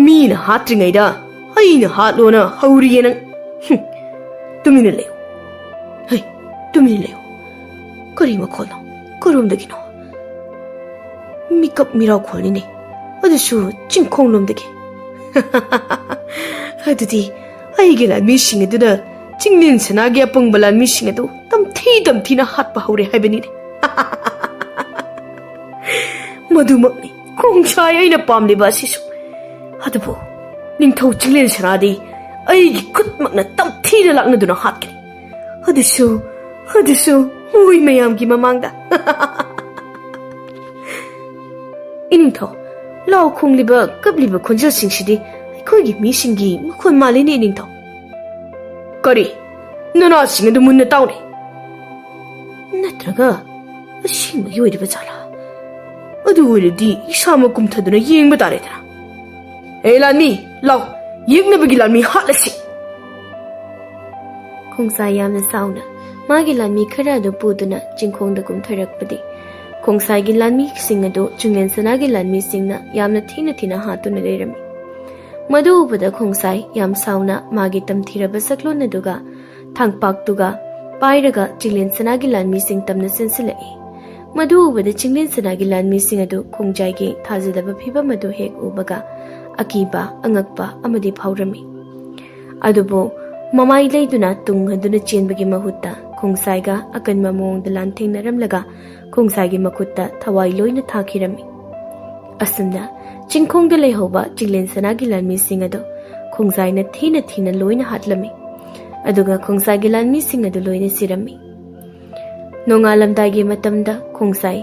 ꯃꯤꯅ ꯍꯥꯠꯇ꯭ꯔꯤꯉꯩꯗ ꯑꯩꯅ ꯍꯥꯠꯂꯣꯅ ꯍꯧꯔꯤꯌꯦ ꯅꯪ꯫ ꯍꯨꯝ, ꯇꯨꯃꯤꯟꯅ ꯂꯩꯌꯨ꯫ ꯍꯩ, ꯇꯨꯃꯤꯟꯅ ꯂꯩꯌꯨ꯫ ꯀꯔꯤ ꯃꯈꯣꯜꯅꯣ? ꯀꯔꯣꯝꯗꯒꯤꯅꯣ? ꯃꯤꯀꯞ ꯃꯤꯔꯥꯎꯈꯣꯜꯅꯤꯅꯦ꯫ ꯑꯗꯨꯁꯨ ꯆꯤꯡꯈꯣꯡꯂꯣꯝꯗꯒꯤ꯫" "ꯑꯗꯨꯗꯤ ꯑꯩꯒꯤ ꯂꯥꯟꯃꯤꯁꯤꯡ ꯑꯗꯨꯅ ꯆꯤꯡꯂꯦꯟ ꯁꯅꯥꯒꯤ ꯑꯄꯪꯕ ꯂꯥꯟꯃꯤꯁꯤꯡ ꯑꯗꯨ ꯇꯝꯊꯤ ꯇꯝꯊꯤꯅ ꯍꯥꯠꯄ ꯍꯧꯔꯦ ꯍꯥꯏꯕꯅꯤꯅꯦ꯫" "ꯃꯗꯨꯃꯛꯅꯤ ꯈꯣꯡꯁꯥꯏ ꯑꯩꯅ ꯄꯥꯝꯂꯤꯕ ꯑꯁꯤꯁꯨ꯫ ꯑꯗꯨꯕꯨ ꯅꯤꯡꯊꯧ ꯆꯤꯡꯂꯦꯟ ꯁꯅꯥꯗꯤ ꯑꯩꯒꯤ ꯈꯨꯠꯃꯛꯅ ꯇꯝꯊꯤꯅ ꯂꯥꯛꯅꯗꯨꯅ ꯍꯥꯠꯀꯅꯤ꯫ ꯑꯗꯨꯁꯨ, ꯑꯗꯨꯁꯨ ꯃꯣꯏ ꯃꯌꯥꯝꯒꯤ ꯃꯃꯥꯡꯗ꯫" "ꯏꯅꯤꯡꯊꯧ, ꯂꯥꯎ ꯈꯣꯡꯂꯤꯕ, ꯀꯞꯂꯤꯕ ꯈꯣꯟꯖꯦꯜꯁꯤꯡꯁꯤꯗꯤ ꯑꯩꯈꯣꯏꯒꯤ ꯃꯤꯁꯤꯡꯒꯤ ꯃꯈꯣꯟ ꯃꯥꯜꯂꯤꯅꯦ, ꯅꯤꯡꯊꯧ꯫ ꯀꯔꯤ? ꯅꯅꯥꯁꯤꯡ ꯑꯗꯨ ꯃꯨꯟꯅ ꯇꯥꯎꯅꯦ꯫ ꯅꯠꯇ꯭ꯔꯒ ꯑꯁꯦꯡꯕꯒꯤ ꯑꯣꯏꯔꯤꯕ ꯖꯥꯠꯂꯥ? ꯑꯗꯨ ꯑꯣꯏꯔꯗꯤ ꯏꯁꯥꯃꯛ ꯀꯨꯝꯊꯗꯨꯅ ꯌꯦꯡꯕ ꯇꯥꯔꯦꯗꯅ꯫ ꯑꯦ ꯂꯥꯟꯃꯤ, ꯂꯥꯎ, ꯌꯦꯛꯅꯕꯒꯤ ꯂꯥꯟꯃꯤ ꯍꯥꯠꯂꯁꯤ꯫ ꯈꯣꯡꯁꯥꯏ ꯌꯥꯝꯅ ꯁꯥꯎꯅ ꯃꯥꯒꯤ ꯂꯥꯟꯃꯤ ꯈꯔ ꯑꯗꯨ ꯄꯨꯗꯨꯅ ꯆꯤꯡꯈꯣꯡꯗ ꯀꯨꯝꯊꯔꯛꯄꯗꯤ, ꯈꯣꯡꯁꯥꯏꯒꯤ ꯂꯥꯟꯃꯤꯁꯤꯡ ꯑꯗꯨ ꯆꯤꯡꯂꯦꯟ ꯁꯅꯥꯒꯤ ꯂꯥꯟꯃꯤꯁꯤꯡꯅ ꯌꯥꯝꯅ ꯊꯤꯅ ꯊꯤꯅ ꯍꯥꯠꯇꯨꯅ ꯂꯩꯔꯝꯃꯤ꯫ ꯃꯗꯨ ꯎꯕꯗ ꯈꯣꯡꯁꯥꯏ ꯌꯥꯝ ꯁꯥꯎꯅ ꯃꯥꯒꯤ ꯇꯝꯊꯤꯔꯕ ꯁꯛꯂꯣꯟ ꯑꯗꯨꯒ ꯊꯥꯡꯄꯥꯛꯇꯨꯒ ꯄꯥꯏꯔꯒ ꯆꯤꯡꯂꯦꯟ ꯁꯅꯥꯒꯤ ꯂꯥꯟꯃꯤꯁꯤꯡ ꯇꯝꯅ ꯆꯦꯟꯁꯤꯜꯂꯛꯏ꯫ ꯃꯗꯨ ꯎꯕꯗ ꯆꯤꯡꯂꯦꯟ ꯁꯅꯥꯒꯤ ꯂꯥꯟꯃꯤꯁꯤꯡ ꯑꯗꯨ ꯈꯣꯡꯖꯥꯏꯒꯤ ꯊꯥꯖꯗꯕ ꯐꯤꯚꯝ ꯑꯗꯨ ꯍꯦꯛ ꯎꯕꯒ ꯑꯀꯤꯕ, ꯑꯉꯛꯄ ꯑꯃꯗꯤ ꯐꯥꯎꯔꯝꯃꯤ꯫ ꯑꯗꯨꯕꯨ ꯃꯃꯥꯏ ꯂꯩꯗꯨꯅ ꯇꯨꯡ ꯍꯟꯗꯨꯅ ꯆꯦꯟꯕꯒꯤ ꯃꯍꯨꯠꯇ ꯈꯣꯡꯁꯥꯏꯒ ꯑꯀꯟꯕ ꯃꯑꯣꯡꯗ ꯂꯥꯟꯊꯦꯡꯅꯔꯝꯂꯒ ꯈꯣꯡꯁꯥꯏꯒꯤ ꯃꯈꯨꯠꯇ ꯊꯋꯥꯏ ꯂꯣꯏꯅ ꯊꯥꯈꯤꯔꯝꯃꯤ꯫ ꯑꯁꯨꯝꯅ ꯆꯤꯡꯈꯣꯡꯗ ꯂꯩꯍꯧꯕ ꯆꯤꯡꯂꯦꯟ ꯁꯅꯥꯒꯤ ꯂꯥꯟꯃꯤꯁꯤꯡ ꯑꯗꯨ ꯈꯣꯡꯁꯥꯏꯅ ꯊꯤꯅ ꯊꯤꯅ ꯂꯣꯏꯅ ꯍꯥꯠꯂꯝꯃꯤ꯫ ꯑꯗꯨꯒ ꯈꯣꯡꯁꯥꯏꯒꯤ ꯂꯥꯟꯃꯤꯁꯤꯡ ꯑꯗꯨ ꯂꯣꯏꯅ ꯁꯤꯔꯝꯃꯤ꯫ ꯅꯣꯡꯉꯥꯜꯂꯝꯗꯥꯏꯒꯤ ꯃꯇꯝꯗ ꯈꯣꯡꯁꯥꯏ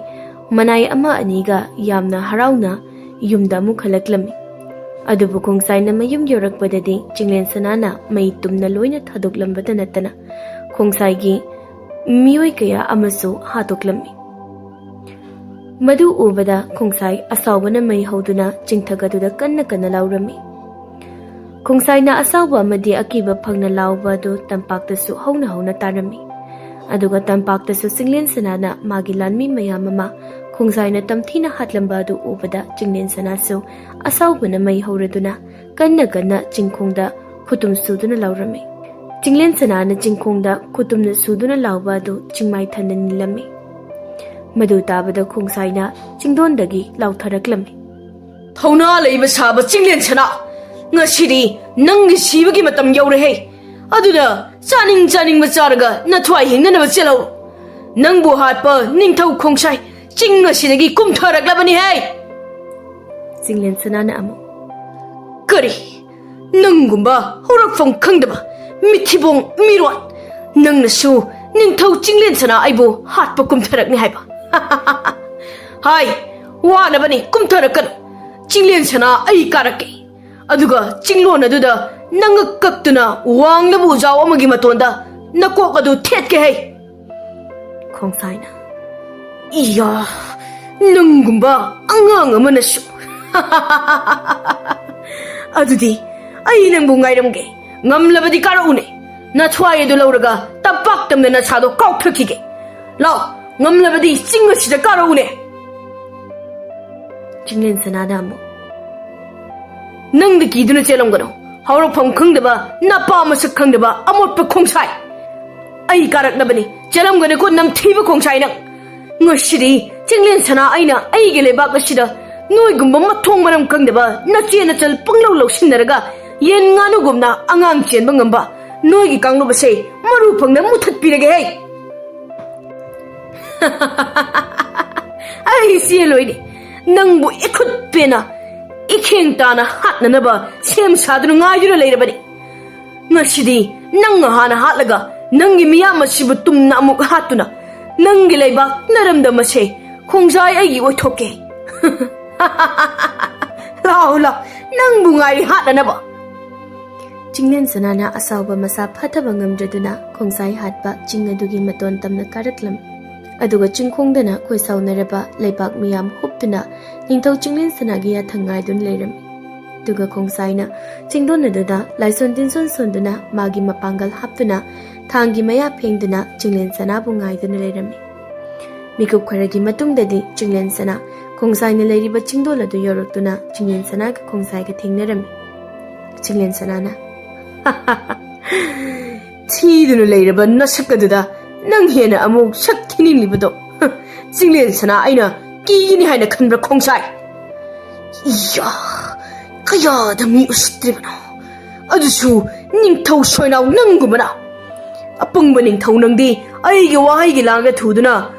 ꯃꯅꯥꯏ ꯑꯃ ꯑꯅꯤꯒ ꯌꯥꯝꯅ ꯍꯔꯥꯎꯅ ꯌꯨꯝꯗ ꯑꯃꯨꯛ ꯍꯜꯂꯛꯂꯝꯃꯤ꯫ ꯑꯗꯨꯕꯨ ꯈꯣꯡꯁꯥꯏꯅ ꯃꯌꯨꯝ ꯌꯧꯔꯛꯄꯗꯗꯤ ꯆꯤꯡꯂꯦꯟ ꯁꯅꯥꯅ ꯃꯩ ꯇꯨꯝꯅ ꯂꯣꯏꯅ ꯊꯥꯗꯣꯛꯂꯝꯕꯇ ꯅꯠꯇꯅ ꯈꯣꯡꯁꯥꯏꯒꯤ ꯃꯤꯑꯣꯏ ꯀꯌꯥ ꯑꯃꯁꯨ ꯍꯥꯠꯇꯣꯛꯂꯝꯃꯤ꯫ ꯃꯗꯨ ꯎꯕꯗ ꯈꯣꯡꯁꯥꯏ ꯑꯁꯥꯎꯕꯅ ꯃꯩ ꯍꯧꯗꯨꯅ ꯆꯤꯡꯊꯛ ꯑꯗꯨꯗ ꯀꯟꯅ ꯀꯟꯅ ꯂꯥꯎꯔꯝꯃꯤ꯫ ꯈꯣꯡꯁꯥꯏꯅ ꯑꯁꯥꯎꯕ ꯑꯃꯗꯤ ꯑꯀꯤꯕ ꯐꯪꯅ ꯂꯥꯎꯕ ꯑꯗꯨ ꯇꯝꯄꯥꯛꯇꯁꯨ ꯍꯧꯅ ꯍꯧꯅ ꯇꯥꯔꯝꯃꯤ꯫ ꯑꯗꯨꯒ ꯇꯝꯄꯥꯛꯇꯁꯨ ꯆꯤꯡꯂꯦꯟ ꯁꯅꯥꯅ ꯃꯥꯒꯤ ꯂꯥꯟꯃꯤ ꯃꯌꯥꯝ ꯑꯃ ꯈꯣꯡꯁꯥꯏꯅ ꯇꯝꯊꯤꯅ ꯍꯥꯠꯂꯝꯕ ꯑꯗꯨ ꯎꯕꯗ ꯆꯤꯡꯂꯦꯟ ꯁꯅꯥꯁꯨ ꯑꯁꯥꯎꯕꯅ ꯃꯩ ꯍꯧꯔꯗꯨꯅ ꯀꯟꯅ ꯀꯟꯅ ꯆꯤꯡꯈꯣꯡꯗ ꯈꯨꯇꯨꯝ ꯁꯨꯗꯨꯅ ꯂꯥꯎꯔꯝꯃꯤ꯫ ꯆꯤꯡꯂꯦꯟ ꯁꯅꯥꯅ ꯆꯤꯡꯈꯣꯡꯗ ꯈꯨꯇꯨꯝꯅ ꯁꯨꯗꯨꯅ ꯂꯥꯎꯕ ꯑꯗꯨ ꯆꯤꯡꯃꯥꯏ ꯊꯟꯅ ꯅꯤꯜꯂꯝꯃꯤ꯫ ꯃꯗꯨ ꯇꯥꯕꯗ ꯈꯣꯡꯁꯥꯏꯅ ꯆꯤꯡꯗꯣꯟꯗꯒꯤ ꯂꯥꯎꯊꯔꯛꯂꯝꯃꯤ꯫ ꯊꯧꯅꯥ ꯂꯩꯕ ꯁꯥꯕ ꯆꯤꯡꯂꯦꯟ ꯁꯅꯥ, ꯉꯁꯤꯗꯤ ꯅꯪꯒꯤ ꯁꯤꯕꯒꯤ ꯃꯇꯝ ꯌꯧꯔꯦꯍꯦ꯫ ꯑꯗꯨꯅ ꯆꯥꯅꯤꯡ ꯆꯥꯅꯤꯡꯕ ꯆꯥꯔꯒ ꯅꯊ꯭ꯋꯥꯏ ꯍꯤꯡꯅꯅꯕ ꯆꯦꯜꯍꯧ꯫ ꯅꯪꯕꯨ ꯍꯥꯠꯄ ꯅꯤꯡꯊꯧ ꯈꯣꯡꯁꯥꯏ ꯆꯤꯡ ꯑꯁꯤꯗꯒꯤ ꯀꯨꯝꯊꯔꯛꯂꯕꯅꯤꯍꯦ꯫ ꯆꯤꯡꯂꯦꯟ ꯁꯅꯥꯅ ꯑꯃꯨꯛ, ꯀꯔꯤ? ꯅꯪꯒꯨꯝꯕ ꯍꯧꯔꯛꯐꯝ ꯈꯪꯗꯕ ꯃꯤꯊꯤꯕꯣꯡ ꯃꯤꯔꯣꯟ, ꯅꯪꯅꯁꯨ ꯅꯤꯡꯊꯧ ꯆꯤꯡꯂꯦꯟ ꯁꯅꯥ ꯑꯩꯕꯨ ꯍꯥꯠꯄ ꯀꯨꯝꯊꯔꯛꯅꯤ ꯍꯥꯏꯕ? ꯍꯥꯏ, ꯋꯥꯅꯕꯅꯤ, ꯀꯨꯝꯊꯔꯛꯀꯅꯨ꯫ ꯆꯤꯡꯂꯦꯟ ꯁꯅꯥ, ꯑꯩ ꯀꯥꯔꯛꯀꯦ꯫ ꯑꯗꯨꯒ ꯆꯤꯡꯂꯣꯟ ꯑꯗꯨꯗ ꯅꯪꯒ ꯀꯛꯇꯨꯅ ꯋꯥꯡꯂꯕ ꯎꯖꯥꯎ ꯑꯃꯒꯤ ꯃꯇꯣꯟꯗ ꯅꯀꯣꯛ ꯑꯗꯨ ꯊꯦꯠꯀꯦ ꯍꯩ꯫ ꯈꯣꯡꯁꯥꯏꯅ, "ꯏꯌꯥ, ꯅꯪꯒꯨꯝꯕ ꯑꯉꯥꯡ ꯑꯃꯅꯁꯨ꯫ ꯑꯗꯨꯗꯤ ꯑꯩ ꯅꯪꯕꯨ ꯉꯥꯏꯔꯝꯒꯦ꯫ ꯉꯝꯂꯕꯗꯤ ꯀꯥꯔꯛꯎꯅꯦ꯫ ꯅꯊ꯭ꯋꯥꯏ ꯑꯗꯨ ꯂꯧꯔꯒ ꯇꯝꯄꯥꯛ ꯇꯝꯅ ꯅꯁꯥꯗꯣ ꯀꯥꯎꯊꯈꯤꯒꯦ꯫ ꯂꯥꯎ, ꯉꯝꯂꯕꯗꯤ ꯆꯤꯡ ꯑꯁꯤꯗ ꯀꯥꯔꯛꯎꯅꯦ꯫" ꯆꯤꯡꯂꯦꯟ ꯁꯅꯥꯗ ꯑꯃꯨꯛ, "ꯅꯪꯗꯤ ꯀꯤꯗꯨꯅ ꯆꯦꯜꯂꯝꯒꯅꯨ꯫ ꯍꯧꯔꯛꯐꯝ ꯈꯪꯗꯕ, ꯅꯄꯥ ꯃꯁꯛ ꯈꯪꯗꯕ ꯑꯃꯣꯠꯄ ꯈꯣꯡꯁꯥꯏ꯫ ꯑꯩ ꯀꯥꯔꯛꯅꯕꯅꯤ꯫ ꯆꯦꯜꯂꯝꯒꯅꯨꯀꯣ, ꯅꯝꯊꯤꯕ ꯈꯣꯡꯁꯥꯏ ꯅꯪ꯫ ꯉꯁꯤꯗꯤ ꯆꯤꯡꯂꯦꯟ ꯁꯅꯥ ꯑꯩꯅ ꯑꯩꯒꯤ ꯂꯩꯕꯥꯛ ꯑꯁꯤꯗ ꯅꯣꯏꯒꯨꯝꯕ ꯃꯊꯣꯡ ꯃꯔꯝ ꯈꯪꯗꯕ ꯅꯆꯦ ꯅꯆꯜ ꯄꯪꯂꯧ ꯂꯧꯁꯤꯟꯅꯔꯒ ꯌꯦꯟ ꯉꯥꯅꯨꯒꯨꯝꯅ ꯑꯉꯥꯡ ꯆꯦꯟꯕ ꯉꯝꯕ ꯅꯣꯏꯒꯤ ꯀꯥꯡꯂꯨꯞ ꯑꯁꯦ ꯃꯔꯨ ꯐꯪꯅ ꯃꯨꯊꯠꯄꯤꯔꯒꯦ ꯍꯩ꯫" "ꯑꯩ ꯆꯦꯜꯂꯣꯏꯅꯦ꯫ ꯅꯪꯕꯨ ꯏꯈꯨꯠ ꯄꯦꯟꯅ, ꯏꯈꯦꯡ ꯇꯥꯅ ꯍꯥꯠꯅꯅꯕ ꯁꯦꯝ ꯁꯥꯗꯨꯅ ꯉꯥꯏꯗꯨꯅ ꯂꯩꯔꯕꯅꯤ꯫ ꯉꯁꯤꯗꯤ ꯅꯪꯅ ꯍꯥꯟꯅ ꯍꯥꯠꯂꯒ, ꯅꯪꯒꯤ ꯃꯤꯌꯥꯝ ꯑꯁꯤꯕꯨ ꯇꯨꯝꯅ ꯑꯃꯨꯛ ꯍꯥꯠꯇꯨꯅ, ꯅꯪꯒꯤ ꯂꯩꯕꯥꯛ ꯅꯔꯝꯗꯝ ꯑꯁꯦ ꯈꯣꯡꯖꯥꯏ ꯑꯩꯒꯤ ꯑꯣꯏꯊꯣꯛꯀꯦ꯫ ꯂꯥꯎ, ꯂꯥꯎ, ꯅꯪꯕꯨ ꯉꯥꯏꯔꯤ ꯍꯥꯠꯅꯅꯕ꯫" ꯆꯤꯡꯂꯦꯟ ꯁꯅꯥꯅ ꯑꯁꯥꯎꯕ ꯃꯁꯥ ꯐꯥꯊꯕ ꯉꯝꯗ꯭ꯔꯗꯨꯅ ꯈꯣꯡꯁꯥꯏ ꯍꯥꯠꯄ ꯆꯤꯡ ꯑꯗꯨꯒꯤ ꯃꯇꯣꯟ ꯇꯝꯅ ꯀꯥꯔꯛꯂꯝꯃꯤ꯫ ꯑꯗꯨꯒ ꯆꯤꯡꯈꯣꯡꯗꯅ ꯈꯣꯏꯁꯥꯎꯅꯔꯕ ꯂꯩꯕꯥꯛ ꯃꯤꯌꯥꯝ ꯍꯨꯞꯇꯨꯅ ꯅꯤꯡꯊꯧ ꯆꯤꯡꯂꯦꯟ ꯁꯅꯥꯒꯤ ꯌꯥꯊꯪ ꯉꯥꯏꯗꯨꯅ ꯂꯩꯔꯝꯃꯤ꯫ ꯑꯗꯨꯒ ꯈꯣꯡꯁꯥꯏꯅ ꯆꯤꯡꯗꯣꯟ ꯑꯗꯨꯗ ꯂꯥꯏꯁꯣꯟ ꯇꯤꯟꯁꯣꯟ ꯁꯣꯟꯗꯨꯅ, ꯃꯥꯒꯤ ꯃꯄꯥꯡꯒꯜ ꯍꯥꯞꯇꯨꯅ, ꯊꯥꯡꯒꯤ ꯃꯌꯥ ꯐꯦꯡꯗꯨꯅ ꯆꯤꯡꯂꯦꯟ ꯁꯅꯥꯕꯨ ꯉꯥꯏꯗꯨꯅ ꯂꯩꯔꯝꯃꯤ꯫ ꯃꯤꯀꯨꯞ ꯈꯔꯒꯤ ꯃꯇꯨꯡꯗꯗꯤ ꯆꯤꯡꯂꯦꯟ ꯁꯅꯥ ꯈꯣꯡꯁꯥꯏꯅ ꯂꯩꯔꯤꯕ ꯆꯤꯡꯗꯣꯜ ꯑꯗꯨ ꯌꯧꯔꯛꯇꯨꯅ ꯆꯤꯡꯂꯦꯟ ꯁꯅꯥꯒ ꯈꯣꯡꯁꯥꯏꯒ ꯊꯦꯡꯅꯔꯝꯃꯤ꯫ ꯆꯤꯡꯂꯦꯟ ꯁꯅꯥꯅ, "ꯊꯤꯗꯨꯅ ꯂꯩꯔꯕ ꯅꯁꯛ ꯑꯗꯨꯗ ꯅꯪ ꯍꯦꯟꯅ ꯑꯃꯨꯛ ꯁꯛ ꯊꯤꯅꯤꯡꯂꯤꯕꯗꯣ, ꯆꯤꯡꯂꯦꯟ ꯁꯅꯥ ꯑꯩꯅ ꯀꯤꯒꯅꯤ ꯍꯥꯏꯅ ꯈꯟꯕ꯭ꯔꯥ ꯈꯣꯡꯁꯥꯏ? ꯏꯌꯥ, ꯀꯌꯥꯗ ꯃꯤ ꯎꯁꯤꯠꯇ꯭ꯔꯤꯕꯅꯣ, ꯑꯗꯨꯁꯨ ꯅꯤꯡꯊꯧ ꯁꯣꯏꯅꯥꯎ ꯅꯪꯒꯨꯝꯕꯅ꯫ ꯑꯄꯪꯕ ꯅꯤꯡꯊꯧ ꯅꯪꯗꯤ ꯑꯩꯒꯤ ꯋꯥꯍꯩꯒꯤ ꯂꯥꯡꯗ ꯊꯨꯗꯨꯅ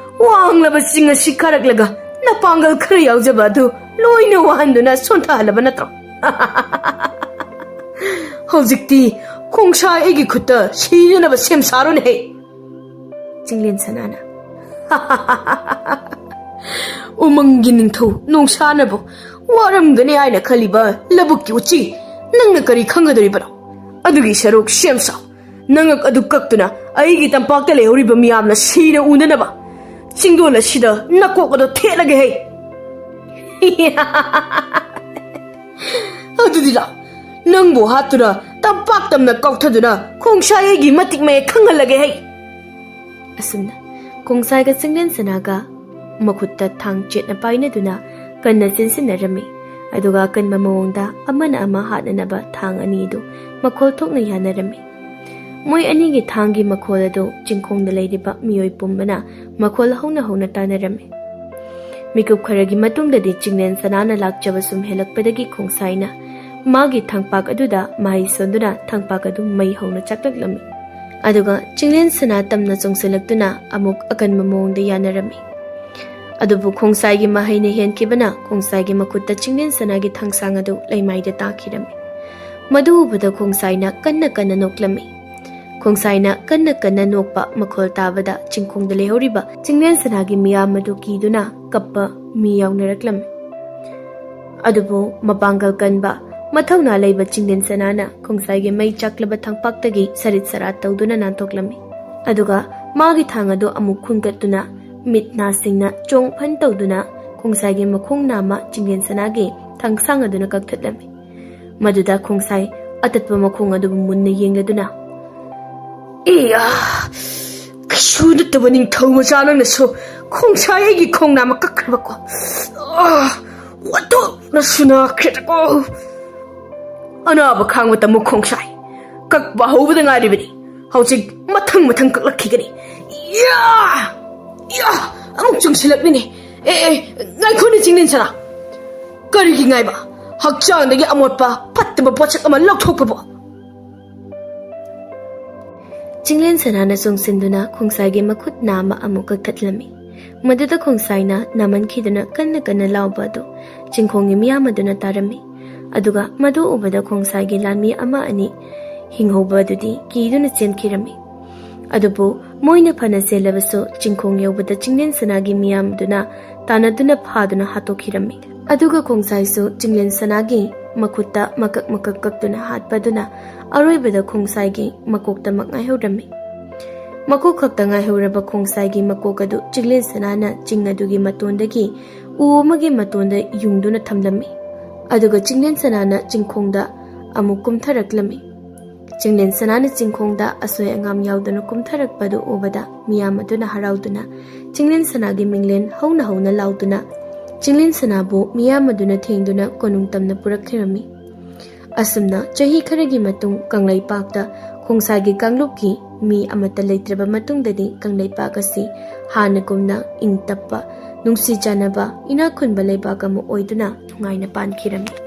ꯋꯥꯡꯂꯕ ꯆꯤꯡ ꯑꯁꯤ ꯀꯥꯔꯛꯂꯒ ꯅꯄꯥꯡꯒꯜ ꯈꯔ ꯌꯥꯎꯖꯕ ꯑꯗꯨ ꯂꯣꯏꯅ ꯋꯥꯍꯟꯗꯨꯅ ꯁꯣꯟꯊꯍꯜꯂꯕ ꯅꯠꯇ꯭ꯔꯣ? ꯍꯧꯖꯤꯛꯇꯤ ꯈꯣꯡꯁꯥꯏ ꯑꯩꯒꯤ ꯈꯨꯠꯇ ꯁꯤꯅꯅꯕ ꯁꯦꯝ ꯁꯥꯔꯣꯅꯦꯍꯦ꯫" ꯆꯤꯡꯂꯦꯟ ꯁꯅꯥꯅ, "ꯎꯃꯪꯒꯤ ꯅꯤꯡꯊꯧ ꯅꯣꯡꯁꯥꯅꯕꯨ ꯋꯥꯔꯝꯒꯅꯤ ꯍꯥꯏꯅ ꯈꯜꯂꯤꯕ ꯂꯧꯕꯨꯛꯀꯤ ꯎꯆꯤ, ꯅꯪꯅ ꯀꯔꯤ ꯈꯪꯒꯗꯧꯔꯤꯕꯅꯣ? ꯑꯗꯨꯒꯤ ꯁꯔꯨꯛ ꯁꯦꯝ ꯁꯥꯎ꯫ ꯅꯉꯛ ꯑꯗꯨ ꯀꯛꯇꯨꯅ ꯑꯩꯒꯤ ꯇꯝꯄꯥꯛꯇ ꯂꯩꯍꯧꯔꯤꯕ ꯃꯤꯌꯥꯝꯅ ꯁꯤꯅ ꯎꯅꯅꯕ ꯆꯤꯡꯗꯣꯜ ꯑꯁꯤꯗ ꯅꯀꯣꯛ ꯑꯗꯨ ꯊꯦꯠꯂꯒꯦ ꯍꯩ꯫ ꯑꯗꯨꯗꯤ ꯂꯥꯎ, ꯅꯪꯕꯨ ꯍꯥꯠꯇꯨꯅ ꯇꯝꯄꯥꯛ ꯇꯝꯅ ꯀꯥꯎꯊꯗꯨꯅ ꯈꯣꯡꯁꯥꯏ ꯑꯩꯒꯤ ꯃꯇꯤꯛ ꯃꯌꯦꯛ ꯈꯪꯍꯜꯂꯒꯦ ꯍꯩ꯫ ꯑꯁꯨꯝꯅ ꯈꯣꯡꯁꯥꯏꯒ ꯆꯤꯡꯂꯦꯟ ꯁꯅꯥꯒ ꯃꯈꯨꯠꯇ ꯊꯥꯡ ꯆꯦꯠꯅ ꯄꯥꯏꯅꯗꯨꯅ ꯀꯟꯅ ꯆꯦꯟꯁꯤꯟꯅꯔꯝꯃꯤ꯫ ꯑꯗꯨꯒ ꯑꯀꯟꯕ ꯃꯑꯣꯡꯗ ꯑꯃꯅ ꯑꯃ ꯍꯥꯠꯅꯅꯕ ꯊꯥꯡ ꯑꯅꯤꯗꯨ ꯃꯈꯣꯜ ꯊꯣꯛꯅ ꯌꯥꯅꯔꯝꯃꯤ꯫ ꯃꯣꯏ ꯑꯅꯤꯒꯤ ꯊꯥꯡꯒꯤ ꯃꯈꯣꯜ ꯑꯗꯨ ꯆꯤꯡꯈꯣꯡꯗ ꯂꯩꯔꯤꯕ ꯃꯤꯑꯣꯏ ꯄꯨꯝꯕꯅ ꯃꯈꯣꯜ ꯍꯧꯅ ꯍꯧꯅ ꯇꯥꯅꯔꯝꯃꯤ꯫ ꯃꯤꯀꯨꯞ ꯈꯔꯒꯤ ꯃꯇꯨꯡꯗꯗꯤ ꯆꯤꯡꯂꯦꯟ ꯁꯅꯥꯅ ꯂꯥꯛꯆꯕ ꯁꯨꯝ ꯍꯦꯜꯂꯛꯄꯗꯒꯤ ꯈꯣꯡꯁꯥꯏꯅ ꯃꯥꯒꯤ ꯊꯥꯡꯄꯥꯛ ꯑꯗꯨꯗ ꯃꯍꯩ ꯁꯣꯟꯗꯨꯅ ꯊꯥꯡꯄꯥꯛ ꯑꯗꯨ ꯃꯩ ꯍꯧꯅ ꯆꯥꯛꯂꯛꯂꯝꯃꯤ꯫ ꯑꯗꯨꯒ ꯆꯤꯡꯂꯦꯟ ꯁꯅꯥ ꯇꯝꯅ ꯆꯣꯡꯁꯤꯜꯂꯛꯇꯨꯅ ꯑꯃꯨꯛ ꯑꯀꯟꯕ ꯃꯑꯣꯡꯗ ꯌꯥꯅꯔꯝꯃꯤ꯫ ꯑꯗꯨꯕꯨ ꯈꯣꯡꯁꯥꯏꯒꯤ ꯃꯍꯩꯅ ꯍꯦꯟꯈꯤꯕꯅ ꯈꯣꯡꯁꯥꯏꯒꯤ ꯃꯈꯨꯠꯇ ꯆꯤꯡꯂꯦꯟ ꯁꯅꯥꯒꯤ ꯊꯥꯡꯁꯥꯡ ꯑꯗꯨ ꯂꯩꯃꯥꯏꯗ ꯇꯥꯈꯤꯔꯝꯃꯤ꯫ ꯃꯗꯨ ꯎꯕꯗ ꯈꯣꯡꯁꯥꯏꯅ ꯀꯟꯅ ꯀꯟꯅ ꯅꯣꯛꯂꯝꯃꯤ꯫ ꯈꯣꯡꯁꯥꯏꯅ ꯀꯟꯅ ꯀꯟꯅ ꯅꯣꯛꯄ ꯃꯈꯣꯜ ꯇꯥꯕꯗ ꯆꯤꯡꯈꯣꯡꯗ ꯂꯩꯍꯧꯔꯤꯕ ꯆꯤꯡꯂꯦꯟ ꯁꯅꯥꯒꯤ ꯃꯤꯌꯥꯝ ꯑꯗꯨ ꯀꯤꯗꯨꯅ ꯀꯞꯄ ꯃꯤ ꯌꯥꯎꯅꯔꯛꯂꯝꯃꯤ꯫ ꯑꯗꯨꯕꯨ ꯃꯄꯥꯡꯒꯜ ꯀꯟꯕ, ꯃꯊꯧꯅꯥ ꯂꯩꯕ ꯆꯤꯡꯂꯦꯟ ꯁꯅꯥꯅ ꯈꯣꯡꯁꯥꯏꯒꯤ ꯃꯩ ꯆꯥꯛꯂꯕ ꯊꯥꯡꯄꯥꯛꯇꯒꯤ ꯁꯔꯤꯠ ꯁꯔꯥꯠ ꯇꯧꯗꯨꯅ ꯅꯥꯟꯊꯣꯛꯂꯝꯃꯤ꯫ ꯑꯗꯨꯒ ꯃꯥꯒꯤ ꯊꯥꯡ ꯑꯗꯨ ꯑꯃꯨꯛ ꯈꯨꯟꯒꯠꯇꯨꯅ ꯃꯤꯠ ꯅꯥ ꯁꯤꯡꯅ ꯆꯣꯡ ꯐꯟ ꯇꯧꯗꯨꯅ ꯈꯣꯡꯁꯥꯏꯒꯤ ꯃꯈꯣꯡ ꯅꯥꯝꯃ ꯆꯤꯡꯂꯦꯟ ꯁꯅꯥꯒꯤ ꯊꯥꯡꯁꯥꯡ ꯑꯗꯨꯅ ꯀꯛꯊꯠꯂꯝꯃꯤ꯫ ꯃꯗꯨꯗ ꯈꯣꯡꯁꯥꯏ ꯑꯇꯠꯄ ꯃꯈꯣꯡ ꯑꯗꯨꯕꯨ ꯃꯨꯟꯅ ꯌꯦꯡꯂꯗꯨꯅ, "ꯏꯌꯥ! ꯀꯩꯁꯨ ꯅꯠꯇꯕ ꯅꯤꯡꯊꯧ ꯃꯆꯥ ꯅꯪꯅꯁꯨ ꯈꯣꯡꯁꯥꯏ ꯑꯩꯒꯤ ꯈꯣꯡ ꯅꯥꯝꯃ ꯀꯛꯈ꯭ꯔꯕꯀꯣ? ꯑꯥ, ꯑꯣꯟꯊꯣꯛꯅꯁꯨ ꯅꯥꯈ꯭ꯔꯦꯗꯀꯣ! ꯑꯅꯥꯕ ꯈꯥꯡꯕ ꯇꯝꯃꯨ ꯈꯣꯡꯁꯥꯏ꯫ ꯀꯛꯄ ꯍꯧꯕꯗ ꯉꯥꯏꯔꯤꯕꯅꯤ꯫ ꯍꯧꯖꯤꯛ ꯃꯊꯪ ꯃꯊꯪ ꯀꯛꯂꯛꯈꯤꯒꯅꯤ꯫ ꯏꯌꯥ! ꯏꯌꯥ! ꯑꯃꯨꯛ ꯆꯨꯡꯁꯤꯜꯂꯛꯂꯤꯅꯦ꯫ ꯑꯦ, ꯑꯦ, ꯉꯥꯏꯈꯣꯅꯦ ꯆꯤꯡꯂꯦꯟ ꯁꯅꯥ꯫ ꯀꯔꯤꯒꯤ ꯉꯥꯏꯕ? ꯍꯛꯆꯥꯡꯗꯒꯤ ꯑꯃꯣꯠꯄ ꯐꯠꯇꯕ ꯄꯣꯠꯁꯛ ꯑꯃ ꯂꯧꯊꯣꯛꯄꯕꯨ!" ꯆꯤꯡꯂꯦꯟ ꯁꯅꯥꯅ ꯆꯣꯡꯁꯤꯟꯗꯨꯅ ꯈꯣꯡꯁꯥꯏꯒꯤ ꯃꯈꯨꯠ ꯅꯥꯝꯃ ꯑꯃꯨꯛ ꯀꯛꯊꯠꯂꯝꯃꯤ꯫ ꯃꯗꯨꯗ ꯈꯣꯡꯁꯥꯏꯅ ꯅꯥꯃꯟꯈꯤꯗꯨꯅ ꯀꯟꯅ ꯀꯟꯅ ꯂꯥꯎꯕ ꯑꯗꯨ ꯆꯤꯡꯈꯣꯡꯒꯤ ꯃꯤꯌꯥꯝ ꯑꯗꯨꯅ ꯇꯥꯔꯝꯃꯤ꯫ ꯑꯗꯨꯒ ꯃꯗꯨ ꯎꯕꯗ ꯈꯣꯡꯁꯥꯏꯒꯤ ꯂꯥꯟꯃꯤ ꯑꯃ ꯑꯅꯤ ꯍꯤꯡꯍꯧꯕ ꯑꯗꯨꯗꯤ ꯀꯤꯗꯨꯅ ꯆꯦꯟꯈꯤꯔꯝꯃꯤ꯫ ꯑꯗꯨꯕꯨ ꯃꯣꯏꯅ ꯐꯅ ꯆꯦꯜꯂꯕꯁꯨ ꯆꯤꯡꯈꯣꯡ ꯌꯧꯕꯗ ꯆꯤꯡꯂꯦꯟ ꯁꯅꯥꯒꯤ ꯃꯤꯌꯥꯝꯗꯨꯅ ꯇꯥꯟꯅꯗꯨꯅ ꯐꯥꯗꯨꯅ ꯍꯥꯠꯇꯣꯛꯈꯤꯔꯝꯃꯤ꯫ ꯑꯗꯨꯒ ꯈꯣꯡꯁꯥꯏꯁꯨ ꯆꯤꯡꯂꯦꯟ ꯁꯅꯥꯒꯤ ꯃꯈꯨꯠꯇ ꯃꯀꯛ ꯃꯀꯛ ꯀꯛꯇꯨꯅ ꯍꯥꯠꯄꯗꯨꯅ ꯑꯔꯣꯏꯕꯗ ꯈꯣꯡꯁꯥꯏꯒꯤ ꯃꯀꯣꯛꯇꯃꯛ ꯉꯥꯏꯍꯧꯔꯝꯃꯤ꯫ ꯃꯀꯣꯛ ꯈꯛꯇ ꯉꯥꯏꯍꯧꯔꯕ ꯈꯣꯡꯁꯥꯏꯒꯤ ꯃꯀꯣꯛ ꯑꯗꯨ ꯆꯤꯡꯂꯦꯟ ꯁꯅꯥꯅ ꯆꯤꯡ ꯑꯗꯨꯒꯤ ꯃꯇꯣꯟꯗꯒꯤ ꯎ ꯑꯃꯒꯤ ꯃꯇꯣꯟꯗ ꯌꯨꯡꯗꯨꯅ ꯊꯝꯂꯝꯃꯤ꯫ ꯑꯗꯨꯒ ꯆꯤꯡꯂꯦꯟ ꯁꯅꯥꯅ ꯆꯤꯡꯈꯣꯡꯗ ꯑꯃꯨꯛ ꯀꯨꯝꯊꯔꯛꯂꯝꯃꯤ꯫ ꯆꯤꯡꯂꯦꯟ ꯁꯅꯥꯅ ꯆꯤꯡꯈꯣꯡꯗ ꯑꯁꯣꯏ ꯑꯉꯥꯝ ꯌꯥꯎꯗꯅ ꯀꯨꯝꯊꯔꯛꯄꯗꯨ ꯎꯕꯗ ꯃꯤꯌꯥꯝ ꯑꯗꯨꯅ ꯍꯔꯥꯎꯗꯨꯅ ꯆꯤꯡꯂꯦꯟ ꯁꯅꯥꯒꯤ ꯃꯤꯡꯂꯦꯟ ꯍꯧꯅ ꯍꯧꯅ ꯂꯥꯎꯗꯨꯅ ꯆꯤꯡꯂꯦꯟ ꯁꯅꯥꯕꯨ ꯃꯤꯌꯥꯝ ꯑꯗꯨꯅ ꯊꯦꯡꯗꯨꯅ ꯀꯣꯅꯨꯡ ꯇꯝꯅ ꯄꯨꯔꯛꯈꯤꯔꯝꯃꯤ꯫ ꯑꯁꯨꯝꯅ ꯆꯍꯤ ꯈꯔꯒꯤ ꯃꯇꯨꯡ ꯀꯪꯂꯩꯄꯥꯛꯇ ꯈꯣꯡꯁꯥꯏꯒꯤ ꯀꯥꯡꯂꯨꯞꯀꯤ ꯃꯤ ꯑꯃꯠꯇ ꯂꯩꯇ꯭ꯔꯕ ꯃꯇꯨꯡꯗꯗꯤ ꯀꯪꯂꯩꯄꯥꯛ ꯑꯁꯤ ꯍꯥꯟꯅꯒꯨꯝꯅ ꯏꯪ ꯇꯞꯄ, ꯅꯨꯡꯁꯤ ꯆꯥꯟꯅꯕ, ꯏꯅꯥꯛ ꯈꯨꯟꯕ ꯂꯩꯕꯥꯛ ꯑꯃ ꯑꯣꯏꯗꯨꯅ ꯅꯨꯡꯉꯥꯏꯅ ꯄꯥꯟꯈꯤꯔꯝꯃꯤ꯫